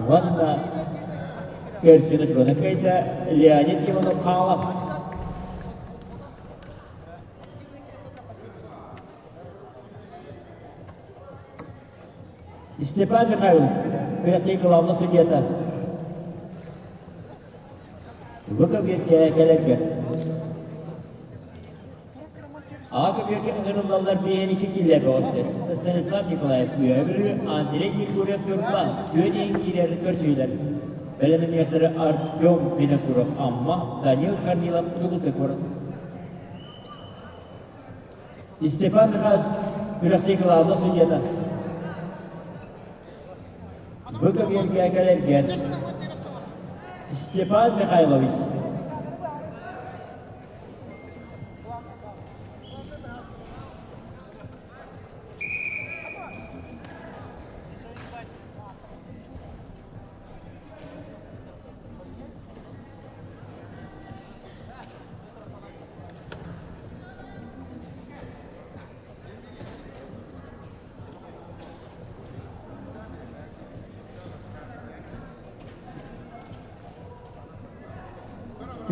Уонна көрсүнү сылына кыайда Леонид Иванов Хаҥалас. Степан Михайлович, күрэхтии главнай судьуйата. Бу көбүөргэ кэлэргэ. Аҕа көбүөргэ ыҥырыллаллар биэһин икки киллэр бөҕөстөр. Станислав Николаев Үөһэ Бүлүү, Андрей Григорьев Ньурба түөрт иһин киирэр көрсүүлэр. Бэлэмниэхтэрэ Артем Винокуров Амма, Данил Корнилов Дьокуускай куорат. Степан Михайлович күрэхтии кылаабынай судьуйата. Бу көбүөргэ кэлэргэ Степан Михайлович.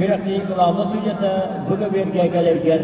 Күрэхтэһии кылаабынай судьуйата бу көбүөргэ кэлэргэр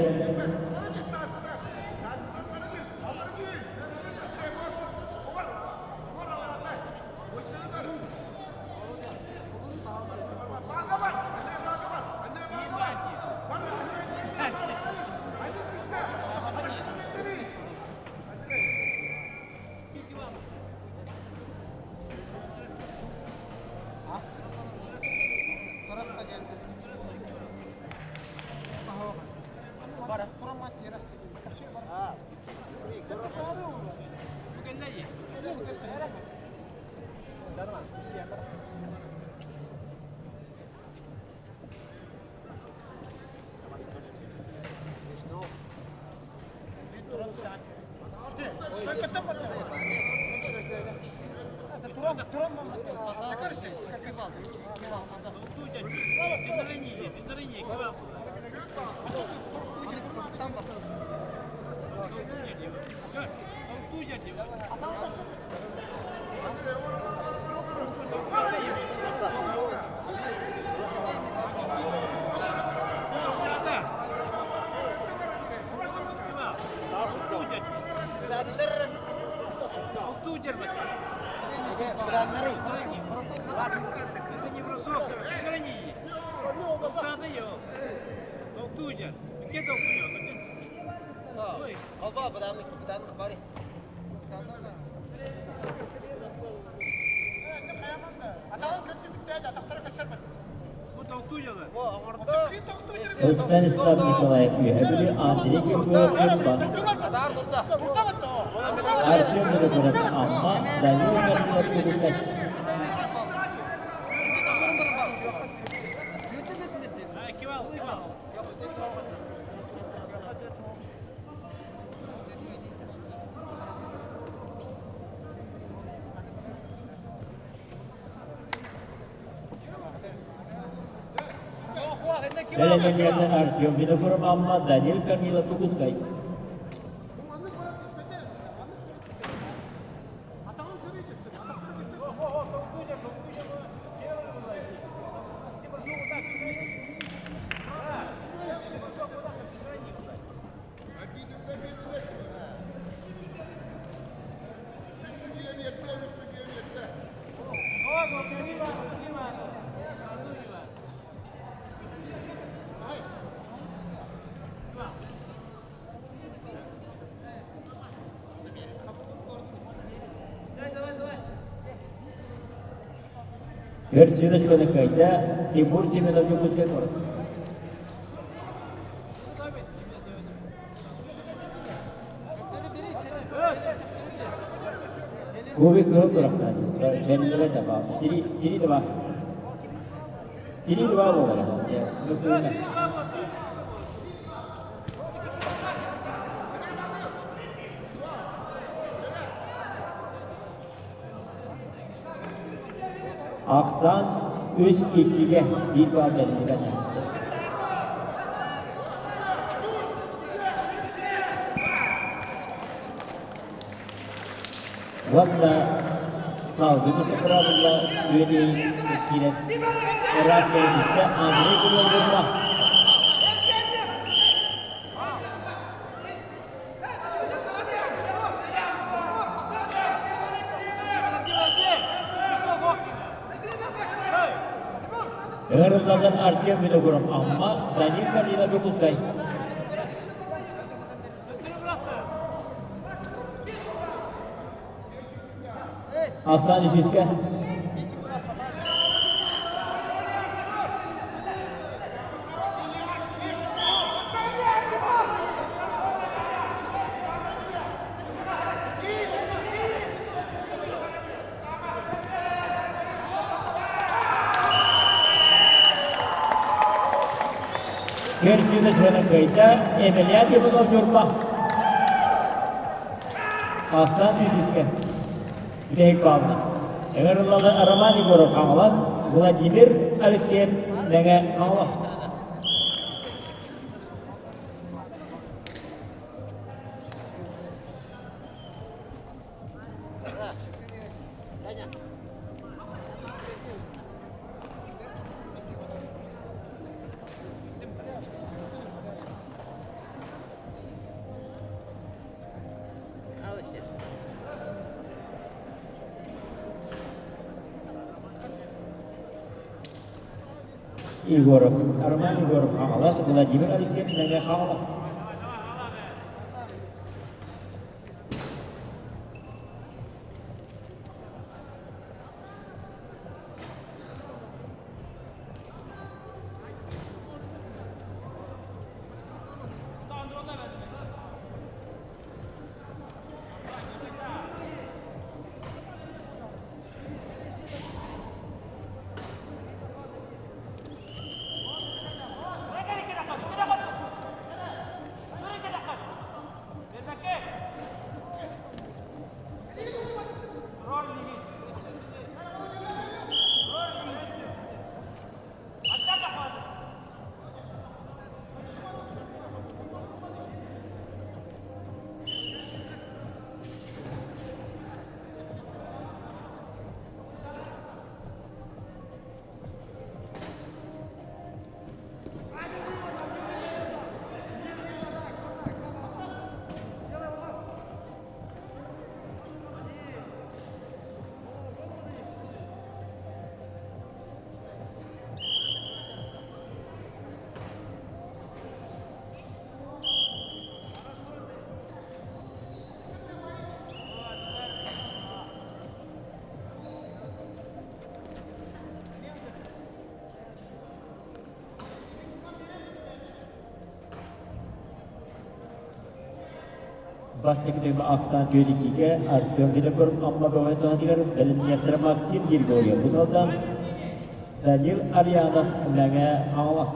Станислав Николаев Үөһэ Бүлүү, Андрей Киркоров Ньурба, Артем Винокуров Амма, Данил Корнилов Кудукай. Бэлэмнэниэҕэ Артем Винокуров Амма, Данил Корнилов Дьокуускай. Көрсүнүс көнөкөйдө Тимур Семенов Дьокуускай куорат. Кубик кыһыл тураптаан. Чэннибэ таба. Три, три, два. Три, два буолара. Ахсаан үс иккигэ биир баал бэриллибэт. Уонна салгыы кытта үөдэй киирэн ыраас кэлбиттэ Андрей Куриловна. Ыҥырыллардан Артем Винокуров Амма, Данил Калина Дьокуускай. Ахсаан үсүскэ. Көрсүүнү сыана кыайда Емельян Иванов Ньурба. Ахсаан үсүскэ. Бүтэһик баалына. Ыҥырыллалар Роман Егоров Хаҥалас, Владимир Алексеев Мэҥэ Хаҥалас. Егоров, Роман Егоров Хаҥалас, Владимир Алексеев Мэҥэ Хаҥалас. Бастакы түмүк ахсаан түөрт Артем Винокуров Амма бөҕө туһатыгар бэлэмниэхтэрэ Максим Григорьев Уус Алдан, Данил Арьянов Мэҥэ Хаҥалас.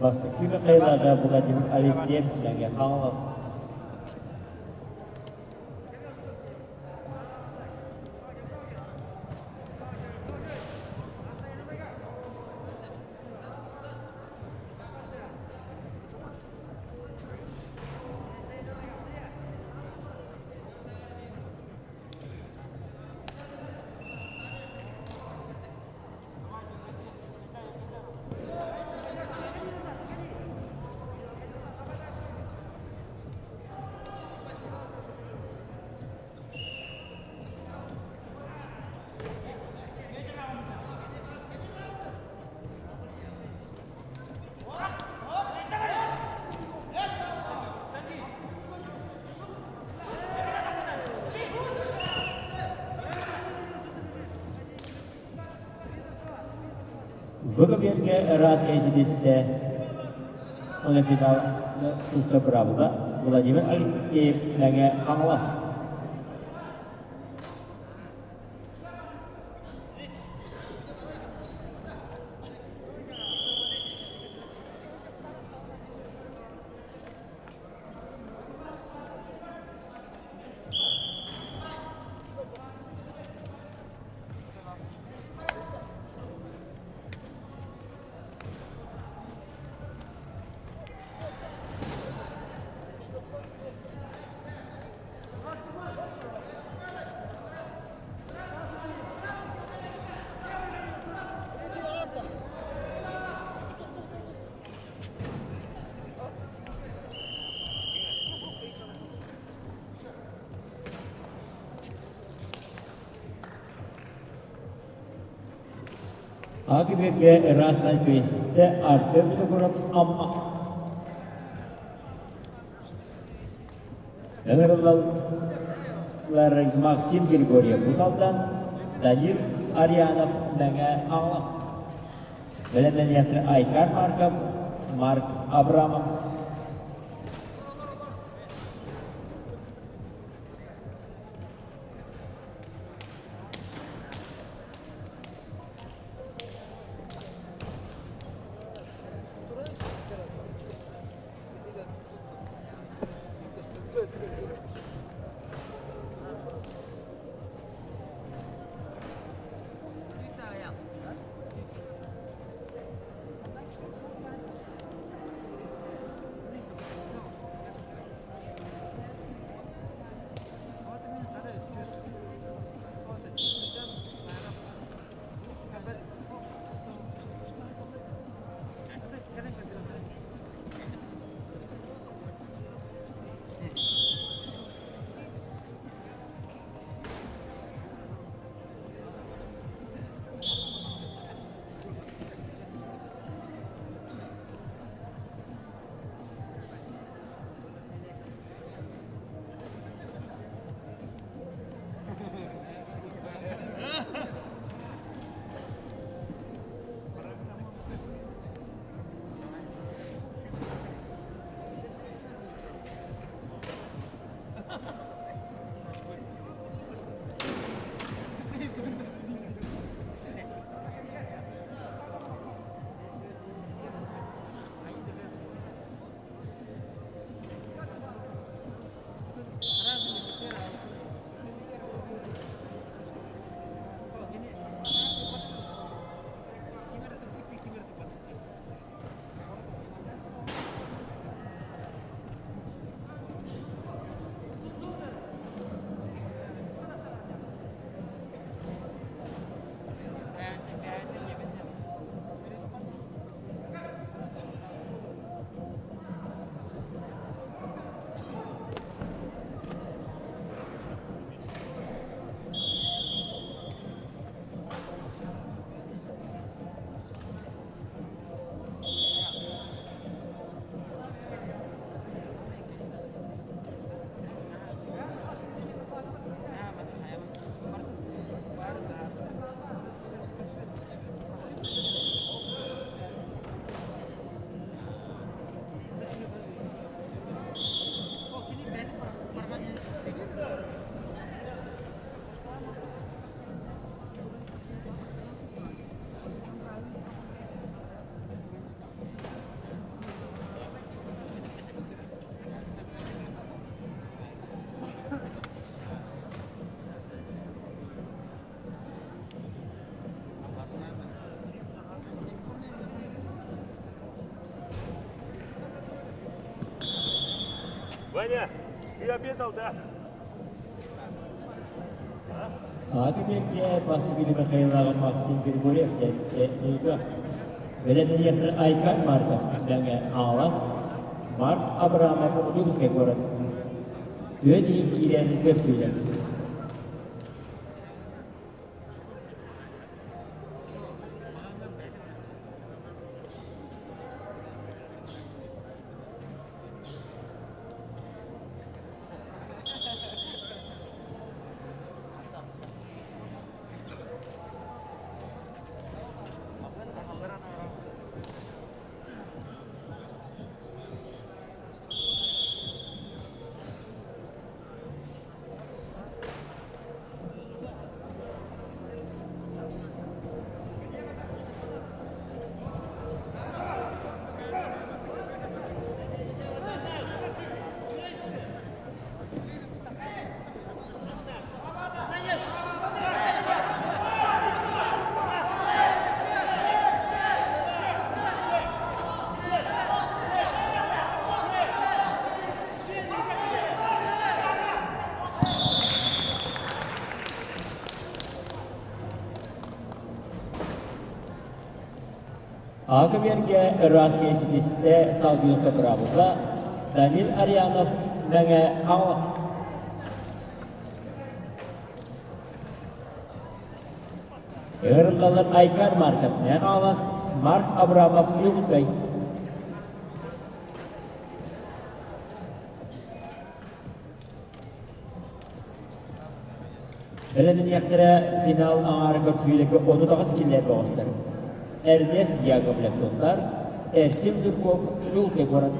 Бастакы Михайлаҕа Владимир Алексеев Мэҥэ Хаҥалас. Выкоперге ыраас кэйситистэ Уонна финал туста быраабыла Владимир Алексеев Мэҥэ Хаҥалас. Акыберге ыраас альпинистэ Артем Винокуров Амма. Ыҥырыллар Максим Григорьев Уус Алдан, Данил Арьянов Мэҥэ Хаҥалас. Бэлэмнэниэхтэрэ Айкар Марков, Марк Абрамов. Ваня, ты обедал, да? Ааты биэргэ бастакы Михаилаҕа Максим Григорьев сэттэ ылга. Бэлэмниэхтэр Айкар Марков, Мэҥэ Хаҥалас, Марк Абрамов Дьокуускай куорат. Түөн иһин киирэн көрсүүлэр. Аакы-биэргэ ыраас киэситистэ салгыыта быраабыла Данил Арианов Мэҥэ Хаҥалас. Ыырыллалар Айкар Марков Мэҥэ Хаҥалас, Марк Абрамов Якутскай. Бэлэмниэхтэрэ финал аҥаара көрсүүлэргэ 38 киллэр бөҕөстөр. Эрнест Яковлев туттар, Эрчим Жирков Юлкай куорат.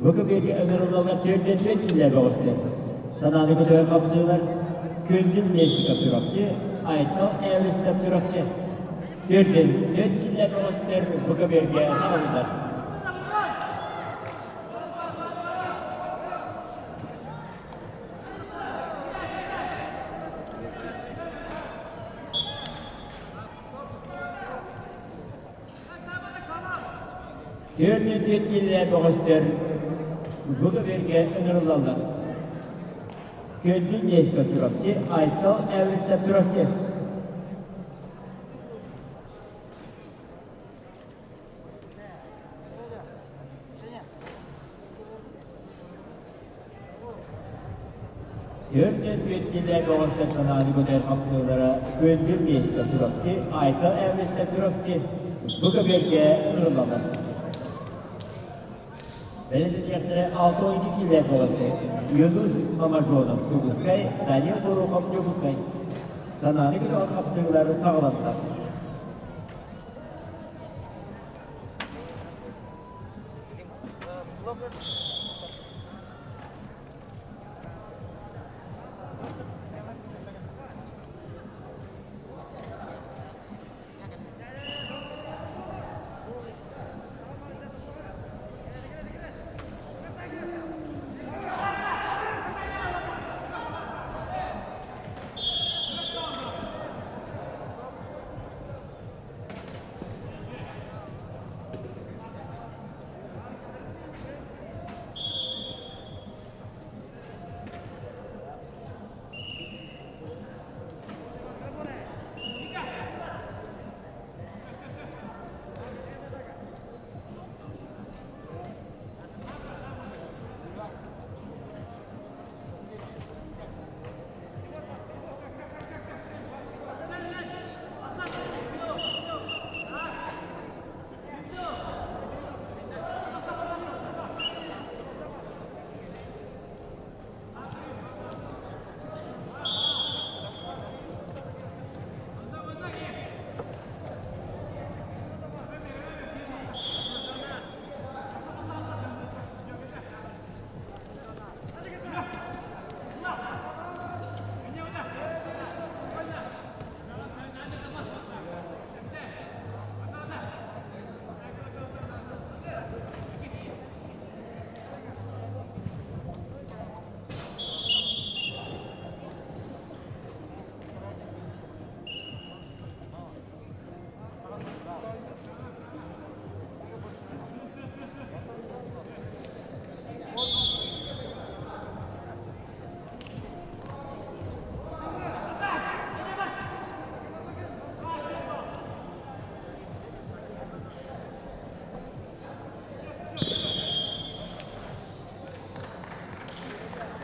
Бу ыҥырыллаллар төрдөн төрдүлэр бөҕөстөр. Санааны көтөҕө хапсыылар Күндүл Мельников Чурапчы, Айтал Эвестов Чурапчы. Төрдөн төрдүлэр бөҕөстөр ФКБ-гэ саҕалыылар. Төрдүн киллэ бөҕөстөр ФКБ-гэ ыҥырыллаллар. Күндүл Мельников Чурапчы, Айтал Эвестов Чурапчы. 44 киилэ бөҕөстөр санааны көтөр хапсыылара күндү миэстэ Чурапчы, Айтал Эвристэ Чурапчы бу көбүөргэ ыҥырыллаллар. Бэлэмниэхтэрэ 62 киилэ бөҕөстөр Юнус Мамажонов Дьокуускай, Данил Горохов Дьокуускай. Санааны көтөҕөр хапсыылар саҕаланнылар.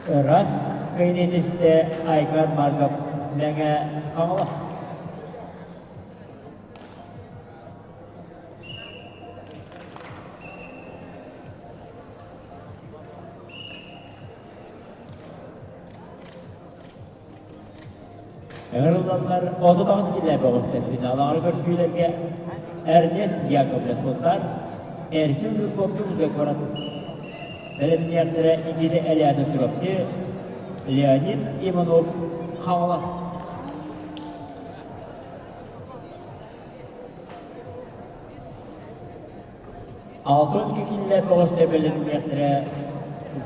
Ырас кыйнетисте Айкар Марков Мэҥэ Хаҥалас. Ыҥырыллаллар 38 килэ бөҕөттөр финалаҕар көрсүүлэргэ Эрнест Яковлев Сунтаар, Эрчим Жирков Дьокуускай куорат бэлэмниэхтэрэ Никита Элязов Чурапчы, Леонид Иванов Хаҥалас. Алтын кикиллэ тоҕус бэлэмниэхтэрэ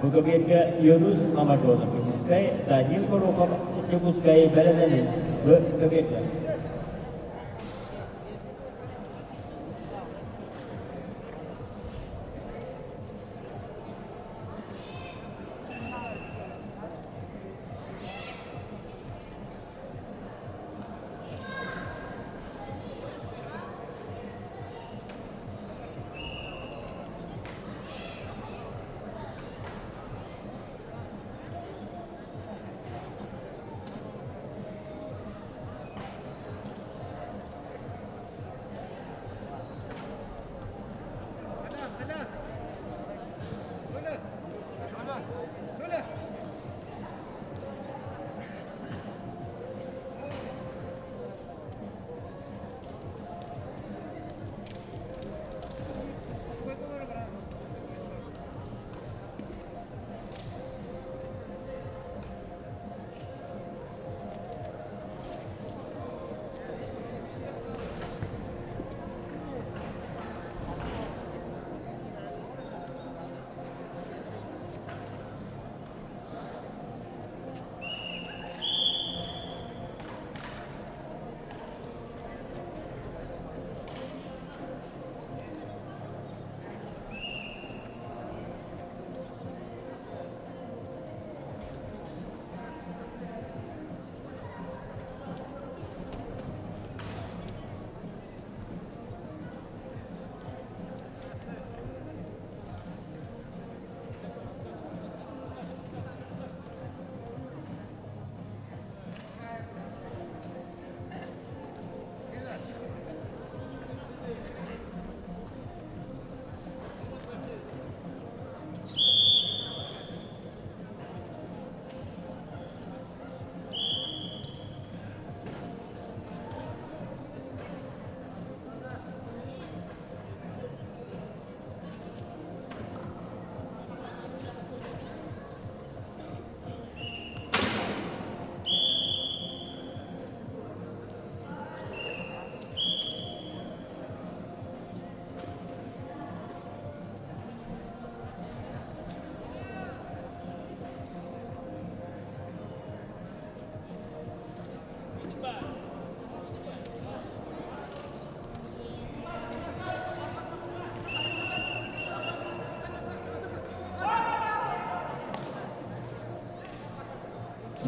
ФГБ-га Юнус Мамажонов Дьокуускай, Данил Горохов Дьокуускай бэлэмнэнин ФГБ-га.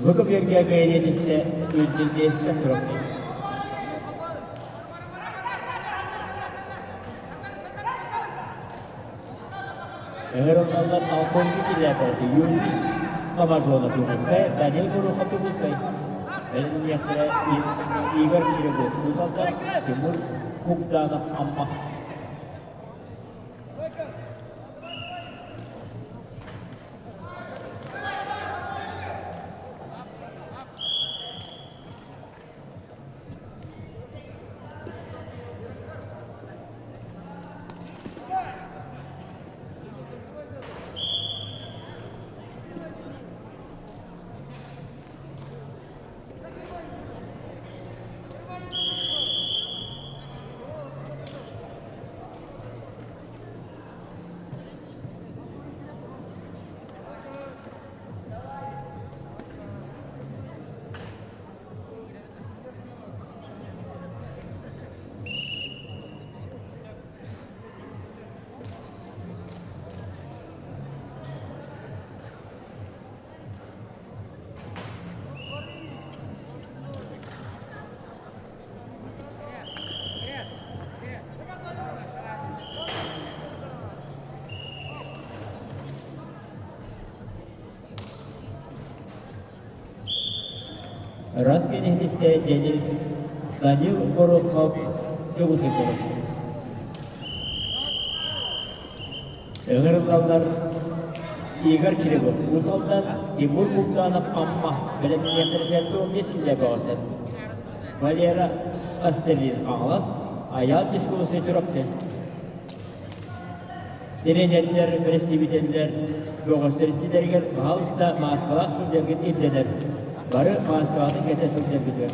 Бу көбүөргэ кыайыан истэ Күндүлбиэскэ турар. Ыҥырыллаллар Алконки Киряков, Юрис Мамажонов Дьокуускай, Данил Горохов Дьокуускай, бэлэмниэхтэрэ Игорь Кириллов Уус Алдан, Тимур Кугданов Амма. Раз кэнниттэн Денис Данил Горохов Дьокуускай куорат. Ыҥырыллаллар Игорь Кириллов Уус Алдан, Тимур Куктанов Амма бэлэмниэхтэрэ 75 киллэр бөҕөттөр. Валера Костелин Хаҥалас, Айаал Дискуссия Чурапчы. Тренердэр, бэрэстэбиитэллэр бөҕөстөр иччилэригэр баһаалыста мааскалаах сылдьаргыт ирдэнэр. Бары мааскаҕытын кэтэ сылдьаргытыгар.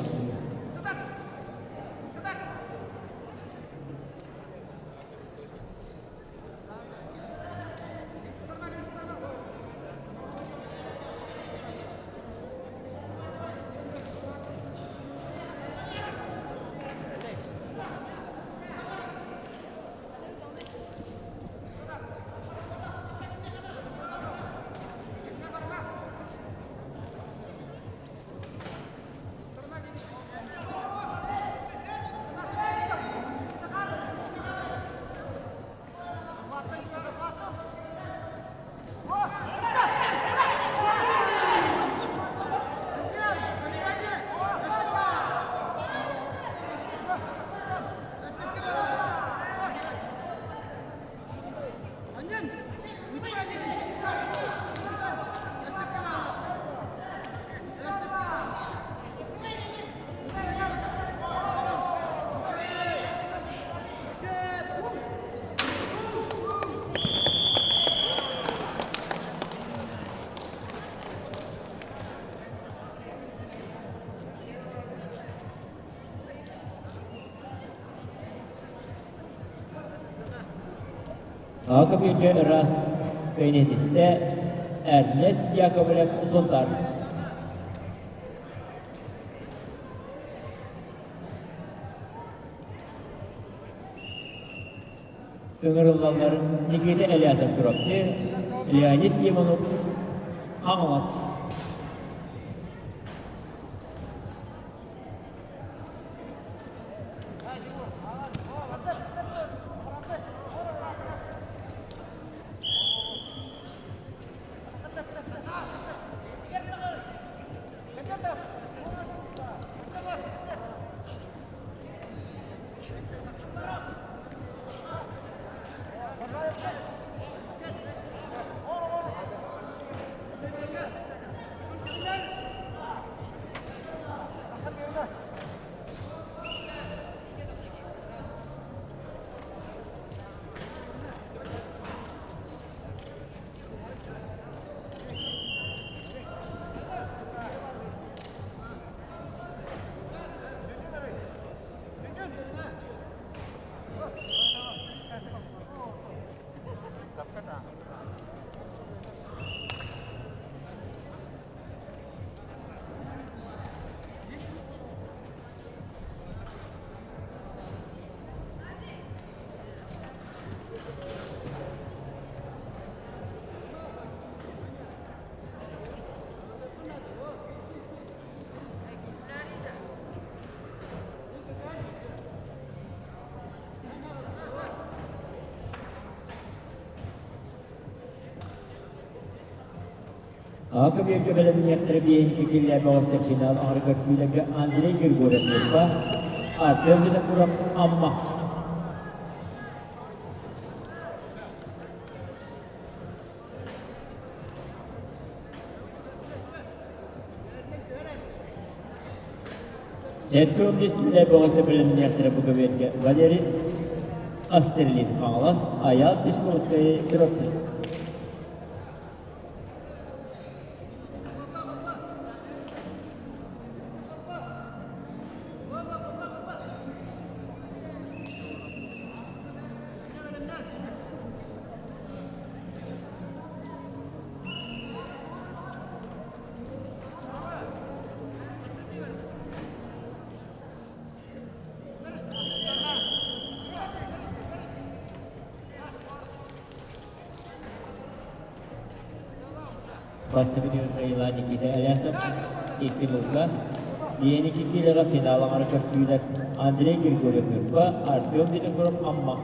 Аҕа ыраас кэнэтистэ Эрнест Яковлев Сунтаар. Ыҥырыллаллар Никита Элятов Чурапчы, Леонид Иванов Хаҥалас. Ака бииргэ бэлэмниэхтэрэ биэһинки киллээн бөҕөстөр финал аҥарыгар күүлэргэ Андрей Григорьев Ньурба, Артем Винокуров Амма. Сэттэ биэс бөҕөстөр бэлэмниэхтэрэ бу көбүөргэ Валерий Астерлин Хаҥалас, Айаал Песковскай Чурапчы. Бастакы Михаила Никита Элясов, икки Лука, Иэники киилэҕэ финал аҥара көрсүүлэр Андрей Григорьев Ньурба, Артем Винокуров Амма.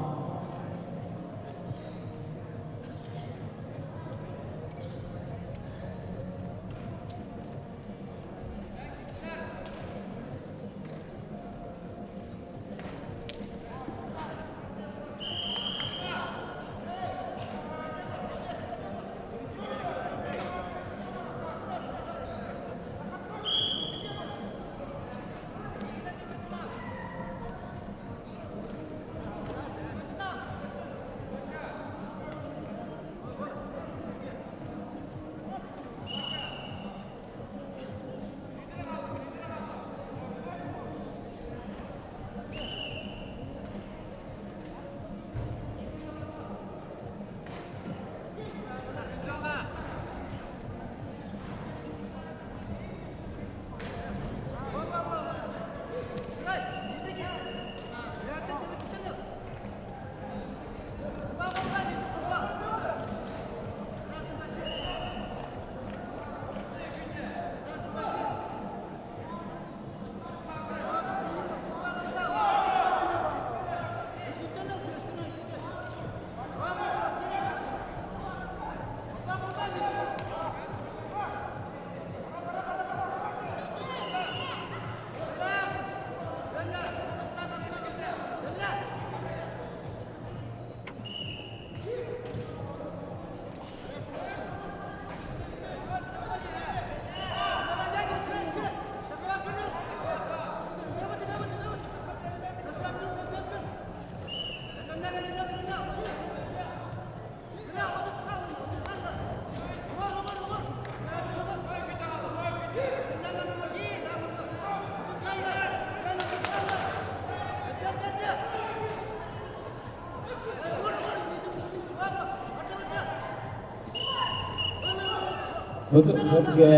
Бүгүҥҥэ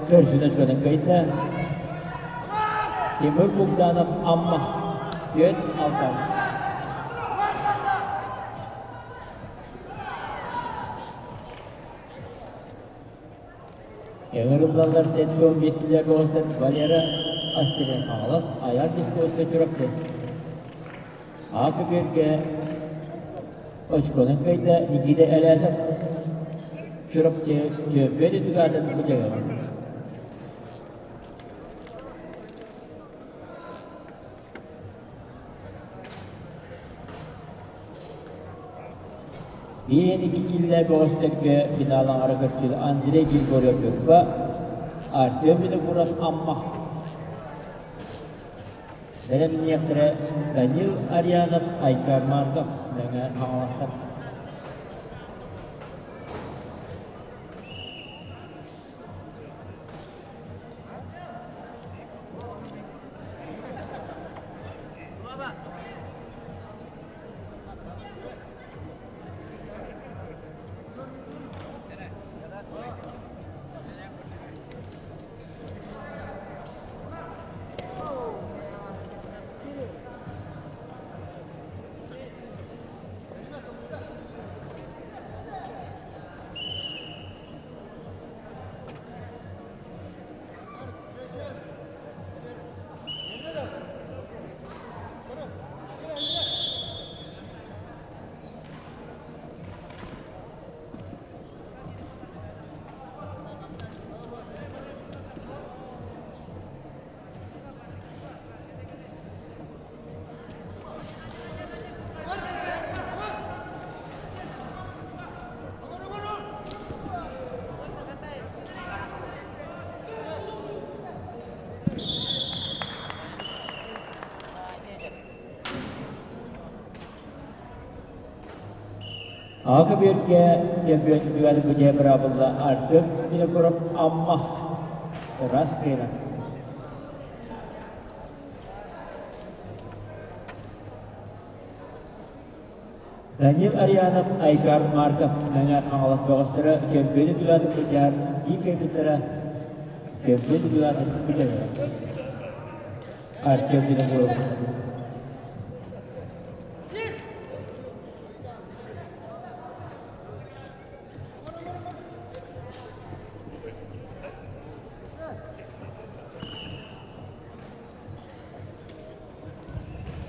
көрсүнэ өскөтүн кыайда. Тимур Богданов Амма 4-6. Ыҥырыллаллар 75 килэ бөҕөстөр Валера Астелен Хаҥалас, Айар Дисковскай Чурапчы. А көбүөргэ очконан кыайда Никита Элясов Чурапчы чөмпүйүөн үрдүк аатын бутыгар. Биир икки киилэ бөҕөстөргө финал аҥара көрсүл Андрей Григорьев Ньурба, Артем Винокуров Амма. Бэлэмниэхтэрэ Данил Арианов, Айкар Марков Мэҥэ Хаҥаластар. Аҕа көбүөргэ көбүөн үөрэ бүтэ быраабылла Артем Винокуров Амма ыраас кыайан. Данил Арианов, Айгар Марков Мэҥэ Хаҥалас бөҕөстөрө чөмпүйүөнү дугатын былдьаһар биир кыайбыттара чөмпүйүөн дугатын бүтэрэр. Артем Винокуров.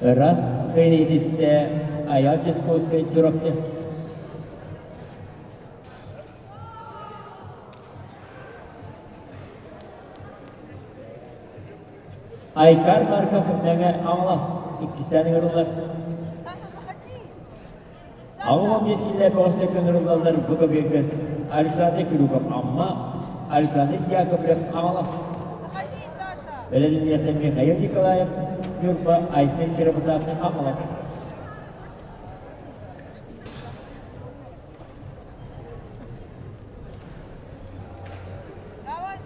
Раз кыайыытистэ Айал Дьоскуоскай Чурапчы. Айкар Марков Мэҥэ Хаҥалас иккистээн ыҥырыллар. Саша, заходи! Аҕа миэскиллэр бөҕөстөр ыҥырыллаллар Букабегас Александр Крюков Амма, Александр Яковлев Хаҥалас. Заходи, Саша! Бэлэмниэхтэн Михаил Николаев Ньурба, Айсен Черепасов Хаҥалас. Давай!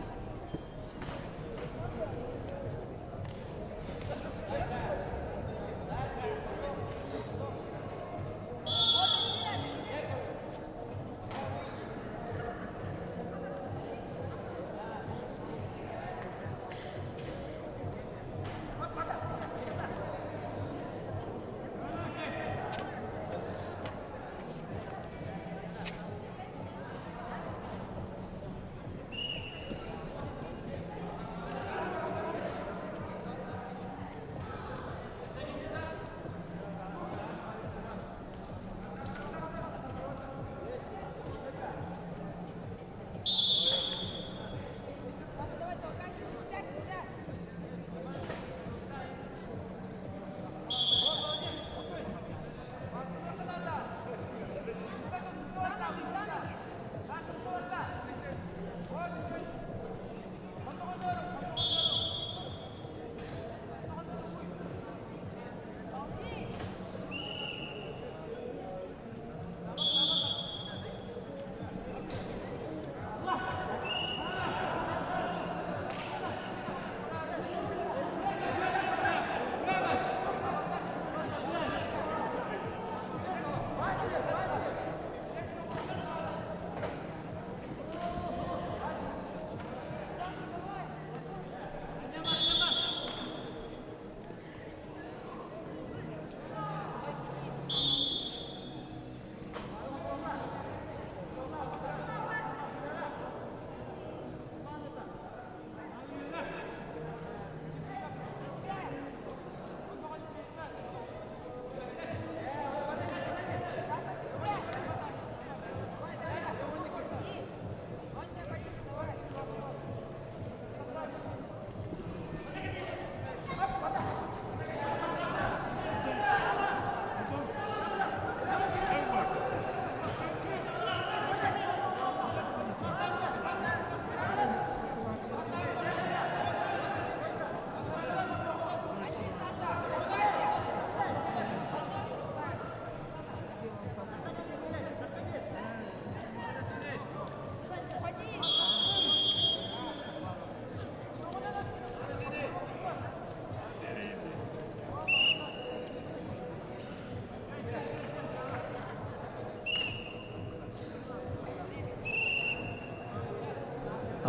Давай, толкайся, сюда, сюда!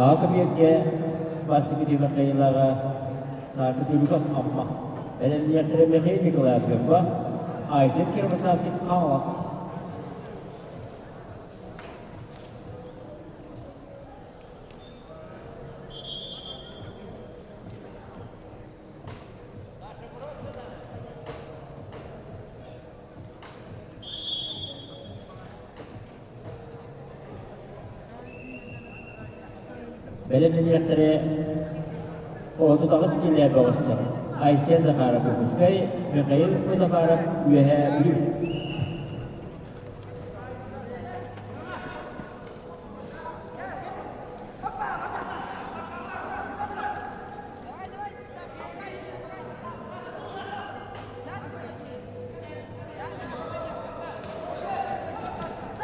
Аҕа көбүөргэ бастакы Михаилаҕа Саша Крюков Амма, бэлэмниэхтэрэ Михаил Николаев Ньурба, Айсен Кировосавкин Хаҥалас. Бэлэмнэниэхтэрэ 38 киллээх бөҕөстөр Айсен Захаров Дьокуускай, Михаил Музафаров Үөһээ Бүлүү. Давай, давай, Саша, толкайся, толкайся! Да, да, да.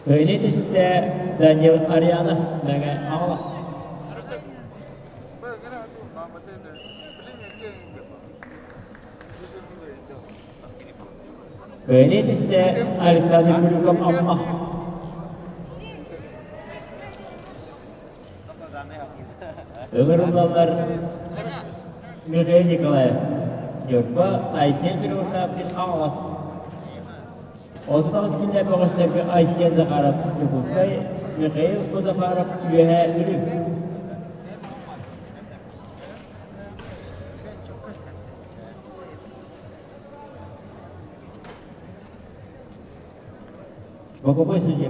Кыайыны түстэ Данил Арьянов Мэҥэ Хаҥалас. Кыайыны түстэ Александр Крюков Амма. Ыҥырыллаллар Михаил Николаев, Ньурба, Айсен Кривошапкин Хаҥалас. 38 кинилэр бөҕөстөргө Айсен Захаров Дьокуускай, Михаил Музафаров Үөһээ Бүлүү. Боковой судья.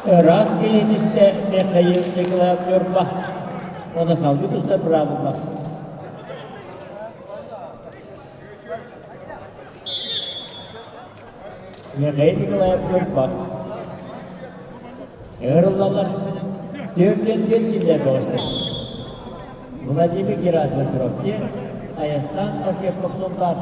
Ыраас киһи түстэ Михаил Николаев Ньурба. Оны салгыы тустар быраабыллар. Михаил Николаев Ньурба. Ыҥырыллаллар. Түөртүөн түөрт киллэр бөҕөстөр. Владимир Герасимов Чурапчы, Айастан Осипов Сунтаар.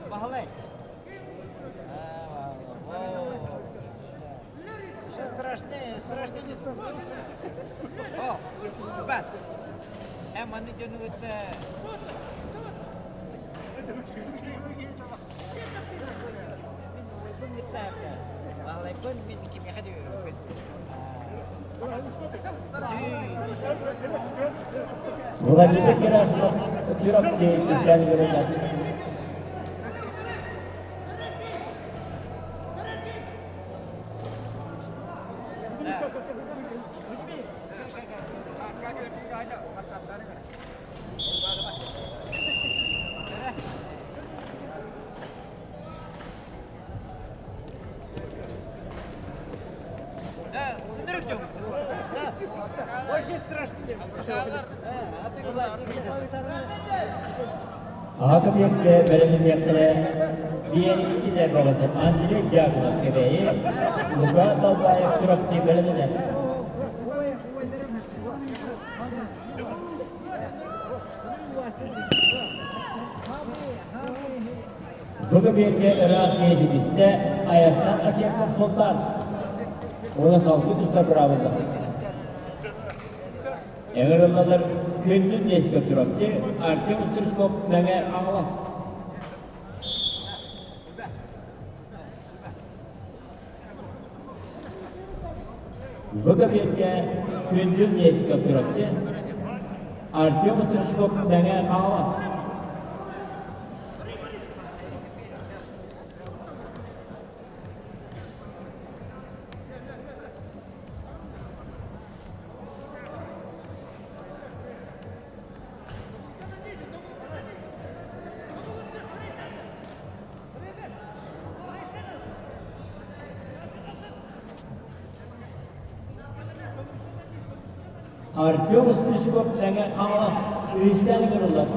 Баһылай. Страшный, страшный не О, ребят, маны дьону Владимир Герасимов Чурапчы Кистээн Игоревич. Аҕа биэргэ бэлэмниэхтэрэ биэрикитинэ бөҕөтө Андрей Дьяконов Кэбээйи, Лука Далбаев Чурапчы бэлэмнэнэр. Бүгүн биэргэ ыраас киһи ситистэ, Айастан Асиаков Султан. Уона салгыы тустар быраабылла. Ыҥырыллалар күндүн Несков Чурапчы, Артем Стручков Мэҥэ Хаҥалас. Выкопетке күндүн Несков Чурапчы, Артем Стручков Мэҥэ Хаҥалас. Артем Стручков Мэҥэ Хаҥалас үһүстээн ыҥырыллар.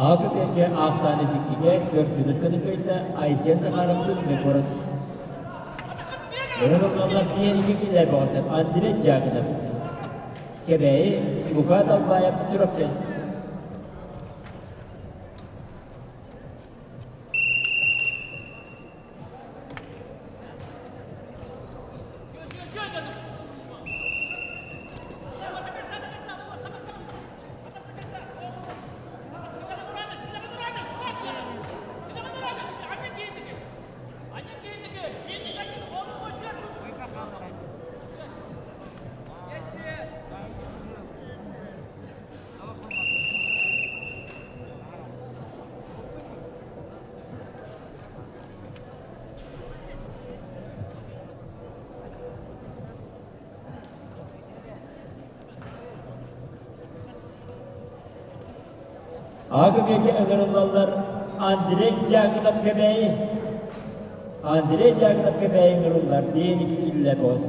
Аҕа кэпиэргэ аахсааны сиккигэ көрсүнүс көтүкөйдө Айсен Захаров Дьокуускай куорат. Өрөн оллаллар диэн икки киллэр бөҕөтөр Андрей Дьяконов. Кэбээйи Лука Далбаев Чурапчы. Аҕа кэмиэкэ ыҥырыллаллар Андрей Дьяконов Кэбээйи. Андрей Дьяконов Кэбээйи ыҥырыллар диэн ики киллэ бос.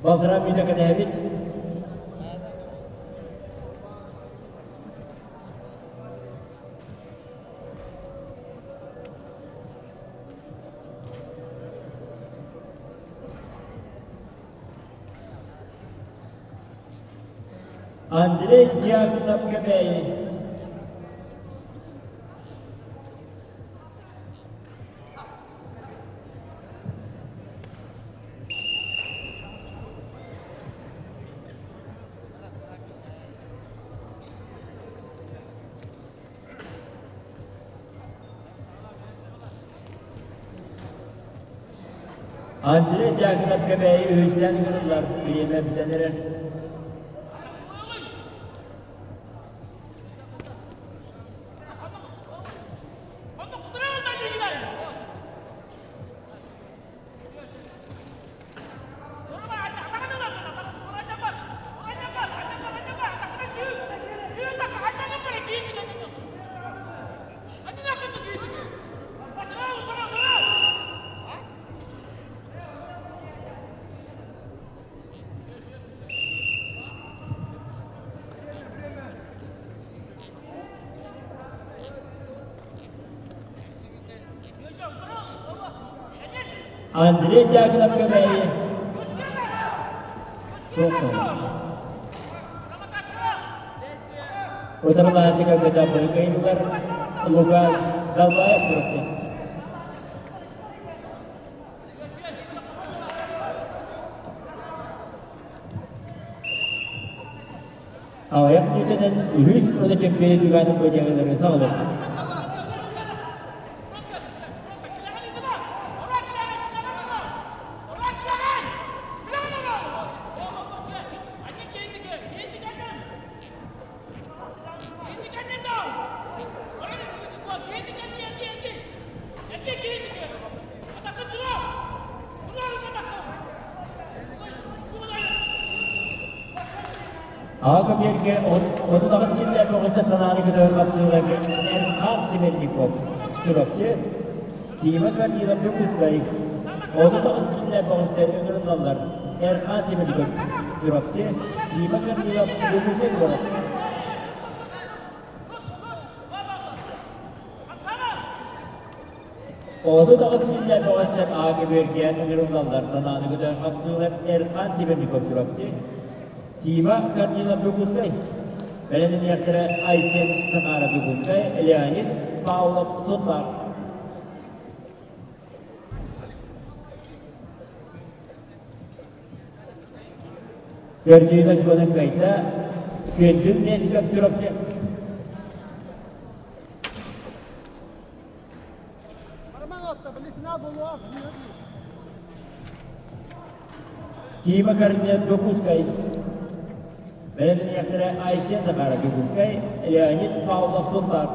Балтараа мүнүүтэ кэтэһэбит. Андрей Дьяконов Кэбээйи. Андрей Дьяконов Кэбээйи үһүстээн ыҥырыллар бириэмэ бүтэн эрэр. Андрей Дьяконов Кэбээйи суох Утарылаһааччы кэлбэтэ Бырыкыйдылар Лука Далбаев Чурапчы. Аҕыйах мүнүүтэнэн үһүс уонна чөмпүйүөн түгээтин быдьаҥылары саҕалыахпыт. Аҕа көбүөргэ 38 киллэр көҕүтэ санааны көтөҕөр хапсыыларга Эрхан Симельников, Чурапчы, Дима Корнилов Дьокуускай, 39 киллэр бөҕөстөр ыҥырыллаллар Эрхан Симельников, Чурапчы, Дима Корнилов Дьокуускай куорат. 38 киллэр бөҕөстөр Аа көбүөргэ ыҥырыллаллар санааны көтөҕөр хапсыылар Эрхан Симельников Чурапчы, Тима Корнилов Дьокуускай, бэлэмниэхтэрэ Айсен Захаров Дьокуускай, Леонид Павлов Сунтаар. Көрсүүнэ субанан кыайда, Күөндүм Несиков Чурапчы. Тима Корнет Дьокуускай. Бэлэмниэхтэрэ Айсен Захаров Дьокуускай, Леонид Павлов Сунтаар.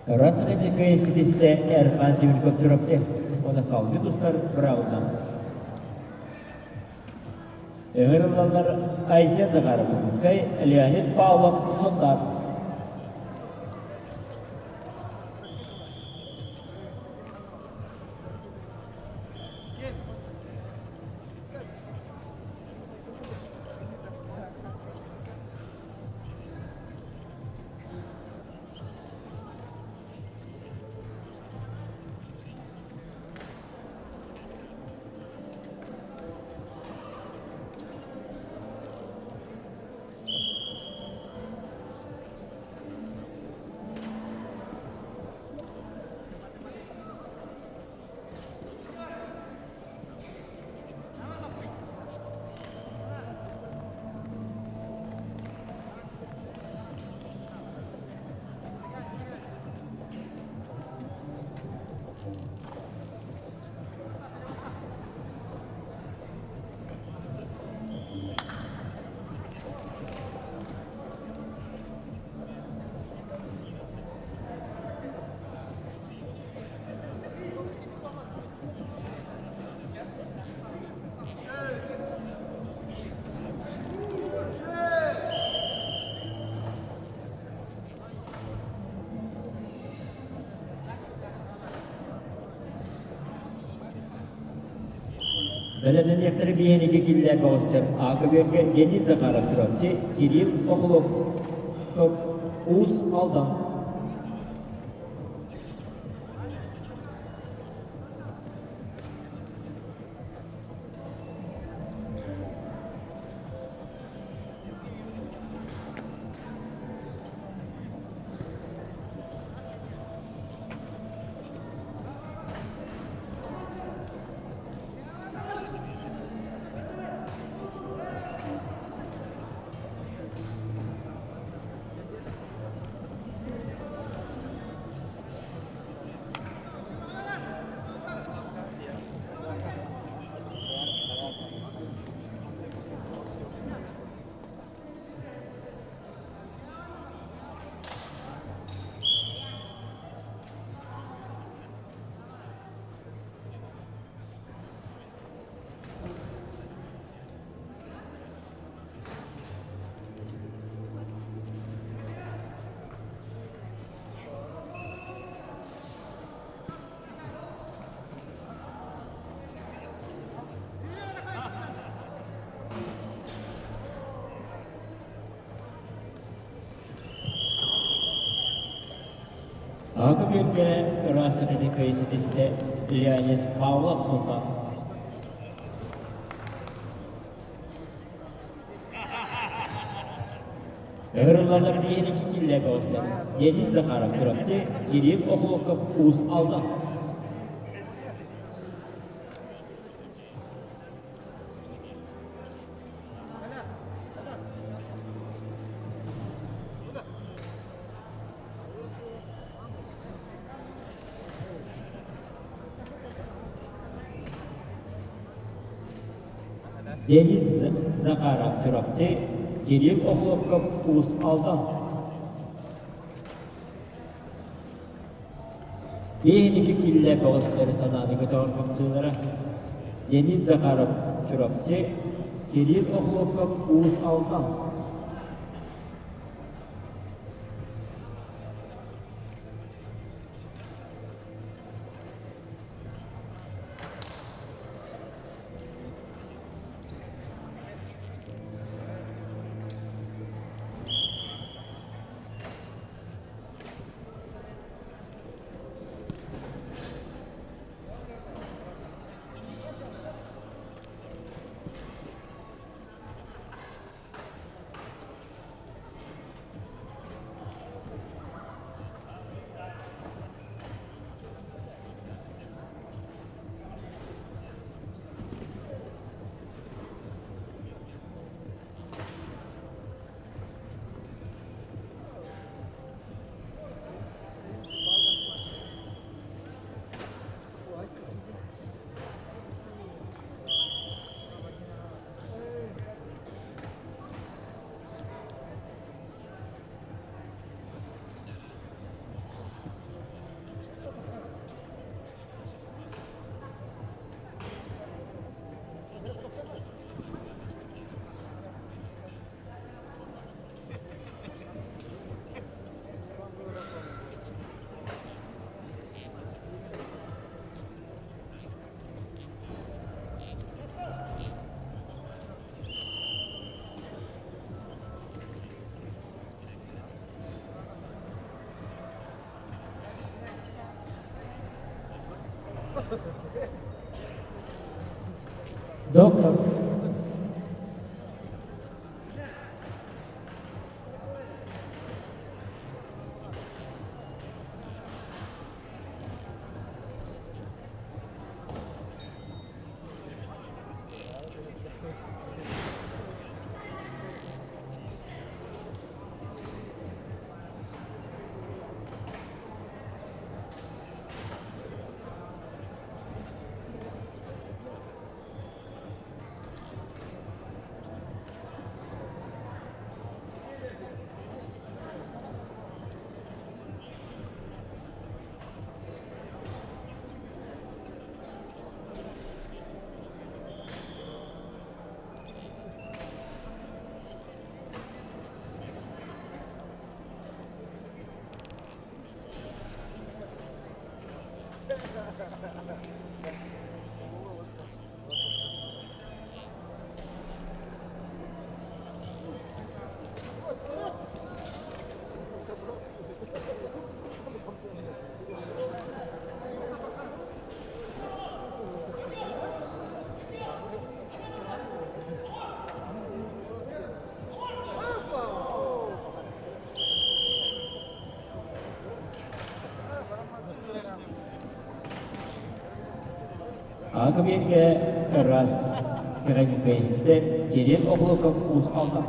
Ыраас ситистэ Эрхан Сивильков Чурапчы уонна салгыы тустар быраабылынан. Ыҥырыллаллар Айсен Захаров Иркутскай, Леонид Павлов Сунтаар. Бэлэмнэниэхтэрэ биһиэники киллэр бөҕөстөр Аакыбүөргэ Денис Захаров Чурапчы, Кирилл Охлопков Уус Алдан. Аҕа биэргэ ыраас сахатикай ситистэ Леонид Павлов Султан. Ыһырыллаллар диэн иккиллэр бөҕөстөр. Денис Захаров Чурапчы, Кирилл Охлопков Уус Алдан. Денис Захаров Чурапчы, Кирилл Охлопков Уус Алдан. Биһиги киллэ бөҕөстөр санааны көтөҕөр хамсыылара Денис Захаров Чурапчы, Кирилл Охлопков Уус Алдан. Доктор. Аҕа ыраас Гранитейстэр Кирилл Охлопков Уус Алдан.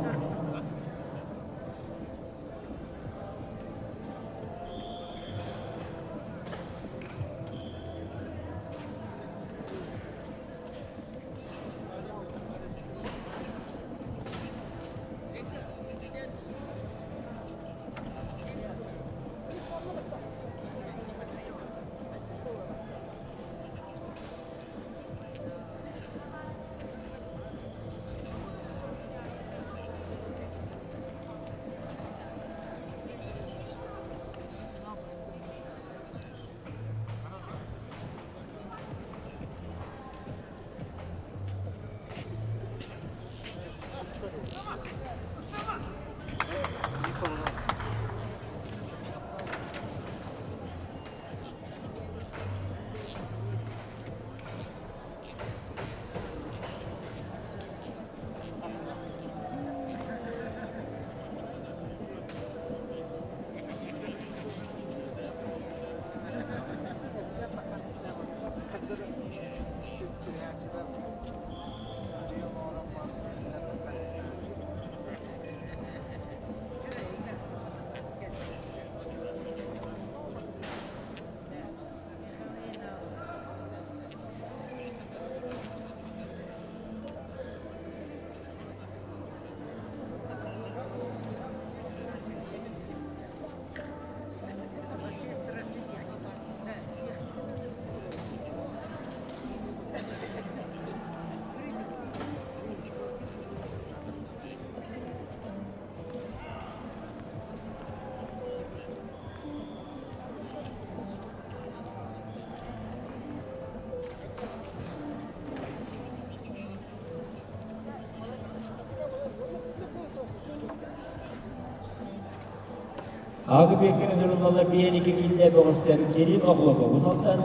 Аҕа биэргэ ыҥырыллаллар биһиэники киллэ бөҕөстөр Кирилл Оглобов Усалтан,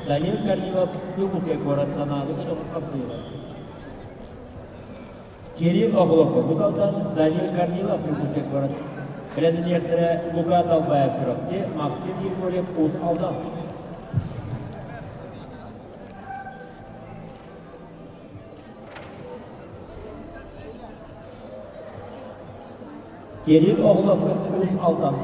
Данил Корнилов Дьокуускай куорат санааны көтөҕөр хапсыылар. Кирилл Оглобов Усалтан, Данил Корнилов Дьокуускай куорат бэлэмниэхтэрэ Лука Далбаев Чурапчы, Максим Григорьев Уус Алдан. Кирилл Оглов Уус Алдан.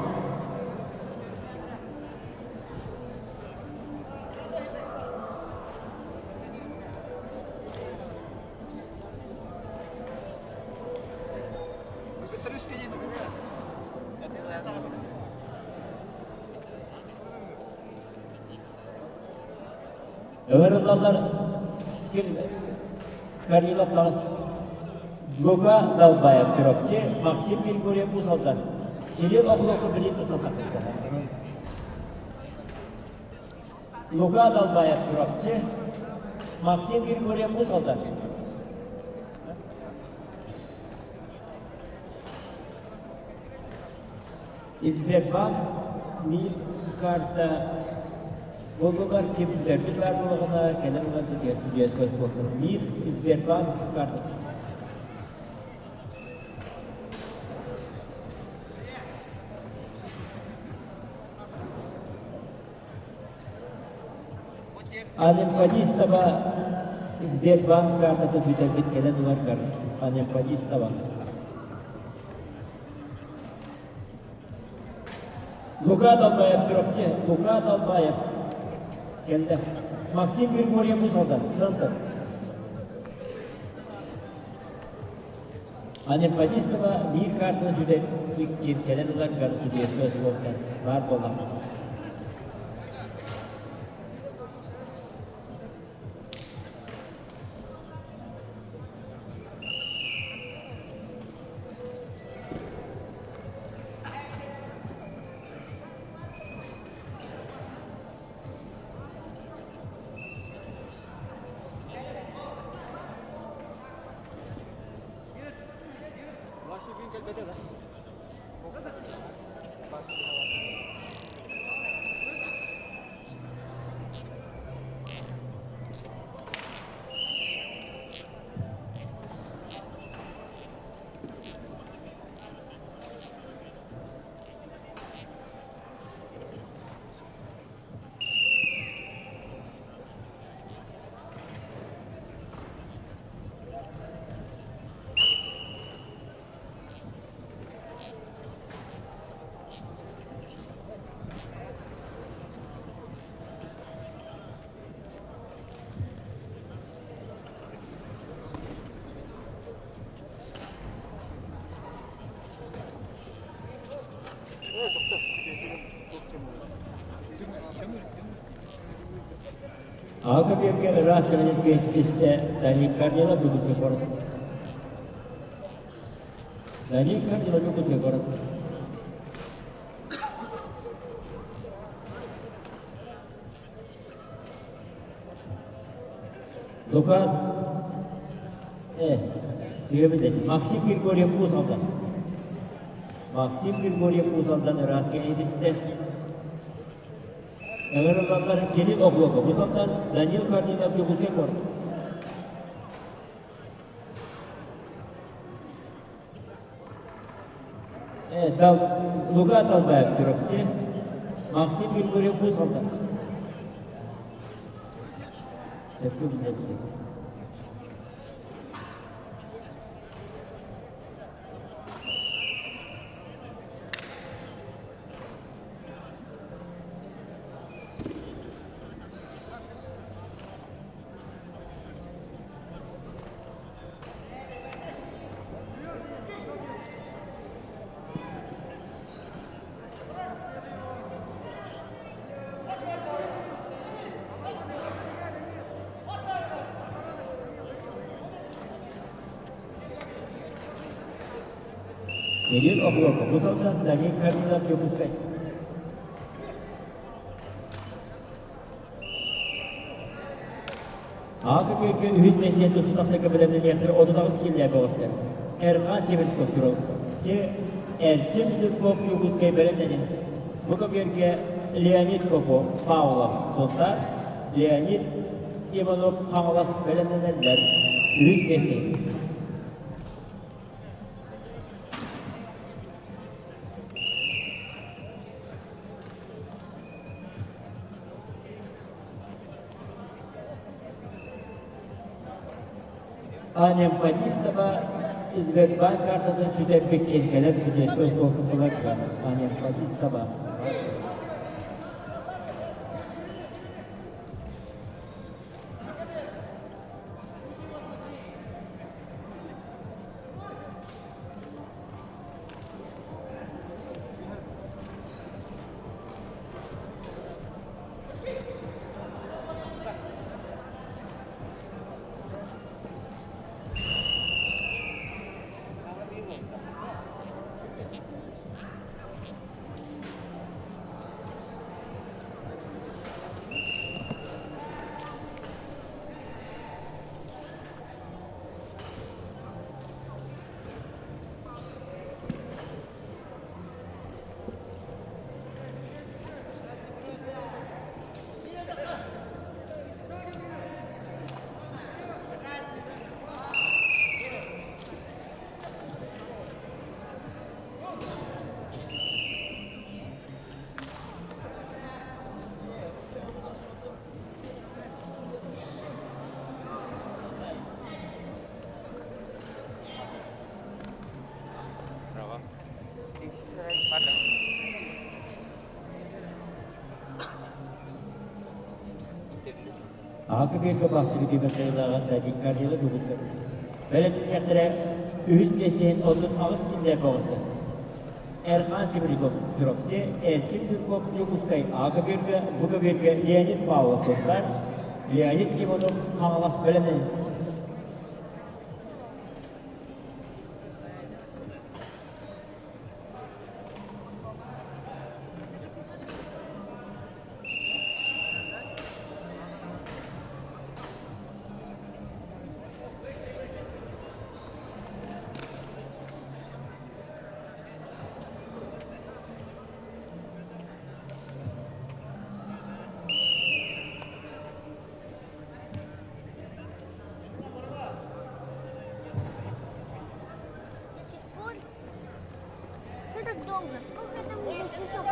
Ыҥырыллаллар ким Карилов таҕыс Лука Далбаев Чурапчы, Максим Григорьев Уус Алдан, Кирилл Охлопков билин тусталлар Лука Далбаев Чурапчы, Максим Григорьев Уус Алдан. Сбербанк Мир карта. Буоллулар ким сүтэрбит баар буоллаҕына кэлэн ылан тутуйар судьуйаска спортун Мир Сбербанк картата. Анемподистова Сбербанк картатын сүтэрбит кэлэн ыларгар Анемподистова. Лука Далбаев Чурапчы, Лука Далбаев кэллэ. Максим Григорьев Усалдан, центр. Анемподистова биир картаны сүтэр икки кэлэн ыларгар судьуйаска суолтан баар буолла. Вася бүгүн кэлбэтэ да? Аҕа көбүөргэ ыраас кэлэн Данил Корнилов бүгүҥҥү куорат. Данил Корнилов бүгүҥҥү куорат. Лука сиэбит Максим Григорьев Уус Алдан. Максим Григорьев Уус Алдан ыраас кэлиитистэ. Ыҥырыллаллар Кирилл Охлопов Уус Алдан, Данил Корнилов Якутскай куорат. Лука Талбаев Чурапчы, Максим Григорьев Уус Алдан. Сөпкө билэбит. Кирилл Охлопов, бу сылтан Данил Корнилов Дьокуускай. Аҕа көбүөргэ үһүс миэстэни тустутахтарга бэлэмнэниэхтэрэ 38 киилэ бөҕөстөр. Эрхан Северков Чурапчы, Эрчим Жирков Якутскай бэлэмнэнин. Бу көбүөргэ Леонид Попов Павлов Сунтаар, Леонид Иванов Хаҥалас бэлэмнэнэллэр. Үһүс миэстэ. Анемподистова Сбербанк картатын сүтэрбит кэлэр сүтүөскэ остуолкалар Анемподистова. А көбүөргэ бастакы түмэр кыайыылааҕа Дадик Кардила Дьокуускай. Бэлэмнэниэхтэрэ үһүс миэстэһин 38 кинилэр боҕустар. Эрхан Сибиряков Чурапчы, Эрчим Жирков Дьокуускай А көбүөргэ, В көбүөргэ Леонид Павлов Сунтаар, Леонид Иванов Хаҥалас бэлэмнэнин. До сих пор? Что так долго? Сколько там уже часов?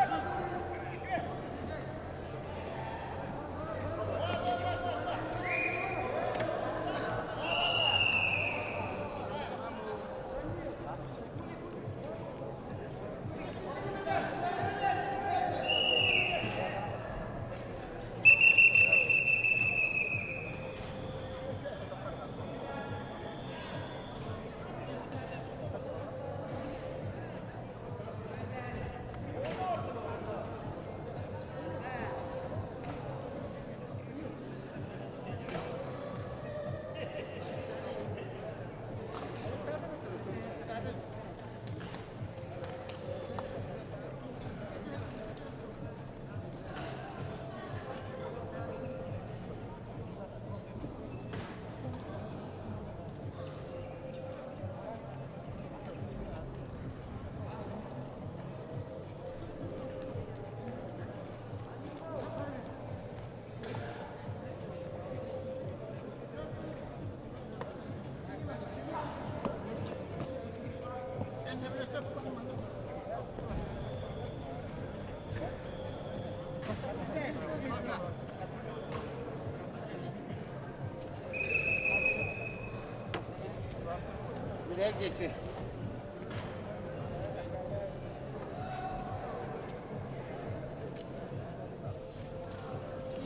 Билээк диэси.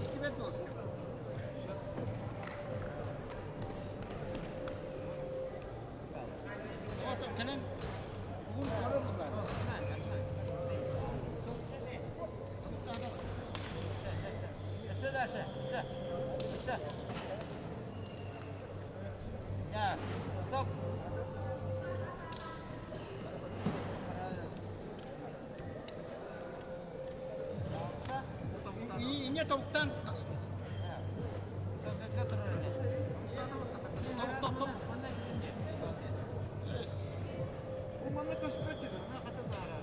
Истибэт буолуо. Кэлэн угун көрөр буллар. Өссө дальше, өссө, өссө. Я, стоп. Инньэ тобуктаан Тобук, тобук, тобук. Манна көспөт edi, она хата баара.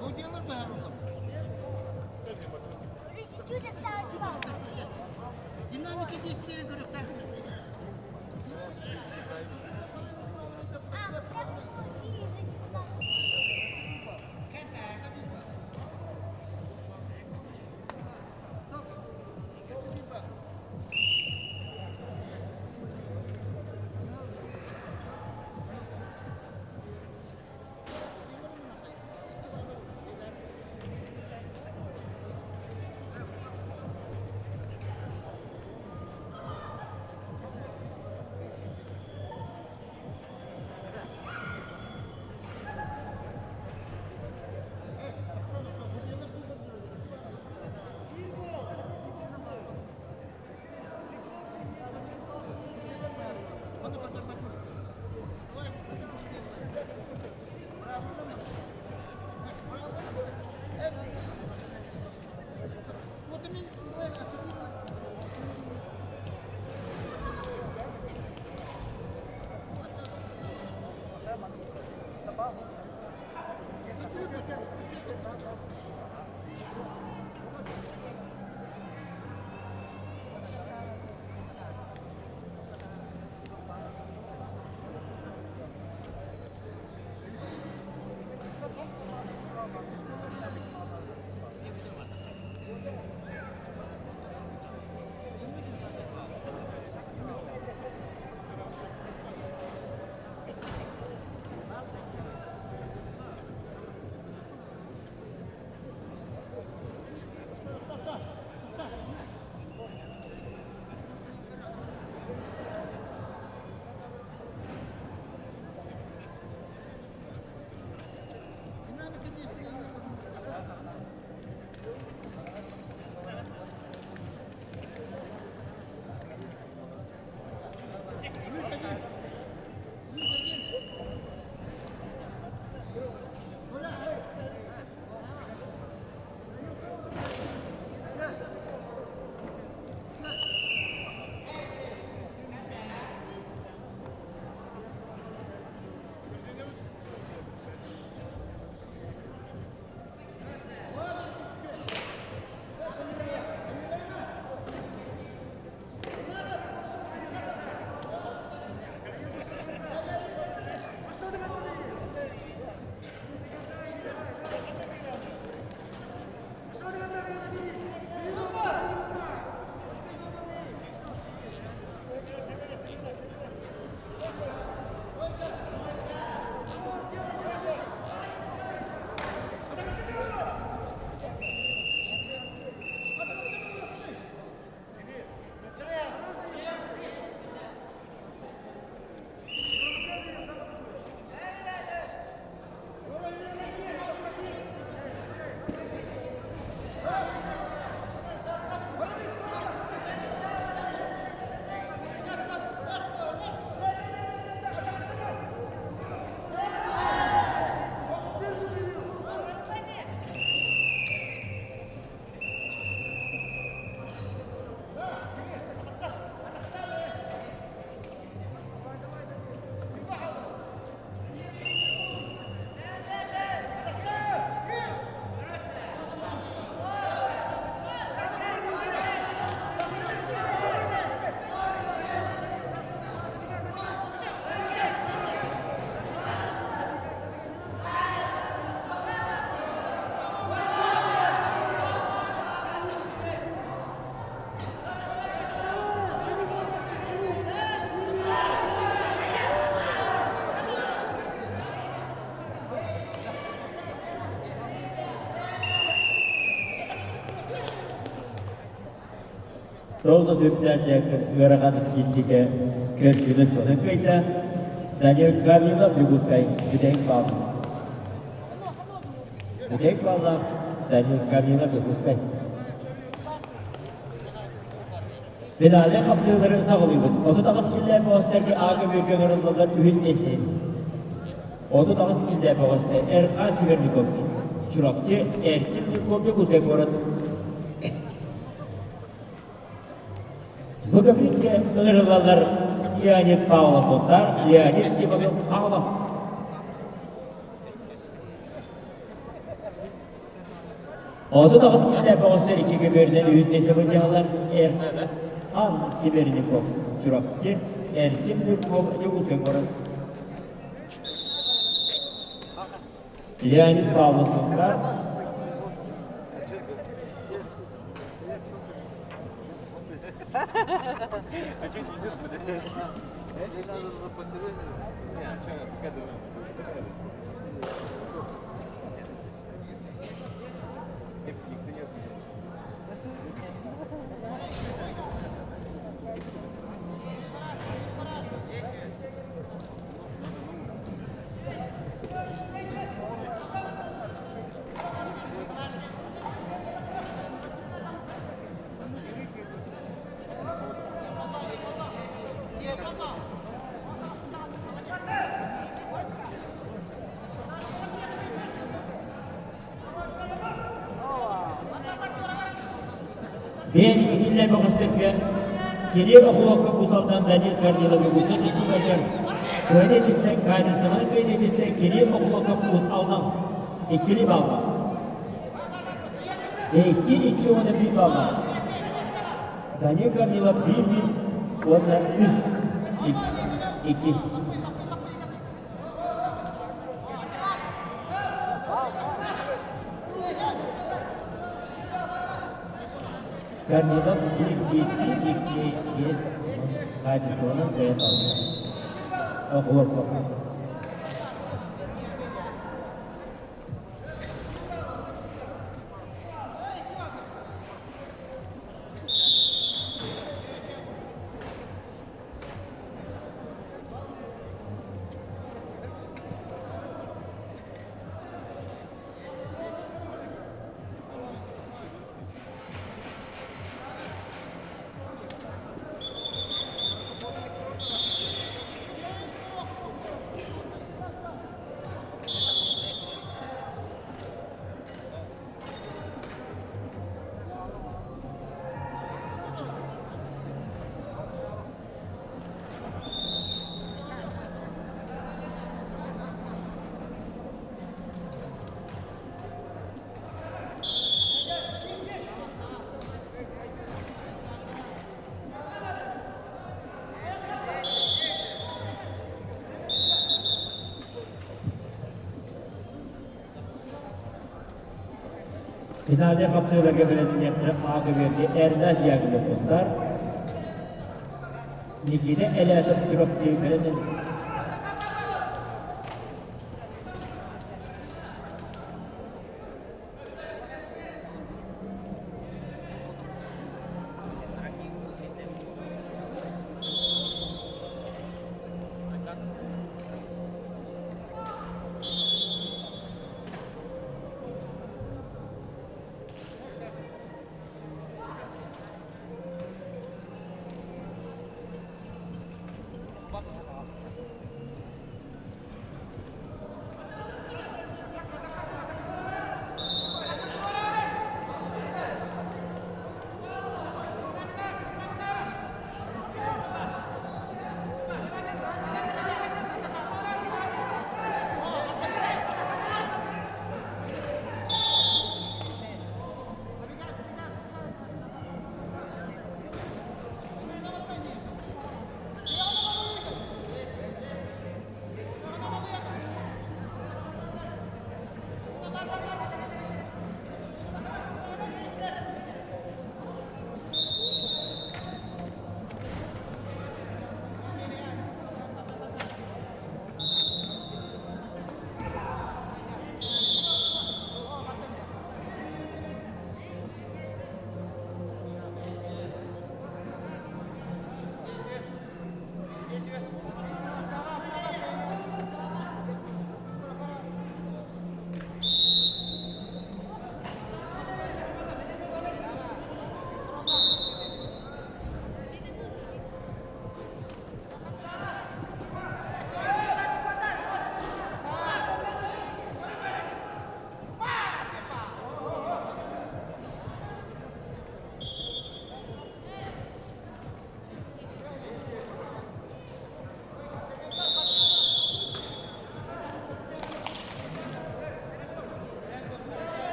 Бу диэлэр баһар олор. Уже чуть-чуть осталось папа. Динамика действия көрүөхтээх. А, я увидела. Тоҕус сүрдээх ыарахан киирсиигэ көрсүүнү сонун кыайда Данил Гаврилов Дьокуускай бүтэһик баал. Бүтэһик бааллаах Данил Гаврилов Дьокуускай. Финалга хапсыылары саҕалыыбыт. 38 киллээх бөҕөстөргө А көбүөргэ ыҥырыллаллар үһүс миэстэ. 38 киллээх бөҕөстөр Эрхан Северников, Чурапчы, Эрчим Нурков, Дьокуускай куорат. Выговринке ыҥырыллаллар Леонид Павлов-Сунтаар, Леонид Симонов Павлов. 38 киллээх бөҕөстөр икки көбүөрүнэн үһүс миэстэ былдьаһаллар Эрхан Северников, Чурапчы, Эрчим Нурков, Дьокуускай куорат. Леонид Павлов Сунтаар, А что, не идешь, что ли? Надо же посерьезнее. Не, а что, какая Никто не отменяет. Бэйэн ититиллэр бөҕөстөргө Кирилл Охлопков Усалдан Данил Корнилов Якутскай тустуугарыгар кыайыы этистэ качествоны кыайыы этистэ Кирилл Охлопков Уус Алдан иккили балла. 2 2 уонна 1 балла. Данил Корнилов 1 1 уонна 3 2. Корнилов 1 2 2 5 качествоны кыайан алды. Охлопков. Финалга хапсыыларга бэлэмниэхтэрэ аах-үөргэ Эрнат Яковлевтар, Никита Элятов Чурапчы бэлэмнэнэр.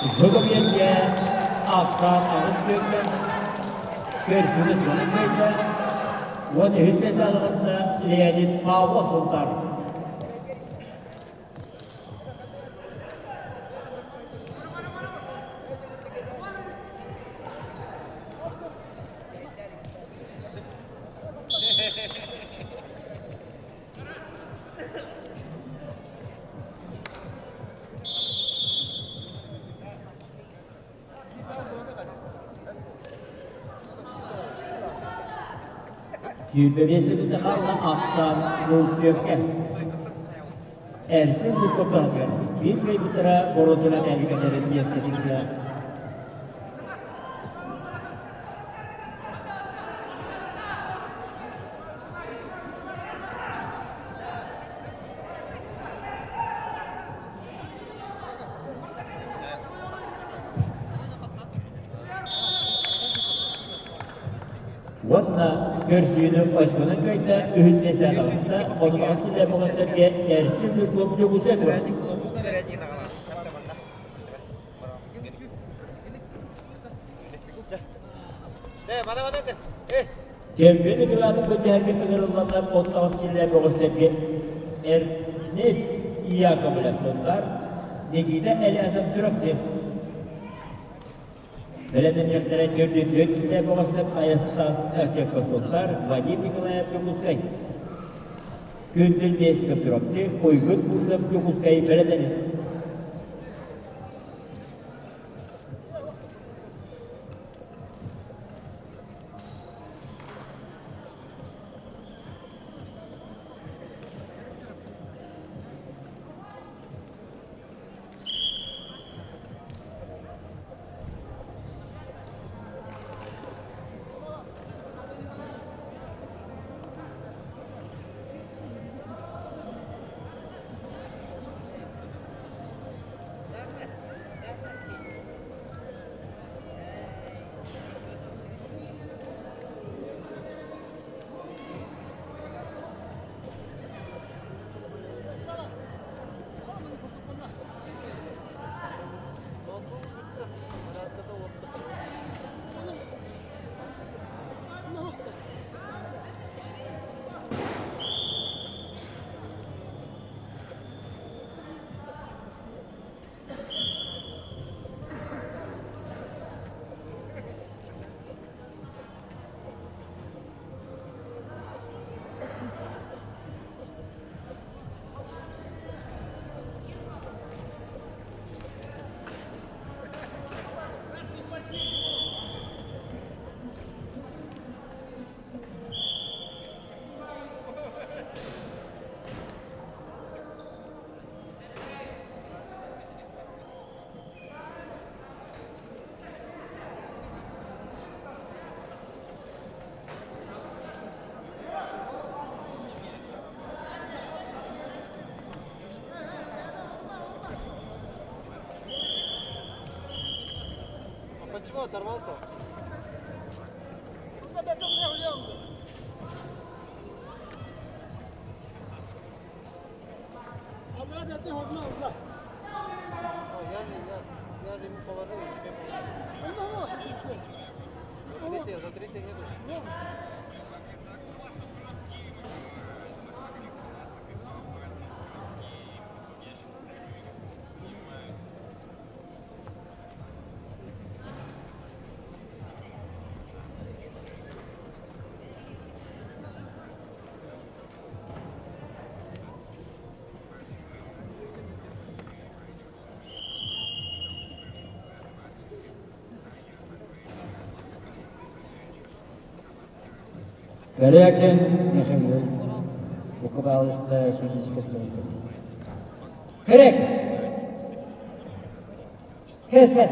Жогобиэнгэ ааттаан аҕыс күөҥҥэ көрсүнүс маны кыайда уон үһүс миэстэ Леонид Павлов Сунтаар. Сүүрбэ секунда хаалла ахсаан нөл Эрчим Жирковтаахыгар биир кыайбыттара боруонсана тээликэтэрин чиэскэ тиксэ. Уонна көрсүүнү очконан кыайда үһүс миэстэҕэ таҕыста, онон аҕыс киллэр бөҕөстөргө Эрчим Жирков Дьокуускай куорат. Чемпион ытыылаатын былдьаһарга ыҥырыллаллар 18 киллэр бөҕөстөргө Эрнест Яковлев Сунтаар, Никита Элясов Чурапчы. Бэлэмнэниэхтэрэ төрдүн түөрт киллэр бөҕөстөр Айастан Арсеков Сунтаар, Вадим Николаев Дьокуускай. Күндүл Бесиков Чурапчы, Уйгун Бурцев Дьокуускай бэлэмнэнин. Почему оторвал-то? Я же ему положил. За третье нету. Корякин Михаил, руководитель судейской службы. Корякин! Кэл, кэл.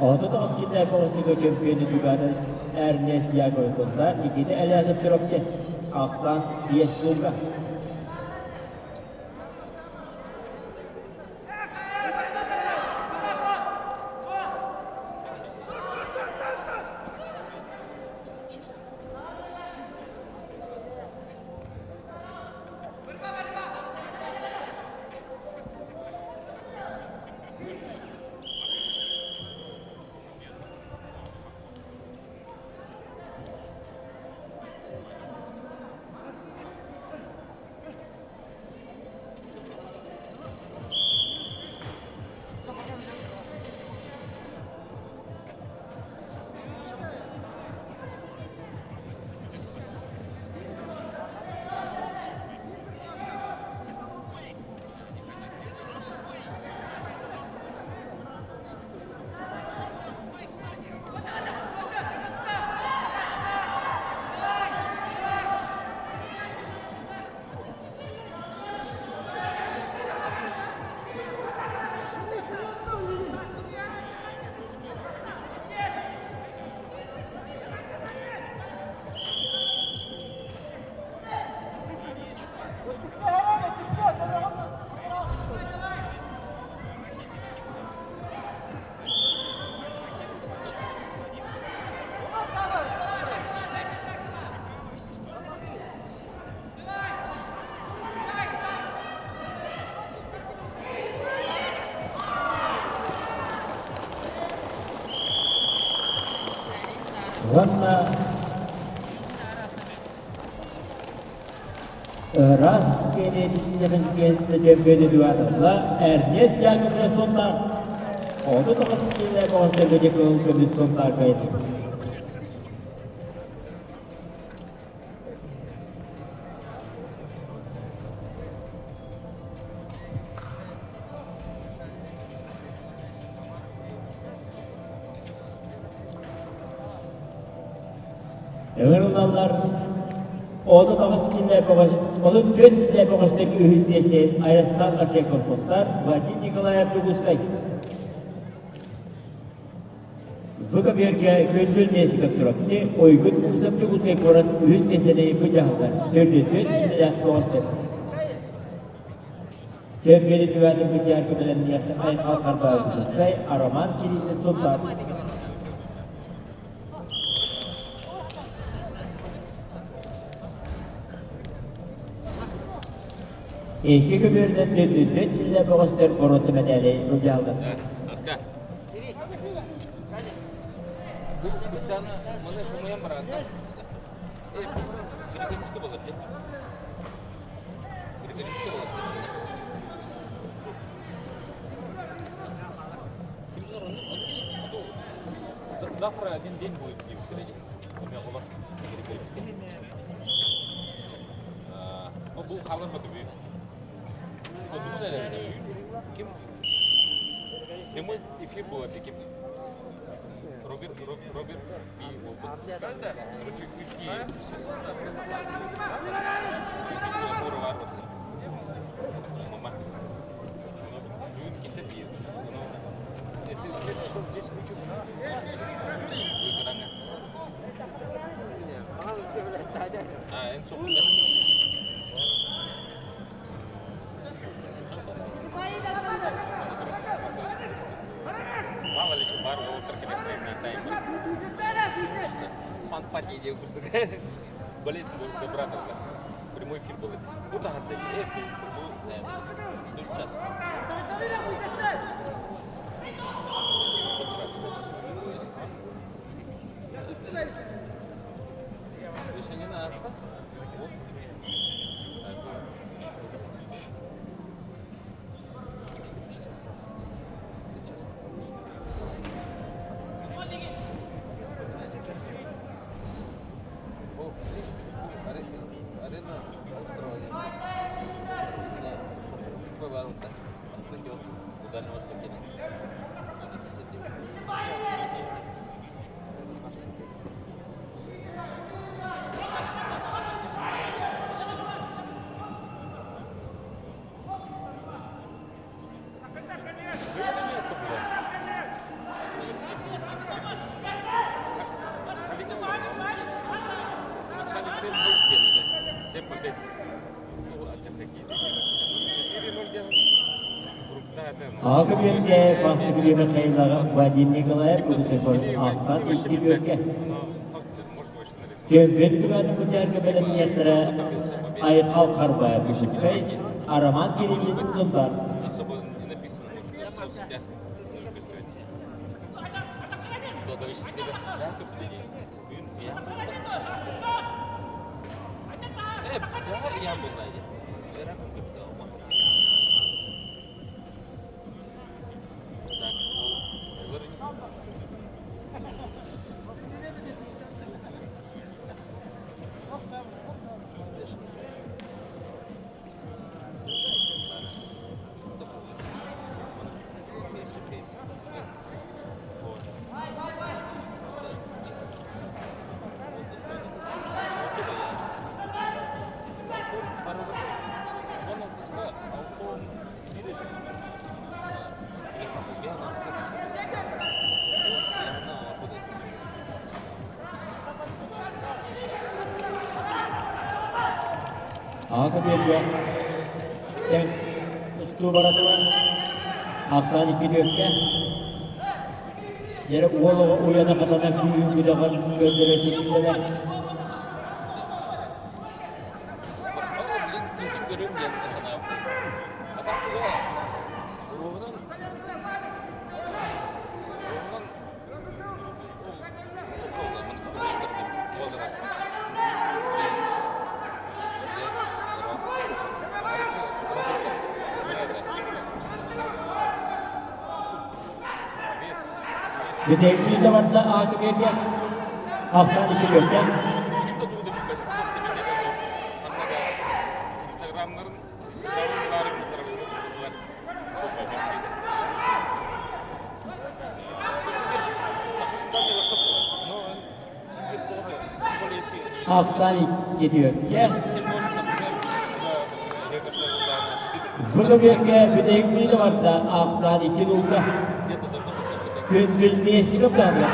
39 киилэ оҕотуга чөмпүйүөнү Дюгадын Эрнест Яковлевна Никита Элязов Чурапчы ахсаан 5 сылга. Уонна Раз киэнэ дуаталла Эрнест Яковлев Сунтаар 39 киилэ оҕостөргө кыһыл көмүс Сунтаар кыайда. Ыҥырыллаллар 39 киилэ 34 киилэ бөҕөстөр үһүс миэстэһин Айастан Арчеков-Сунтаар Вадим Николаев Дьокуускай Выкобергэ Күндүл Миэсиков Чурапчы Уйгун Мусов Дьокуускай куорат үһүс миэстэни быдьаһаллар төрдүттэн киилэлээх бөҕөстөр Чөмпүйүөнү түгээтин быдьаар көмөлөрүнүөх Айхал Харбаев Дьокуускай Роман Кириллин Сунтаар Икки көбүөрүнэн төрдүттэн киллэ бөҕөстөр боруота мэтээли былдьаһаллар. Аска. Бу буктаны маны хомуйан бараатта. Э, Григорьевска болар де. Григорьевска болар де. Ким Завтра один день будет в Григорьевске. Бу халыр бу Ким прямой эфир был ким Роберт Роберт и Короче, узкие Мама. Бүгүн кисе биир. Если 7 часов здесь кучу. А, эн Мало ли чем бар уолаттар кэлэхтэрин Фан-пати диэн курдук. Болеть за брата. Прямой эфир был. Бу таһырда бу бу час. Решение аста. Арена острова Дальнего Востока. Аҕа бүөккэ бастакы Михаилаҕа Вадим Николаев Бүгүтүкон ахсан икки бүөккэ. Көмпүт күмэт күннэргэ бэлэмниэхтэрэ Айхал Харбаев Дьокуускай, Роман Кириллин Сунтаар. Аҕа биэргэ тэҥ устуу бара турар. Ахсаан икки түөккэ. Дьэ уол оҕо уйана хатана күүһүн күдэҕин көрдөрө ситимнэнэр. Бүтэйбит да барда ааты биэрдэ. Ахсаан икки түөртэ. Ахсаан икки түөртэ. Выборга бүтэйбит да барда ахсаан икки дулга. Күндүл миэстигэ баалла.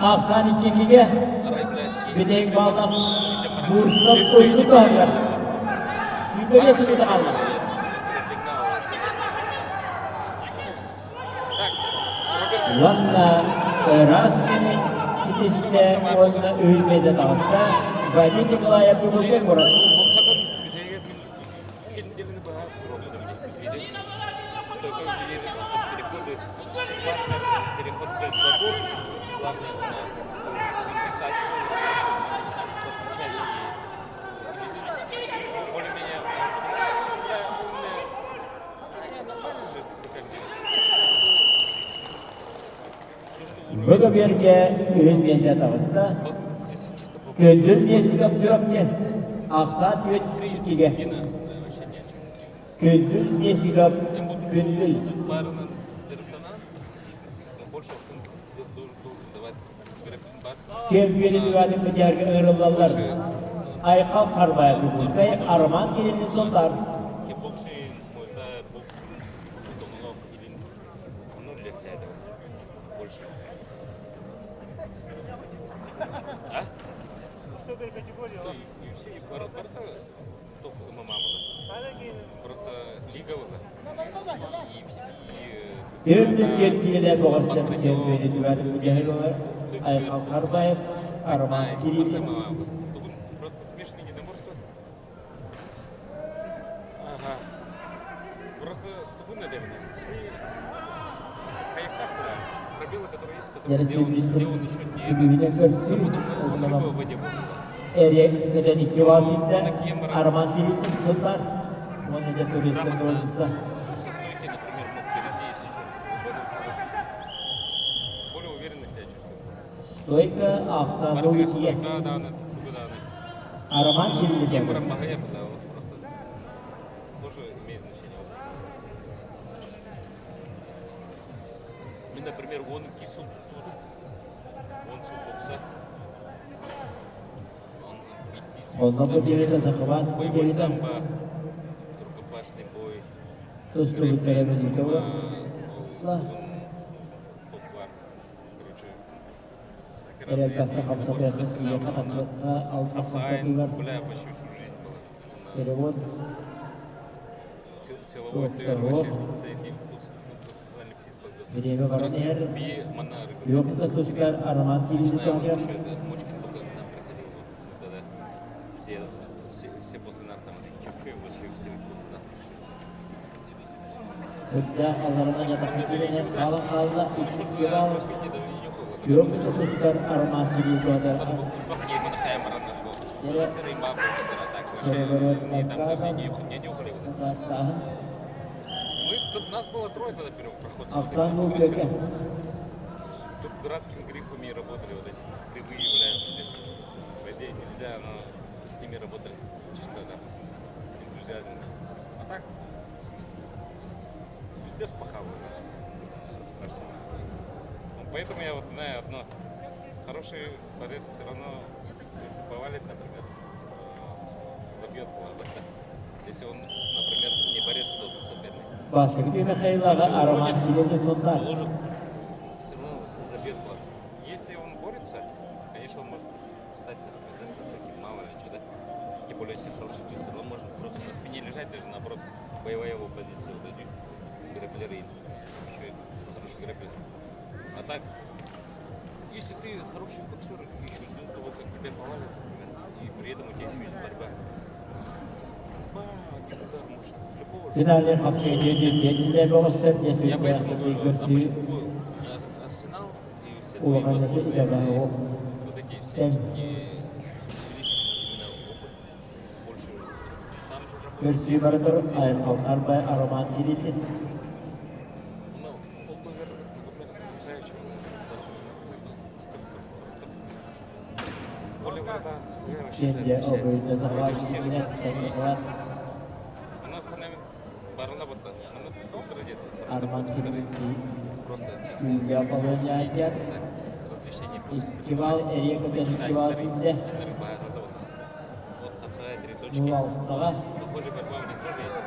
Ахсан иккиге бүтэйик баллах Бурсов уйду туһаллар. Сүүбэгэ сыта хаалла. Уонна ыраас күнүн ситистэ уонна үһүлмэтэ таҕыста Вадим Николаев Дьокуускай куорат. Бөгөбүөргэ үһүс миэстэ таҕыста. Күндүл Местников Чурапчы ахсаан түөрт иккигэ. Күндүл Местников Күндүл. Кэмпиэни түгээтин бүтээргэ ыҥырыллаллар. Айхал Харбаев Дьокуускай, Роман Кириллин Сунтаар. Төрдүн киэркиэлээх оҕостор кэмпиэни түгээтин бүтээһин ылар Айхал Харбаев, Роман Кириллин. Түбүгүнэн көрсүү Эре көтөн икки баас иттэ Роман Кириллин сылтар уонна дьэ туристан туруорса. Стойка ахсаан иккигэ Роман Кириллин. Мин, например, 12 сыл тустубутум. 10 сыл бокса. Онно бу диэбитэ Сахабаат Боевой диэбитэ самбо, рукопашный бой, тустубуттара мүнүүтэ ол буолла. попуар. Короче, всякие Эрэл разные тахса эти хамсатыахха сыыйа хатахха алта Хапсаайн, хамсатыылар бля, почти всю жизнь было. перевод Силовой тыр, вообще все эти функциональный физподготовка. Бириэмэ баран иһэр. Би манна Күөх тустар Роман Кириллин Знаю, туһатыгар еще этот Мочкин только к нам приходил, вот мы тогда все, все, все после нас там, Чепчуев вообще все после нас пришли. Үрдээх алларынан атахха киирэн хаалан хаалла Ну, что икки бал я даже не нюхал. Күөх тустар Роман Кириллин туһатыгар Там был Переворот Вообще, там даже наказан. не, не нюхали. Вот это. Тааһын Мы, тут нас было трое тогда первых проходцев. Ахсан Лукека С тут дурацкими грифами работали, вот эти кривые, бля, здесь по идее нельзя, но с ними работали. Чисто там энтузиазм. А так, пиздец пахал. Страшно. Ну, поэтому я вот знаю одно. Хороший борец все равно, если повалит, например, забьет голову. Да? Если он, например, не борец, то соперник. Бастакы Михайлаға Роман Кириллин Сунтаар Положит, все равно забьет голову. Если он борется, конечно, он может встать, например, да, со стойки, мало ли что, да. Тем более, если хороший чистый, он может просто на спине лежать, даже наоборот, боевая его позиция, вот эти грэпплеры, еще и хороший грэпплер. А так, если ты хороший боксер, еще до того, как тебя повалят, например, и при этом у тебя еще есть борьба. Ба, один удар может любого же. Финале хапсыйды детилер бөҕөстөр Я поэтому говорю, а көстүү почему арсенал и все твои улахан возможности, ол вот эти все Тен. не увеличить именно опыт больше. Там же работает. Көрсүү барытыр Айхалкар бай Роман Кириллин Ну, ол базар, например, потрясающий. Оливер, да, вообще Кенде отличается. обойны Те же- те же Сахабаат Она ханамит барына батта. Она столтера где-то. Арман Кириллин Просто чисто. Күлгэ Полония Различение после Икки бал эрия көтөн икки бал сүүрдэ Вот хапсагай три точки. Нур алтаҕа Похожая борьба у них тоже есть.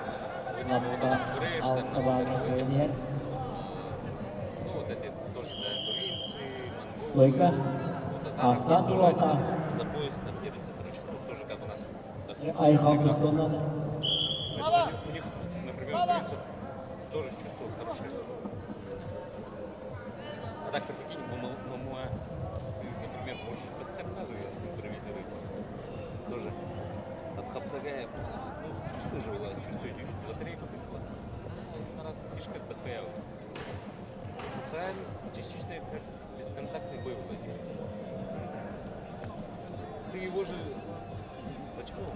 Лаппа Фреш, там, алта балга например, көнер Ну, вот эти тоже, да, тувинцы, монголы. Стойка. Вот, а там Ахсан здесь тоже Улата. За пояс там держится, короче, тут тоже как у нас. Айхал Кустоннан Поэтому у них, например, у тувинцев тоже чувство хорошее. А так, прикинь, в ММА ты, например, можешь до хрена же импровизировать. Тоже от Хапсагая, ну, чувствую же, была, чувствую, лотерейку пришла. Один раз фишка дохуя. Хапсагай частично это бесконтактный бой владеет. Ты его же... Почему?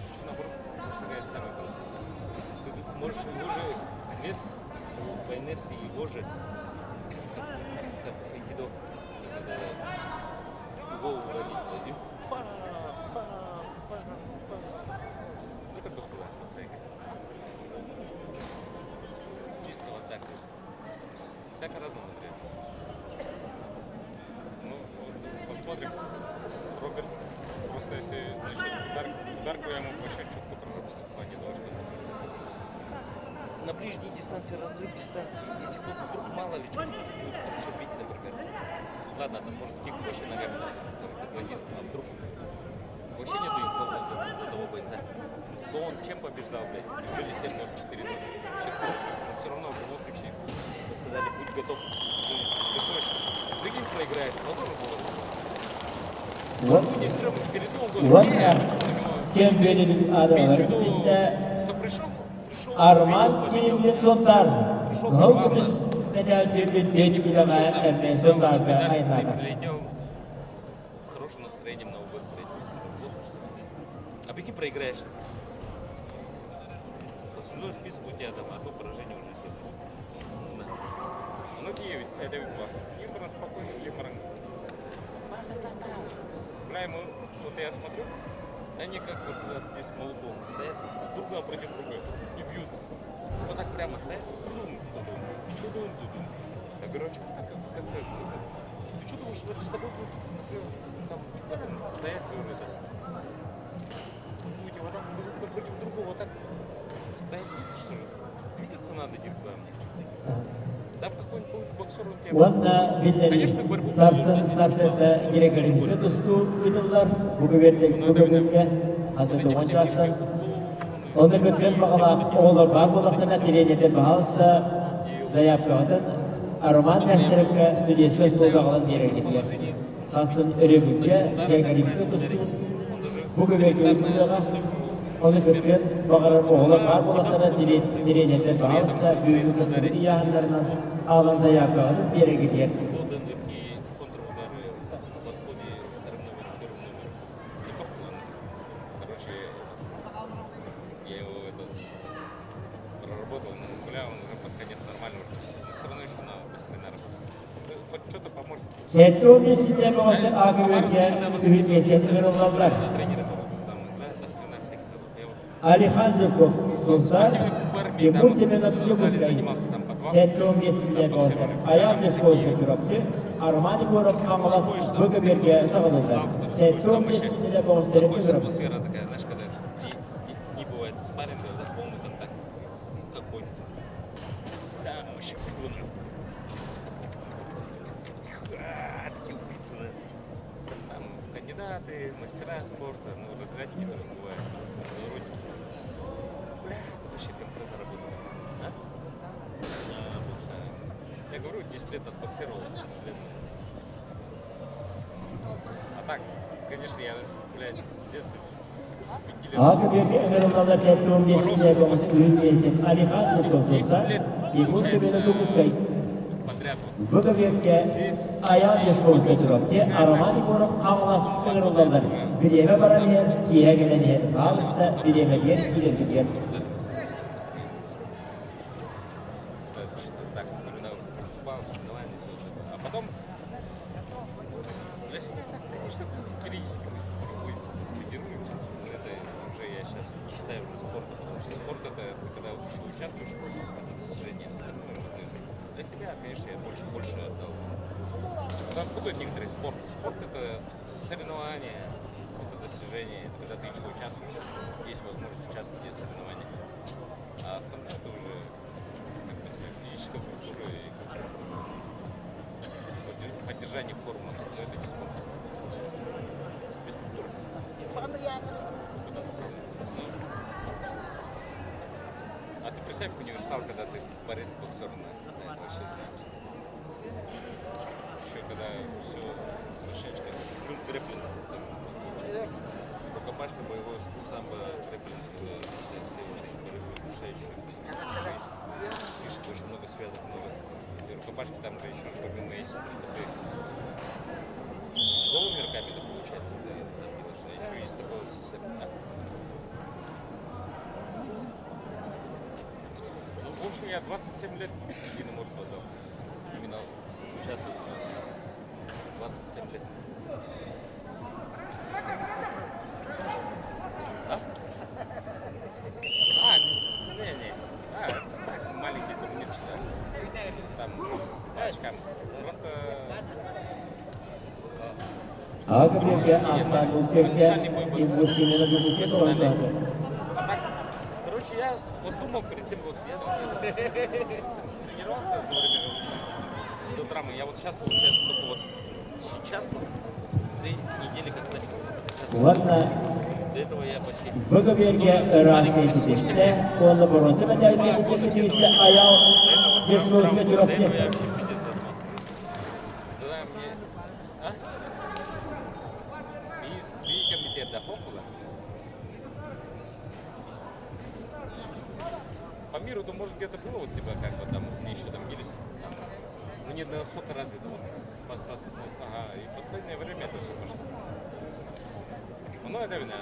Почему наоборот Хапсагай самый простой? Ты можешь его же вес по инерции его же, как, как айкидо, когда его уронить. И фа, фа, фа, фа. Это дохуя Хапсагай. Чисто вот так вот. Всяко разному нравится. Ну, вот, посмотрим. Роберт, просто если насчет удар, ударку я ему вообще четко проработал в плане того, что на ближней дистанции разрыв дистанции, если кто-то вдруг мало ли что будет хорошо бить, например. Ладно, там может кик вообще ногами начнет там, подводить, а вдруг вообще нету инфы за того бойца. То он чем побеждал, блядь? Неужели 7-0, 4-0? Вообще, он все равно в любом случае, вы сказали, будь готов. Ты приходишь, прикинь, проиграешь, позор было. Вот Не стрёмно, перед Новым годом. Вот Не, так. почему у него Чемпионы Имеется в Адамар виду, Истэ что пришел, пришел, Арман увидел, победил. Кириллин Сунтаар Пришел Кыһыл главное. көмүс мэтээл 4 килоҕа эмиэ Сунтаарга Медаль айаннаата. Прилетел с хорошим настроением на Новый год встретил. Что, плохо, что ли? А прикинь, проиграешь. Послужной список у тебя там одно поражение уже сделано. Ну, да. Ну, Киев, это ведь два. Ибран спокойно, Ибран. Бля, ему, вот я смотрю, они как вот у нас здесь молоком стоят, друг напротив друга и бьют. Вот так прямо стоят. Тудум, тудум, тудум, тудум. Так. говорю, а что так как-то, это, ты что думаешь, вот с тобой будут, например, там, в этом стоять, говорю, это, будете вот так друг против друга вот так стоять, биться, что ли? Двигаться надо, говорит, главное. Там какой-нибудь боксер, он тебя... Уонна биллэрии Конечно, борьбу сарсын ведет, сарсыарда греко-римскэй тустуу ыытыллар. Бу көбүөргэ бу көбүөргэ хас Вот да эти уон все чаастан фишки, Онно кыттыан баҕалаах оҕолор баар буоллахтарына тириэньэрдэр баһаалыста заявкаҕытын Роман Нестеровка судейскай суолга аҕалан биэрэргитигэр сарсын өрөбүлгэ греко-римскэй тустуу бу көбүөргэ ыытыллыаҕа. Ону кыттыан баҕарар оҕолор баар буоллахтарына тириэньэрдэр баһаалыста бүгүҥҥү кыттыбыт ыйааһыннарынан аҕалан заявкаҕытын биэрэргитигэр Додан и контрудары в подходе вторым номером, первым номером. Не похуй. Короче, я его этот проработал, ну, бля, он уже под конец нормально уже чувствует. Но все равно еще на до хрена работает. Ну, Хоть что-то поможет. 75 сүүнэ бөҕөттөр А көбүөргэ үһүс миэстэ ыҥырыллаллар. Когда тренеры бывают, там играют до хрена всяких. Я вот Алихан Жирков, Сунтар, спортивный клуб армии, Тимур там Семенов, в зале Дьокуускай. занимался там по два. 75 сүүнэ бөҕөттөр Аян Дьокуускай Чурапчы, Арман Егоров Хаҥалас бу көбүөргэ саҕалыыллар. 75 сүүнэ бөҕөстөрүн Такая же ыҥырабыт. атмосфера такая, знаешь, когда не, не, не бывает спарринга, да, полный контакт. Ну, как бой. Да, вообще битва, ну. А, такие убийцы, да. Там кандидаты, мастера спорта, ну, разрядники тоже бывают, международники. Бля, это вообще конкретно работает. А? А, бокс, а. Я говорю, 10 лет отбоксировал, лет. А так, конечно, я, блядь, с детства с 5 лет. А көбүөргэ ыҥырыллаллар 75 сүүнэ бөҕөс үһүс миэстэ Алихан Жирков, 10 Сунтар, лет, Тимур Семенов, получается, Дьокуускай. подряд вот. В көбүөргэ Здесь Аян еще Дьокуускай потом Чурапчы, Роман Егоров Хаҥалас ыҥырыллаллар. Бириэмэ баран иһэр, киэһэ кэлэн иһэр, баалыста бириэмэтигэр киирэргитигэр Это чисто так, именно выступал, соревнования, все что-то. А потом для себя так, конечно, периодически мы здесь тоже будем, тренируемся, но это уже я сейчас не считаю уже спортом, потому что спорт это ты когда вот еще участвуешь, это достижение, остальное уже ты для себя, конечно, я больше больше отдал. Там путают некоторые спорт. Спорт это соревнования, это достижение, это когда ты еще участвуешь, есть возможность участвовать в соревнованиях. А остальное это уже, как бы сказать, физическая культура и поддержание формы, но это не спорт. Физкультура. Куда направляться? Ну. А ты представь универсал, когда ты борец боксер, на, это вообще заебись. Еще когда все хорошенечко, плюс грэпплинг, там получается. Рукопашка, боевой самбо, грэпплинг, это, считай, все болевые удушающие, есть фишек очень много, связок много. И рукопашки там же еще помимо есть то, что ты с голыми руками, да, получается, ты там делаешь, а еще есть такое а? Ну, в общем, я 27 лет единоборству отдал. Именно участвую в соревнованиях. 27 лет. А? А, не-не. А, это так, маленький турнирчик, да. Там по очкам. Просто А көбүөргэ Астан Улпекке Тимур Семенов, Дьокуускай бөҕөстөөх. А так, короче, я вот думал перед тем, вот я тренировался одно время до травмы. Я вот сейчас, получается, только вот сейчас, вот, 3 недели как начал качаться. Уонна До этого я почти... В көбүөргэ ыраас миэстэ уонна боруонса мэтээлгэ тигистэ Аял До этого, Дьокуускай до Чурапчы. этого я вообще пиздец занимался. Тогда мне... А? Би комитет да хокула. По миру-то, может, где-то было, вот, типа, как бы там, мне еще там бились, там, ну, не настолько развито, вот, вот, ага, и последнее время это все пошло. Ну, это видно.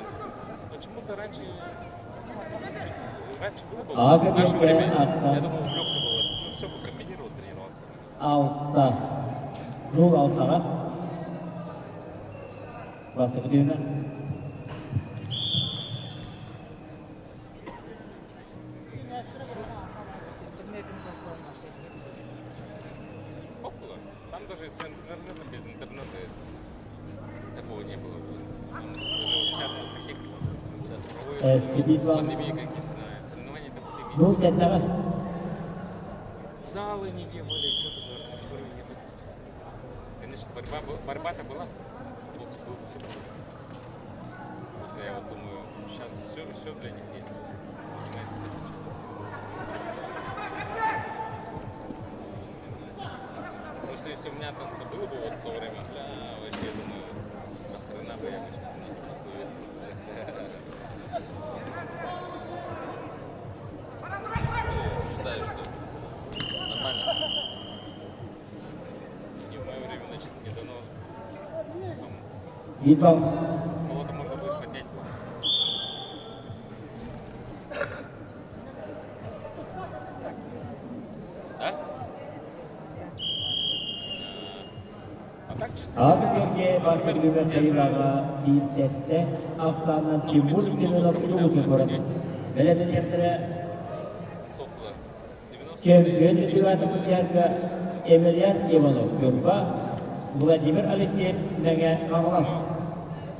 Почему-то раньше, чуть, раньше было бы, А, в наше как время, я я думаю, увлекся бы, вот, ну, все бы комбинировал, тренировался. 6 0 6-ҕа бастакы түһүмэх. Интернетин. Там даже с интернета, без интернета такого не было. Даже вот сейчас вот таких сейчас проводятся Сибит с вам. пандемией какие соревнования, там пандемии. Ну, сэттэҕэ. Залы не те были, все такое, уровень не тот. Конечно, борьба, борьба-то была, бокс был, все было. Просто я вот думаю, сейчас все, все для них есть. Занимайся не хочу. Просто если у меня там это было бы вот в то время, бля, вообще, я думаю, нахрена бы я вообще нахуй. Я считаю, что нормально. Не в мое время, значит, не дано. Там, Биир балл. кого-то можно будет поднять. Да? А так чисто. А көбүөргэ бастакы түһүмэх кыайыылааҕа 1-7 ахсаанынан Тимур Семенов Дьокуускай куорат. Бэлэмнэниэхтэрэ Около 90 Чемпион үрдүк Емельян Иванов Ньурба, Владимир Алексеев Мэҥэ Хаҥалас.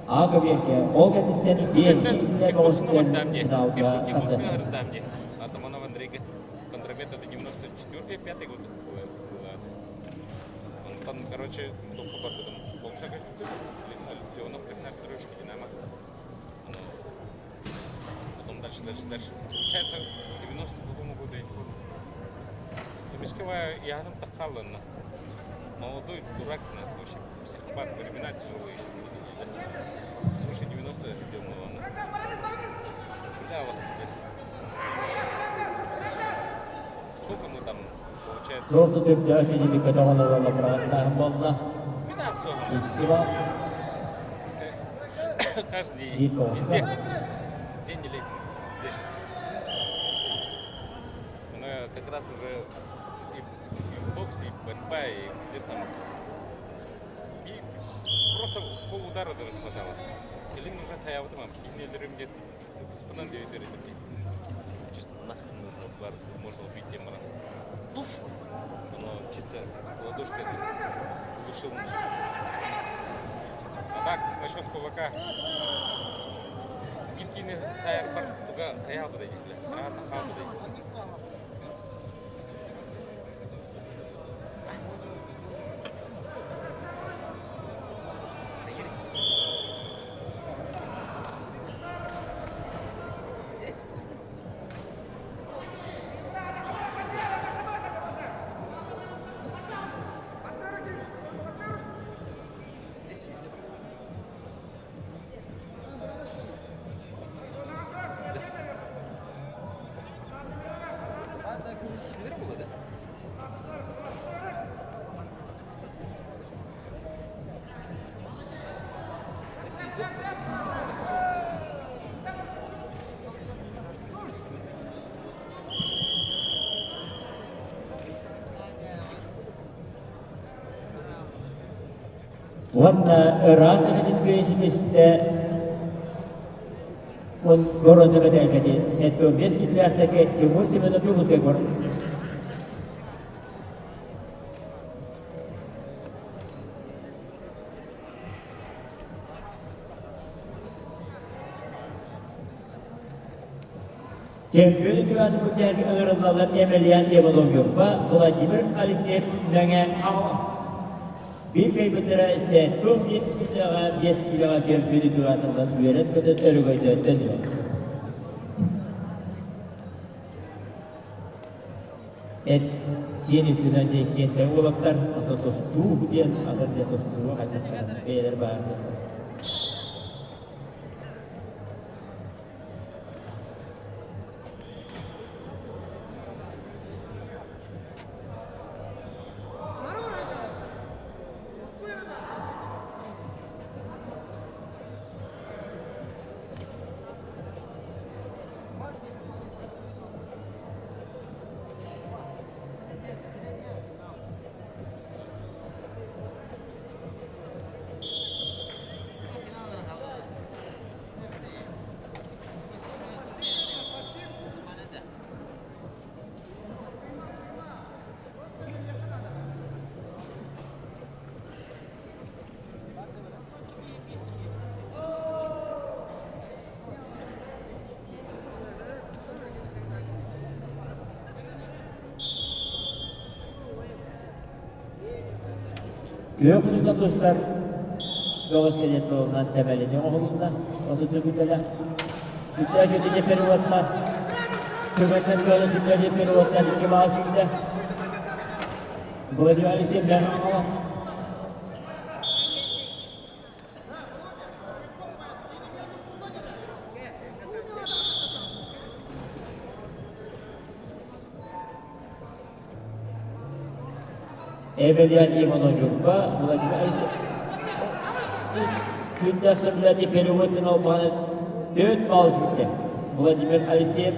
А көбүөргэ ол кэнниттэн биэс оҕустан финалга тахсыахтара. Атаманов Андрей Кондромет это 94 5 год было. Он там, короче, только барбытым. Бокса көстү. Леонов Александр Петрович Динамо. Ну, потом дальше, дальше, дальше. Получается, в 90 какому году я не помню. Мискова Яным Тахалана. Молодой дурак, нахуй, вообще психопат, времена тяжелые еще были. Свыше 90 делал. Бля, вот здесь. Сколько мы там, получается? Суох сөптөөх сидили көтөҕөн ылалла быраҕаттааһын буолла. Финансово. Икки балл. Каждый день. Биир тоҕуста. Везде. День не летний. Везде. Ну, как раз уже и в боксе, и борьба, и здесь там. И просто полудара даже хватало. Или уже хаявытым, а где спинан девять Чисто нахрен нужно удар, можно убить Тимура. Пуф! Оно чисто ладошкой глушил меня. А так, насчет кулака. Биир сайар бар туга хаял бада бля. Рата хал бада. Уонна ыраас эрэ ситистэ он боруонса мэтээлкэти 75 килэлээхтэргэ Тимур Семенов Дьокуускай куорат. Чемпион үтүөтү бүтэһик ыҥырыллаллар Емельян Иванов Ньурба, Владимир Алексеев Мэҥэ Хаҥалас. Биир кыайбыттара 71 киилэҕэ, 5 киилэҕэ чемпион үтүөтүллан үөрэн-көтөн өрөгөйдөөн төннүө. Эт сиэн үрдүнэн диэн уолаттар ата тостуу диэн атын диэн тостууга хайдахтарын бэйэлэр баартыйалар. Күөх мунна тустар бөҕөс кэлиэн тылынан сэмэлини оҥоһулунна. Отут күнтэлэ сүрдээх үтүө переводтар Түгэнтэн кыайа сүрдээх переводтар икки баа сүүрдэ. Владимир Алексеев Леонов. Эбэлиэн Ивановичка Владимир Алексеевич күндэ сөбүлэти переводын албаны 4 балл сүктэ. Владимир Алексеев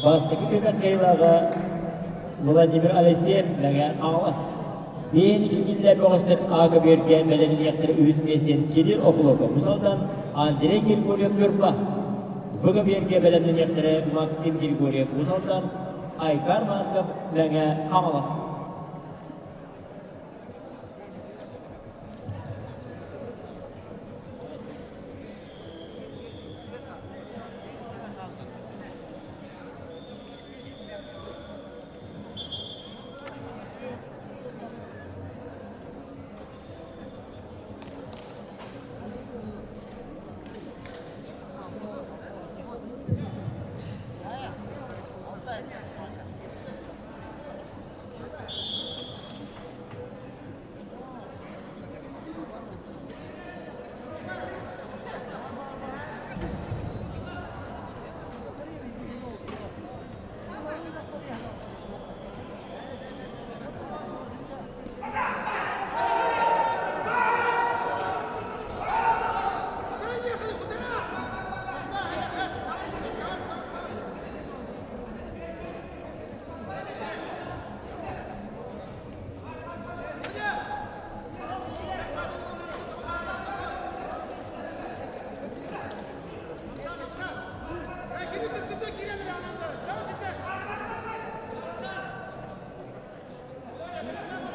Бастакы күнүн кыайыылааҕа Владимир Алексеев Мэҥэ Хаҥалас. Биэни кигиллэр бөҕөстөр аага бүөргэ бэлэмниэхтэрэ үһүс миэстэн Кирилл Охлопов, Мусалдан Андрей Григорьев Ньурба. Вга бүөргэ бэлэмнэниэхтэрэ Максим Григорьев Мусалдан Айкар Марков Мэҥэ Хаҥалас.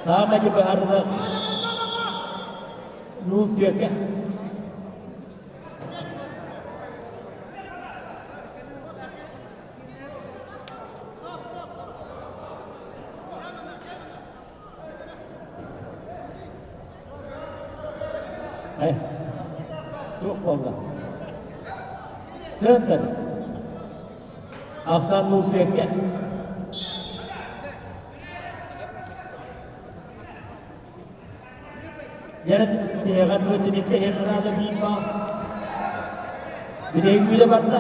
Саамай быһаарылаах нуул түөкэ. Туох буолла? Центр. Ахсан Мултүөккэ. Ярат тиһэҕэр түмүккэ иһэ биир баал. Бүтэйгүүлэ барда.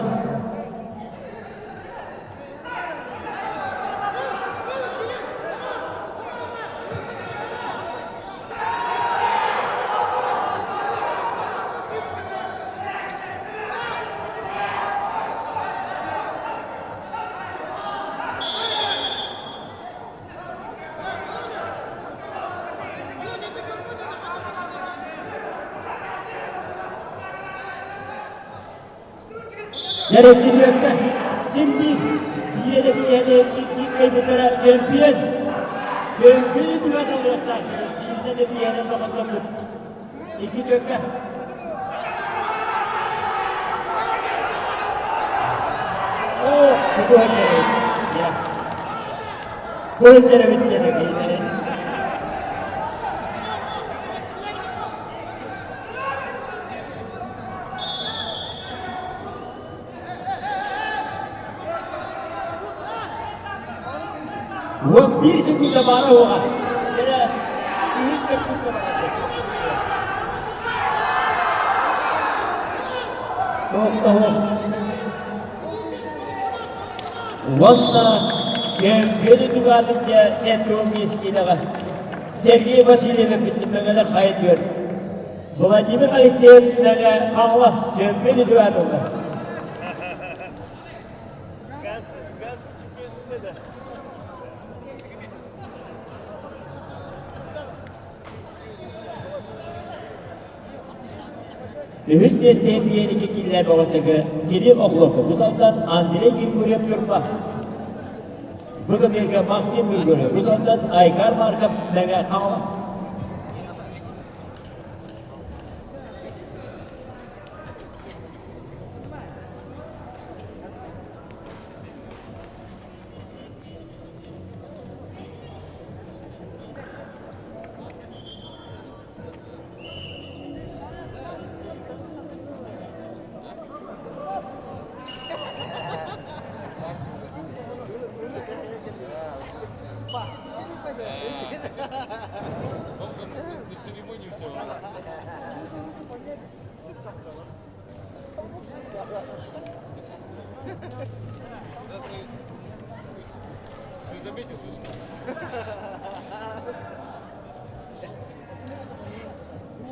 Дьэрэтириэккэ син биир биирэ да биэһэни кыайбыттара чемпион. Чемпиону түгэн ылыахтаахтар. Биирдэ да биэһэни доҕордоммут. Ики түөккэ. Ох, субу Я. Көрдөрөбүт диэн Уон биир секунда баара уоҕа. Дьэ, иһин төрдүскэ барар. Туох да суох. Уонна Чемпионы тугаатын дьэ 75 киилэҕэ Сергей Васильев Мэҥэлэ хайдыыр. Владимир Алексеев Мэҥэ Хаҥалас чемпионы тугаатылар. Үһүс миэстэһин биэрики киллэр бөҕөтөгө Кирилл Охлопов, бу салтан Андрей Григорьев Ньурба. ВКБ-га Максим Григорьев, бу салтан Айкар Марков Мэҥэ Хаҥалас. Не церемонимся. Даже ты заметил,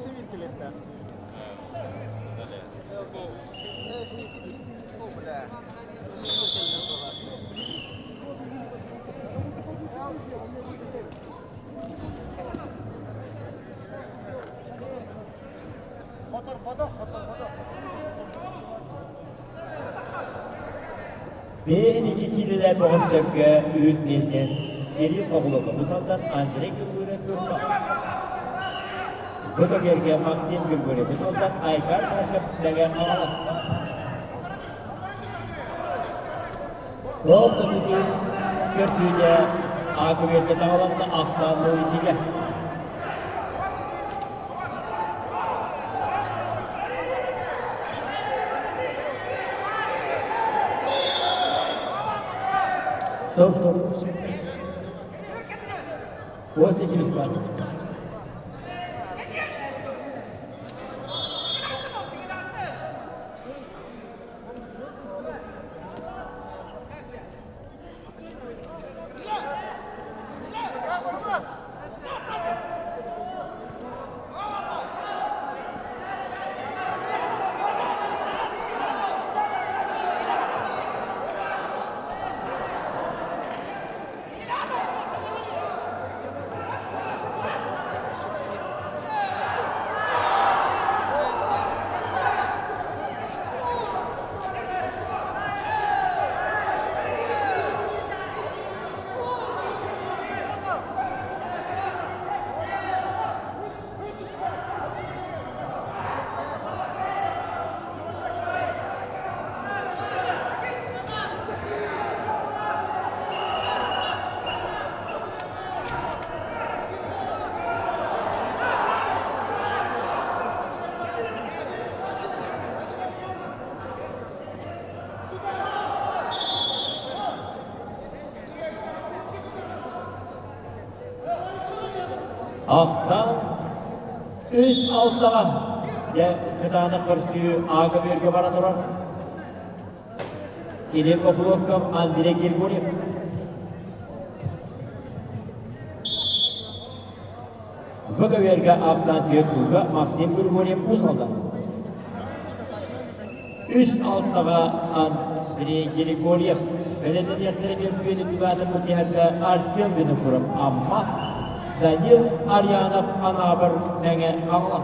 Севил кэлиэхтээх. Сказали. О, бля. Севил кэллэр буолар. Бэйэн икки киилэлээх бөҕөстөргө үһүс миэстэн Кирилл Оглоков, бу салтан Андрей Григорьев Юрков. Фотогерге Максим Григорьев, бу салтан Айкар Марков Мэҥэ Хаҥалас. Ол да сытыы көрдүүнэ аакыбыарга саҕаланна ахсаанныы итигэ. Стоп, стоп. После свистка. Ахсан үс алтаҕа дьэ кытаанах көрсүү аага бүөргэ бара турар. Кирилл Кохловков, Андрей Григорьев. ВКВР-га ахсаан түөрт кууга Максим Григорьев уус алдан. Үс алтаҕа Андрей Григорьев бэлэмнэниэхтэрэ чөмпүйүөнү түбаатын мунньаһарга Артем Винокуров Амма, Данил Арьянов Анаабыр Мэҥэ Хаҥалас.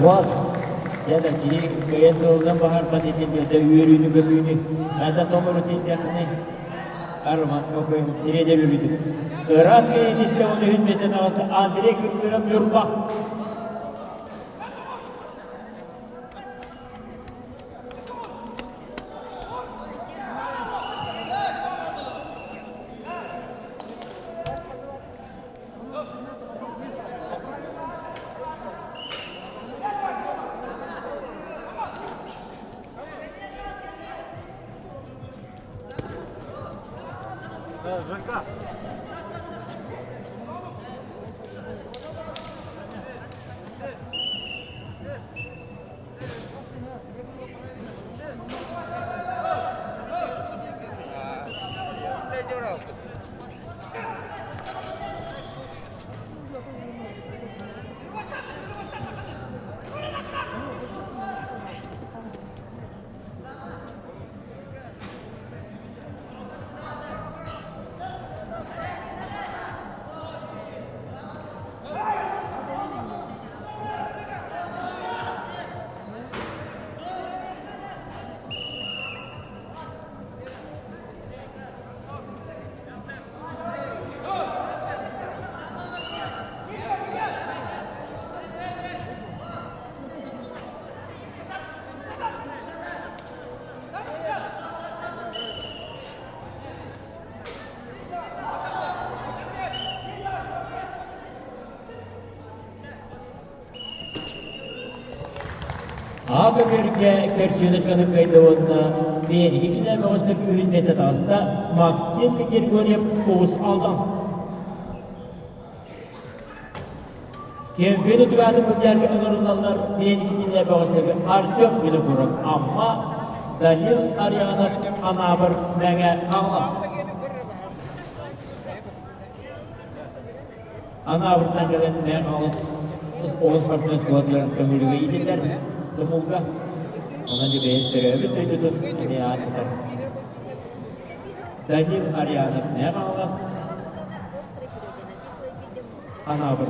Уол, дьэ да киһи кыайан тылынан баһарбат этим өтө үөрүүнү-көтүүнү хата толору тиийдэххинэ Арман Кокоев тириэдэр үрүтүк. Ыраас киһи истэ оны үһүн миэстэ таҕыста Андрей Григорьев Ньурба. Жека. Аҕа көбүөргэ көрсүөнэчканы кыайда уонна Биэники кинэ бөҕөстөр үһүс миэстэ таҕыста Максим Григорьев Уус Алдан. Чемпион утугаатын былдьаарга ыҥырыллаллар Биэники кинэ бөҕөстөргө Артем Винокуров Амма, Данил Арианов Анаабыр Мэҥэ Хаҥалас. Анаабыртан кэлэн Мэҥэ Хаҥалас оҕус партнер оскуолатыгар көҥүлүгэ иитиллэр Тумулга. Онон дьэ бэйэн төрөөбүт дойдутун эмиэ аатырдар. Данил Арианов Мэҥэ Хаҥалас Анаабыр.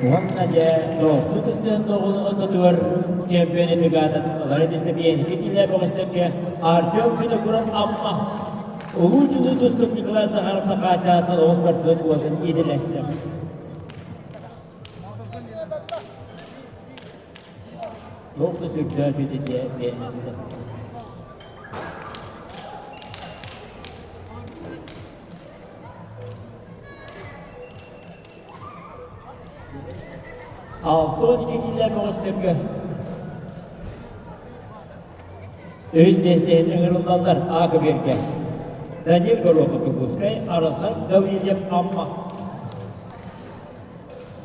Уонна дьэ Доҕорсу кыстыан доҕун ортотугар чемпион бригадатын ылар этистэ биэники килэ бөҕөстөргө Артем Винокуров Амма Улуу чулуу тустуук Николай Захаров Сахаачааттан оҕус бартыас уотун иитиллэстэ. Туох да сүрдээх сүтэтэ биэрмэтилэр. 62 киилэ бөҕөстөргө үһүс миэстэһин ыҥырыллаллар А көбүөргэ Данил Горохов Якутскай, Арылхан Гаврильев Амма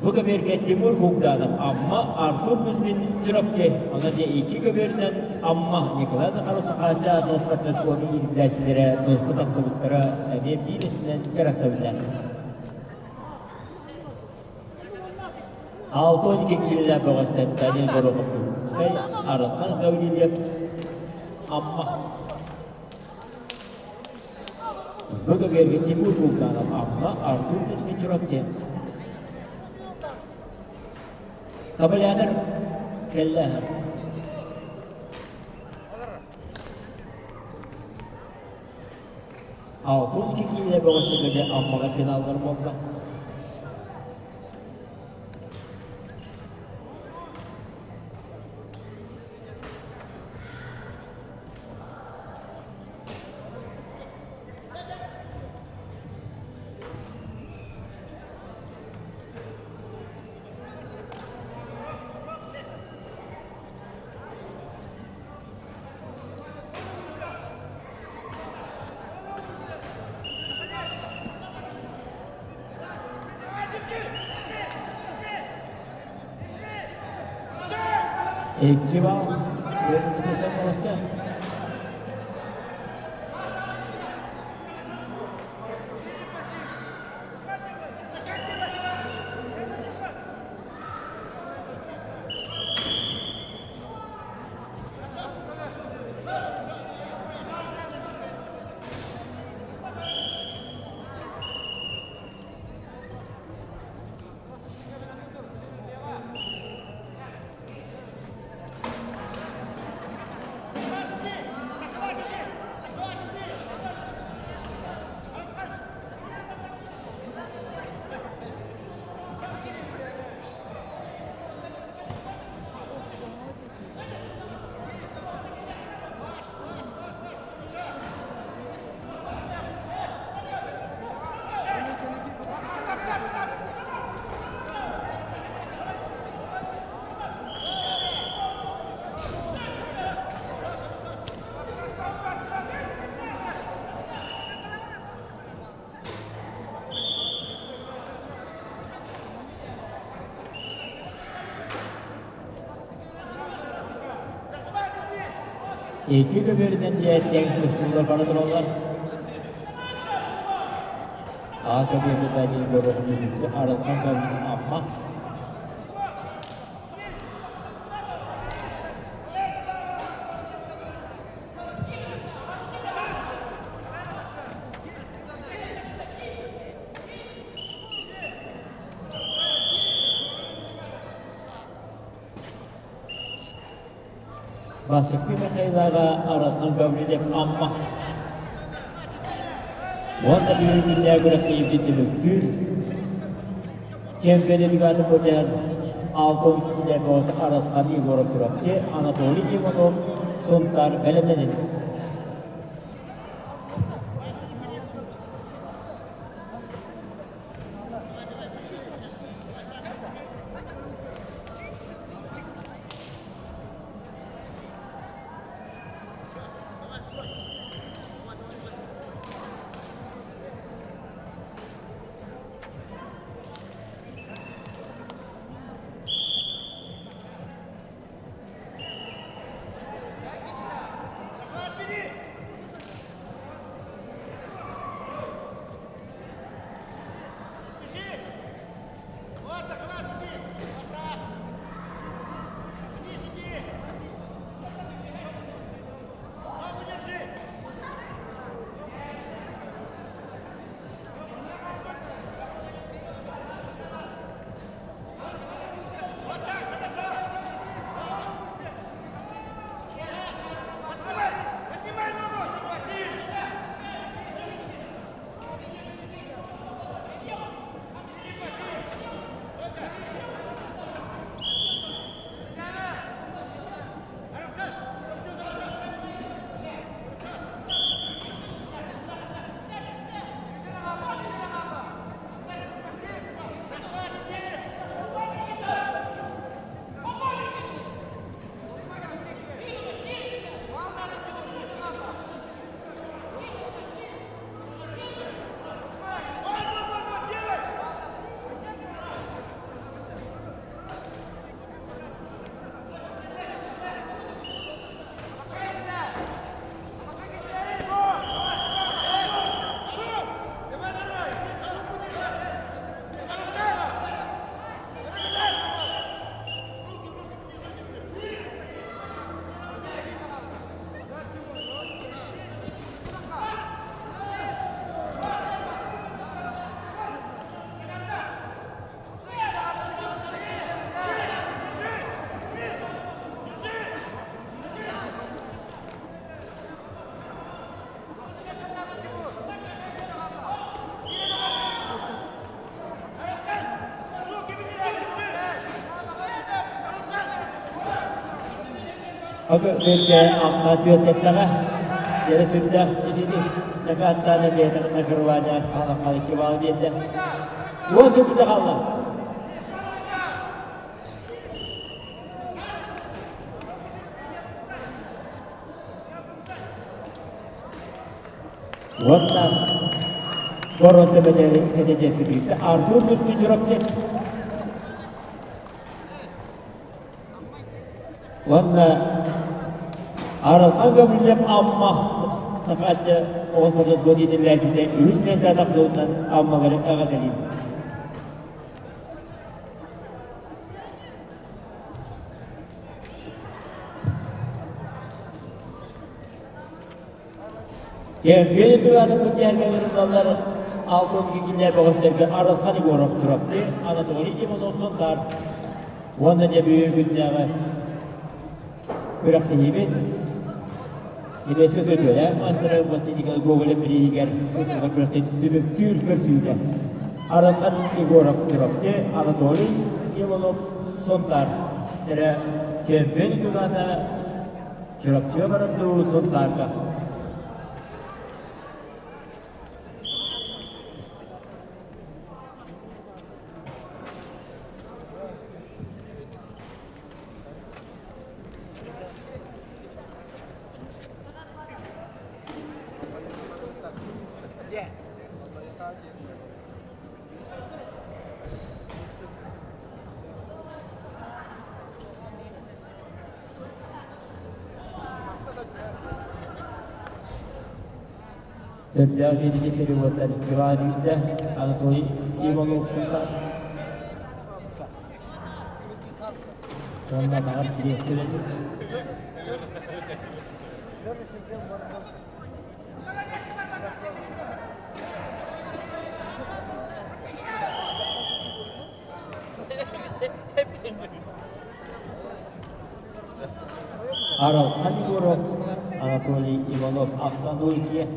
Бу көбүөргэ Тимур Кугданов Амма, Артур Кузьмин Чурапчы, онон дьэ икки көбүөрүнэн Амма Николай Захаров Сахаачча Нуоспат оскуолатын иитиллээччилэрэ туоска тахсыбыттара эмиэ биир өттүнэн кэрэхсэбиллээх. 62 киилэлээх бөҕөстөр Данил Горохов Якутскай, Арылхан Гаврильев Амма. Бу көбүөргэ Тимур Кугданов Амма, Артур Кузьмин Чурапчы. Табалятор кэллэ. 62 киилэ бөҕөстөргө Аммаҕа финаллар буолла. 2 балл. Көрүҥ Икки көбүөрүнэн диэн тустуулар бара тураллар. А көбүөрү Данил Горохов Арылхан Амма. Бастакы Михайлаҕа Арылхан Гаврильев Амма уонна биһиги күннээҕи күрэхтэһиибитин түмүктүүр Чемпионы бригада бөтөһөр Алтон Киинэ Арылхан Егоров Чурапчы, Анатолий Иванов Сунтаар бэлэмнэнин. Бэргэ ахха түөрсэттэҕэ дьэрэ сүрдээх исини накааттаана бэйэтэ накырваня хаалан хаалыкки баал биэрдэ. Уон секунда хаалла. Уонна. Боруонса мэтээли кэтэтиэскэ тигистэ Артур Кузьмин Чурапчы. Уонна Арылхан Гаврильев Амма Сахааччы оҕус мотоскуот иитиллээччитэ үһүс миэстэ тахсыбытынан Аммалары эҕэрдэлиибит. Чемпион тураатыппыт диэн ырыталлар алтын кикиллэр бөҕөстөргө Арылхан Егоров Чурапчы, Анатолий Иванов Сунтаар уонна дьэ бүгүн күннээҕи күрэхтэһиибит Кириэскэ сөтүөлээх маастара Василий Николаевич Гоголев бирииһигэр ыытыллар күрэхтэн түмүктүүр көрсүүтэ Арылхан Егоров Чурапчы, Анатолий Иванов Сунтаар эрэ чемпион тураата Чурапчыга баран дуу, Сунтаарга? Сөптөөх дьиэтин переводтар Иван Юрьевич, Анатолий Иванов Сунтаар. Уонна наҕар силиэстэрэлэр. Аралхан Егоров, Анатолий Иванов, Ахсан Ульке.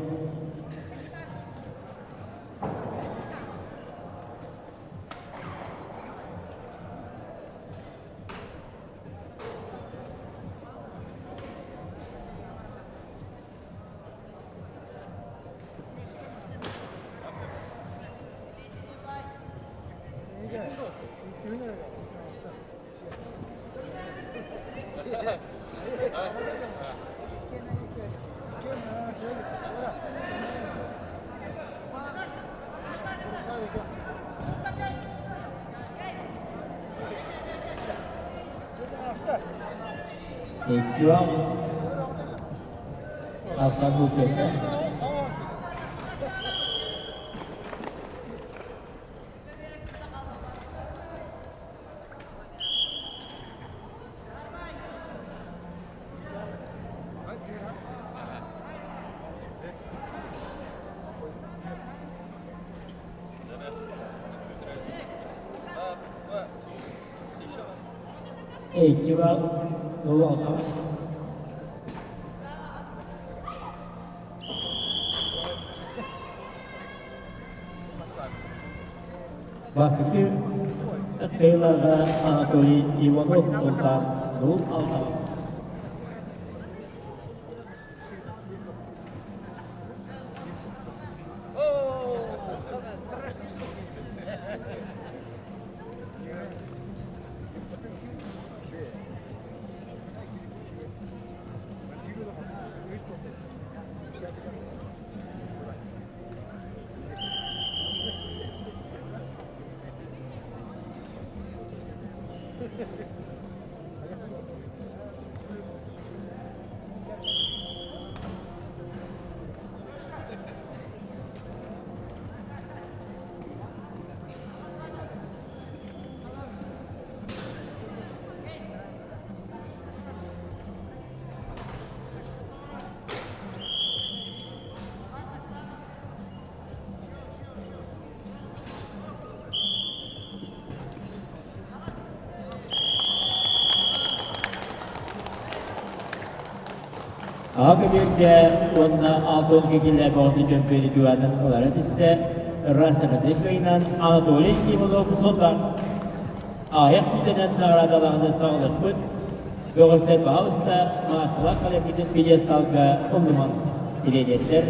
Икки Асан Укета. Икки бал, 06. Бастакы кыайыыларга Анатолий Иванов Сунтаар 06. Аҕа көбүөргэ уонна Алтон кикиллэр бөҕөтүн чөмпүйүөнү дьулаатын ылара түстэ, Расараты кыайынан Анатолий Иванов Сунтаар аҕыйах мүнүүтэнэн наҕараадалааһыны саҕалыахпыт. Бөҕөстөр баһаалыста маассалаах коллективын пьедесталга умнумаҥ, тириэньэрдэр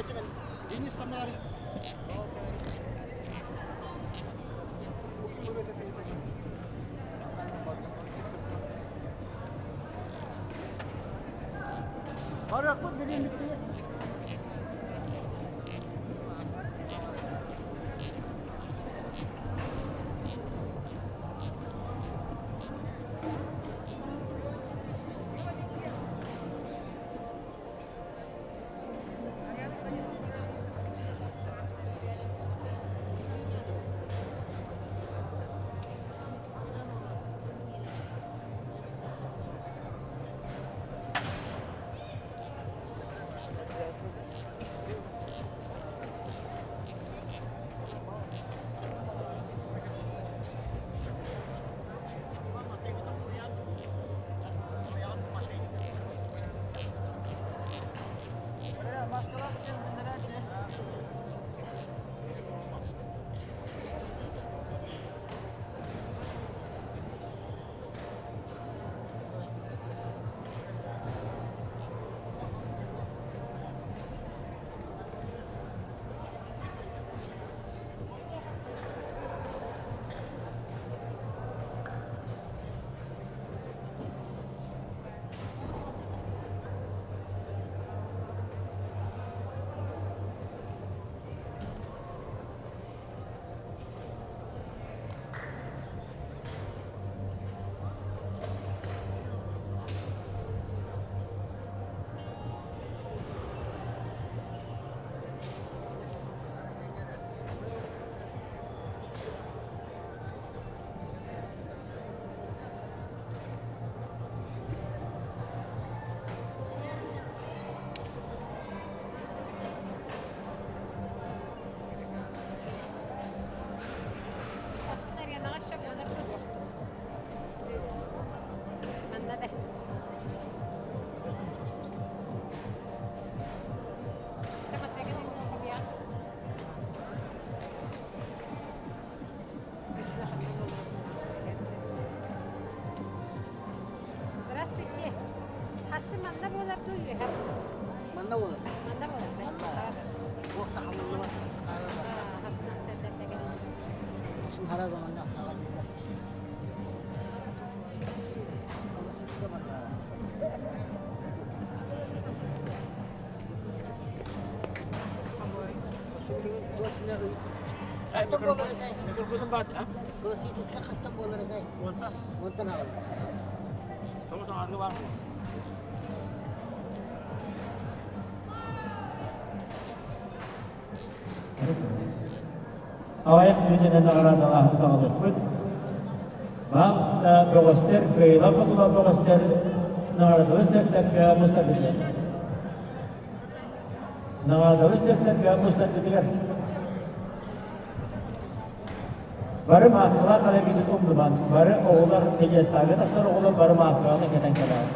Денис ханна Барыахпыт билин бүттүбүт. Здравствуйте. Хассы манна буолар дуу үөһэ? Манна буолар. Манна буолар. Манна. Туох да хамыллыбат. Хассын сэрдэрдэгин. Хассын харага манна хаҕалыыга. Хастан буолар этэй? Классическай хастан буолар этэй? Уонтан аҕал. Аҕыйах мүнүүтэнэн наҕараадалааһын саҕалыахпыт. Баҕаста бөҕөстөр, кыайыылаах хотулаах бөҕөстөр наҕараадалар сыахтарга мустардылар. Наҕараадалар сыахтарга мустардылар. Бары мааскалаах кэлэргитин умнумаҥ. Бары оҕолор пьедесталга тахсар оҕолор бары мааскаларын кэтэн кэлээр.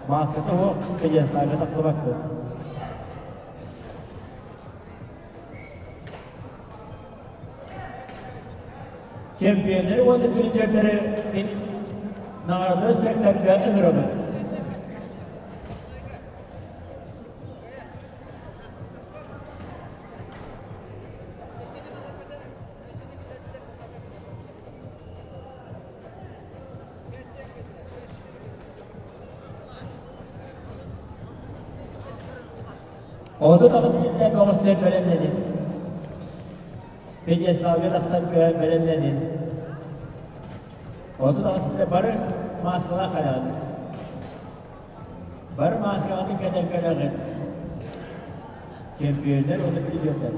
Мааската суох пьедесталга тахсыбаккыт. Чемпионнары уонна призердэри наҕараадалар секторга ыҥырабыт. 38 киллэр бөҕөстөр бэлэмнэнин. Пьедесталга тахсарга бэлэмнэнин. 38 киллэр бары мааскалаах хайаҕыт. Бары мааскаҕытын кэтэн кэлэҕит. Чемпионнар уонна призердэр.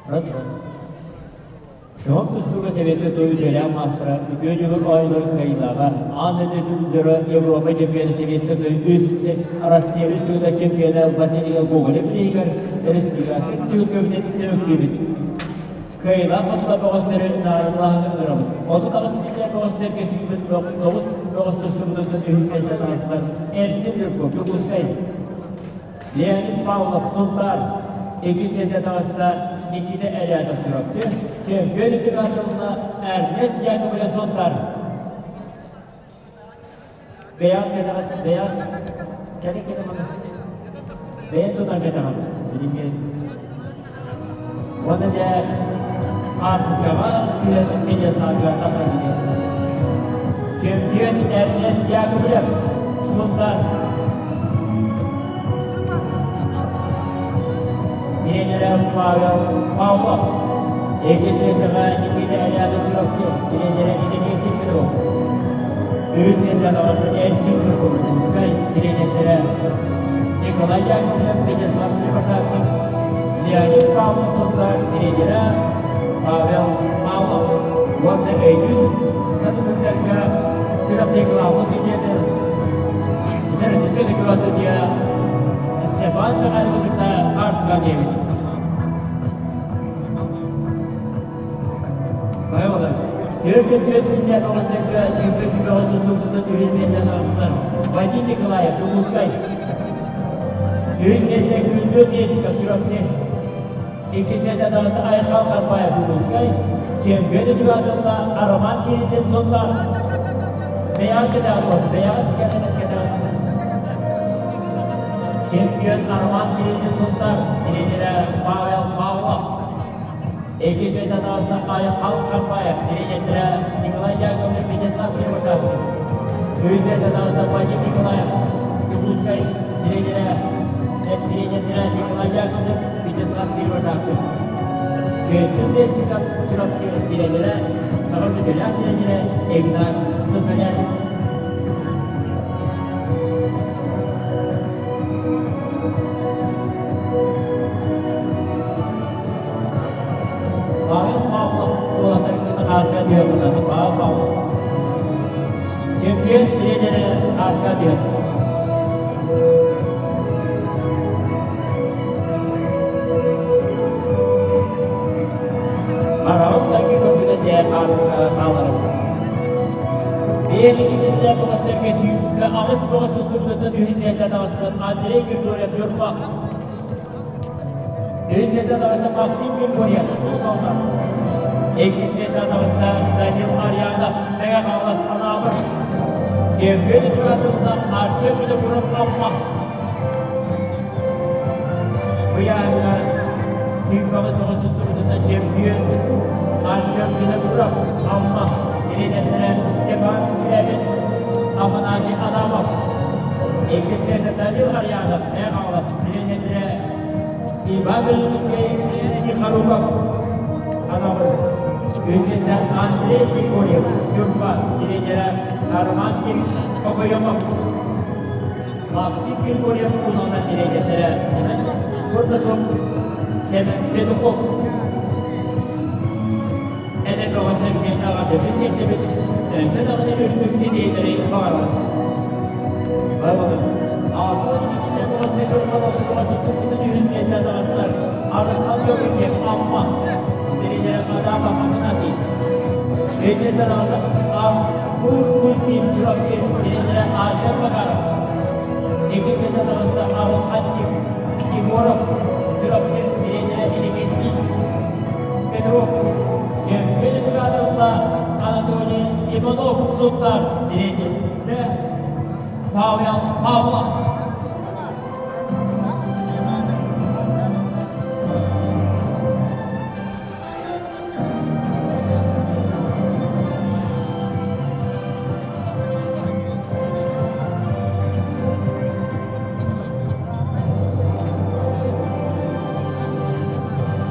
Раз-раз. Көҥүл тустууга Сэбиэскэй Союз үтүөлээх маастара, үтүө дьылы оонньуулар кыайыылааҕа, аан дойду призера, Европа чемпиона Сэбиэскэй Союз үс, Россия үс төгүл чемпиона Василий Гоголев бирииһигэр республиканскай түһүлгэбитин түмүктүүбүт. Кыайыылаах хотула бөҕөстөрү наҕараадалааһыҥҥа ыҥырабыт. 38 ситиилээх бөҕөстөргө сүүрбүт тоҕус бөҕөс тустубутуттан үһүс миэстэ таҕыстылар Эрчим Юрков, Дьокуускай, Леонид Павлов, Сунтаар, иккис миэстэ таҕыста Никита Элятов, Чурапчы, чемпион үрдүк аатырылла Эрнест Яковлев, Сунтаар. Бэйэҕит кэтэҕит, бэйэҕит кэлин кэлин маны. Бэйэн тутан кэтэҕин, билиҥҥи. Уонна дьэ хаартыскаҕа түһэн пьедесталга тахсар киһи. Чемпион Эрнест Яковлев, Сунтаар. Тренерэ Павел Павлов. Иккис миэстэҕэ Никита Элятов Чурапчы, тренерэ Иннокентий Петров. Үһүс миэстэҕэ Эрчим Туркомунскай, тренердэрэ Николай Яковлев, Вячеслав Кривошапкин, Леонид Павлов Сунтаар, тренерэ Павел Павлов уонна өйдүүр сатабылларга Чурапчы главный судьяны Российская Федерация Степан Михайловы кытта хаартыска диэбит. Байбалар. Төрт түөрт күннээх бөҕөстөргө сүүрбэччи бөҕөс тустубутуттан үһүс миэстэ таҕыстылар. Вадим Николаев, Дьокуускай. Үһүс миэстэ Күндүл Местников, Чурапчы. Иккис миэстэ таҕыста Айхал Харбаев, Дьокуускай. Чемпион үрдүк Роман Кириллин, Сунтаар. Бэйэҕит кэтэҕит уоту, бэйэҕит кэтэҕит кэтэҕит. Чемпион Роман Кириллин Сунтаар, тренерэ Павел Павлов. Экипажа таҕыста Айхал Харбаев, тренердэрэ Николай Яковлев, Вячеслав Кривошапкин. Үһүс таҕыста Вадим Николаев, Дьокуускай тренерэ, тренердэрэ Николай Яковлев, Вячеслав Кривошапкин. Күөттүн Бестиков Чурапчы тренерэ, Саха Бүтэлээх тренерэ Игнат Сысолятин. Павел Павлов уолаттарын кытта хааска түһэр Павел Павлов. Чемпион тренерэ хааска түһэр. Хараҕым таки көрбүтэ дьэ хаартыка хааларым. Бэйэни киллэ бөҕөстөргө 28 бөҕөс тустубутуттан үһүн миэстэ таҕыстылар Андрей Григорьев Ньурба. Үһүн миэстэ таҕыста Максим Григорьев Уус Алдан. Иккис миэстэ таҕыста Данил Арьянов Мэҥэ Хаҥалас Анаабыр. Чемпион туратылла Артем Винокуров Амма. Ыйааһыҥҥа сүүрбэҕис бөҕөс тустубутуттан чемпион Артем Винокуров Амма тренердэрэ Степан Скрябин, Афанасий Адамов, иккис миэстэ Данил Арьянов Мэҥэ Хаҥалас тренердэрэ Иван Белинскэй Тихоруков Анаабыр, үһүс миэстэ Андрей Григорьев Ньурба тренерэ Арман Кокоемов Максим Григорьев Уус тренердэрэ Семен Бурнашов, Семен Петухов эдэр бөҕөттөргө эҕэрдэбин тиэрдэбит, өссө даҕаны үрдүк ситиһиилэри баҕарабыт. Барыбалар. 62 бөҕөттөргө бөҕөттөргө үһүс миэстэ таҕыстылар. Арыхан Гаврильев Амма тренерэ Адамов Афанасий. Миэстэ таҕыста Артур Кузьмин Чурапчы тренерэ Артем Макаров. Икки таҕыста Арылхан Егоров Чурапчы тренерэ Иннокентий Петров. Чемпион бригадалла Анатолий Иванов Сунтаар тренерэ Павел Павлов.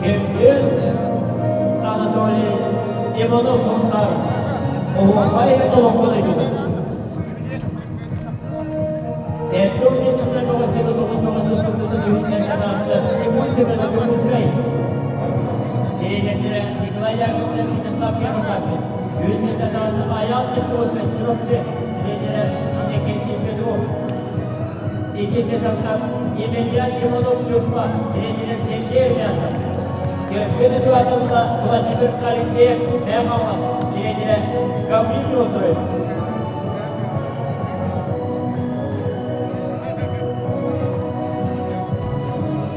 Чемпион Анатолий Иванов Сунтаар Оһуохай олоҥхо дойдута. Сентон миэстэтэ бөҕөстөрө тоҕус бөҕөс тустубутун үһүннэн таҕыстылар Тимур Семенов Дьокуускай. Тренердэрэ Николай Яковлев, Вячеслав Кривошапин. Үһүс миэстэ таҕыста Айаал Дьячковскай, Чурапчы. Тренерэ Иннокентий Петров. Иккис миэстэ Емельян Иванов, Ньурба. Тренерэ Сергей Румянцев. Кэргэн Эдуардовна Владимир Алексеев, Мэҥэ Хаҥалас. Тренерэ Гаврил Неустроев.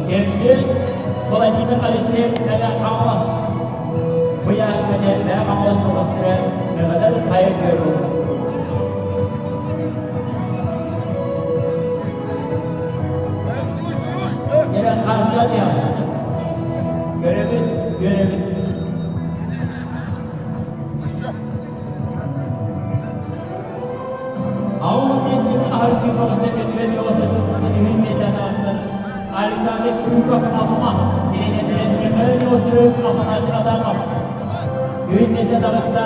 Кэргэн Владимир Алексеев Мэҥэ Хаҥалас Быйаҥҥа Мэҥэ Хаҥалас бөҕөстөрө Мэҥэлэр хайа күөл Дьэ, харыска диэн. Көрөбүт, үөрэбит. Аун миэстэтин аһарытыы бөҕөстөргө түөрт бөҕөстөр туппутун үһүн миэтээн аҕыстылар Александр Крюков Амма, тренердэрэ Михаил Неустроев, Афанасий Адамов. Үһүн миэстэ таҕыста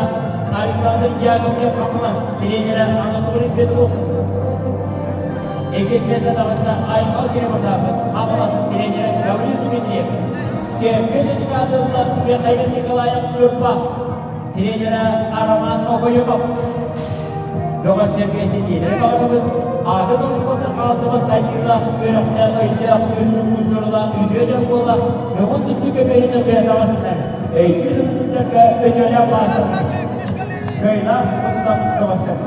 Александр Яковлев Хаҥалас, тренерэ Анатолий Петров. Иккис миэстэ таҕыста Айхал Кривошапин, Хаҥалас, тренерэ Гаврил Дмитриев. Чемпион декадылла Михаил Николаев Ньурба, тренерэ Роман Окоемов. Бөҕөстөргө ситиилэри баҕарабыт, атын омукка хаалсыбат сайдыылаах, үөрэхтээх, өйдөөх, үрдүк культуралаах үтүө дьон буола көҥүл тустуу көбүөрүнэн көйө таҕыстынар, өйдүү сылдьарга өтөлөөх маастар, кыайыылаах хотулаах бөҕөстөр.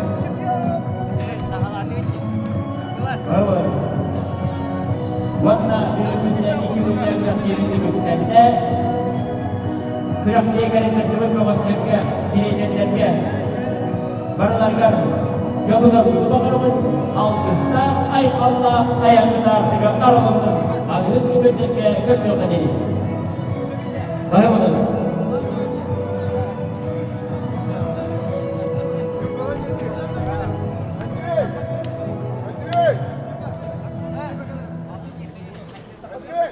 Уонна бүгүн икки күннээх күрэхтэһиини түмүктэннэ. Күрэхтэһии кэлин кыттыбыт бөҕөстөргө, тренердэргэ барыларыгар дьолу-соргуну баҕарабыт, алгыстаах, айхаллаах айаҥҥыт аартыга арылыннын, аныгыс күбүрдэргэ көрсүөххэ диэри. Бары буолун. Андрей! Андрей!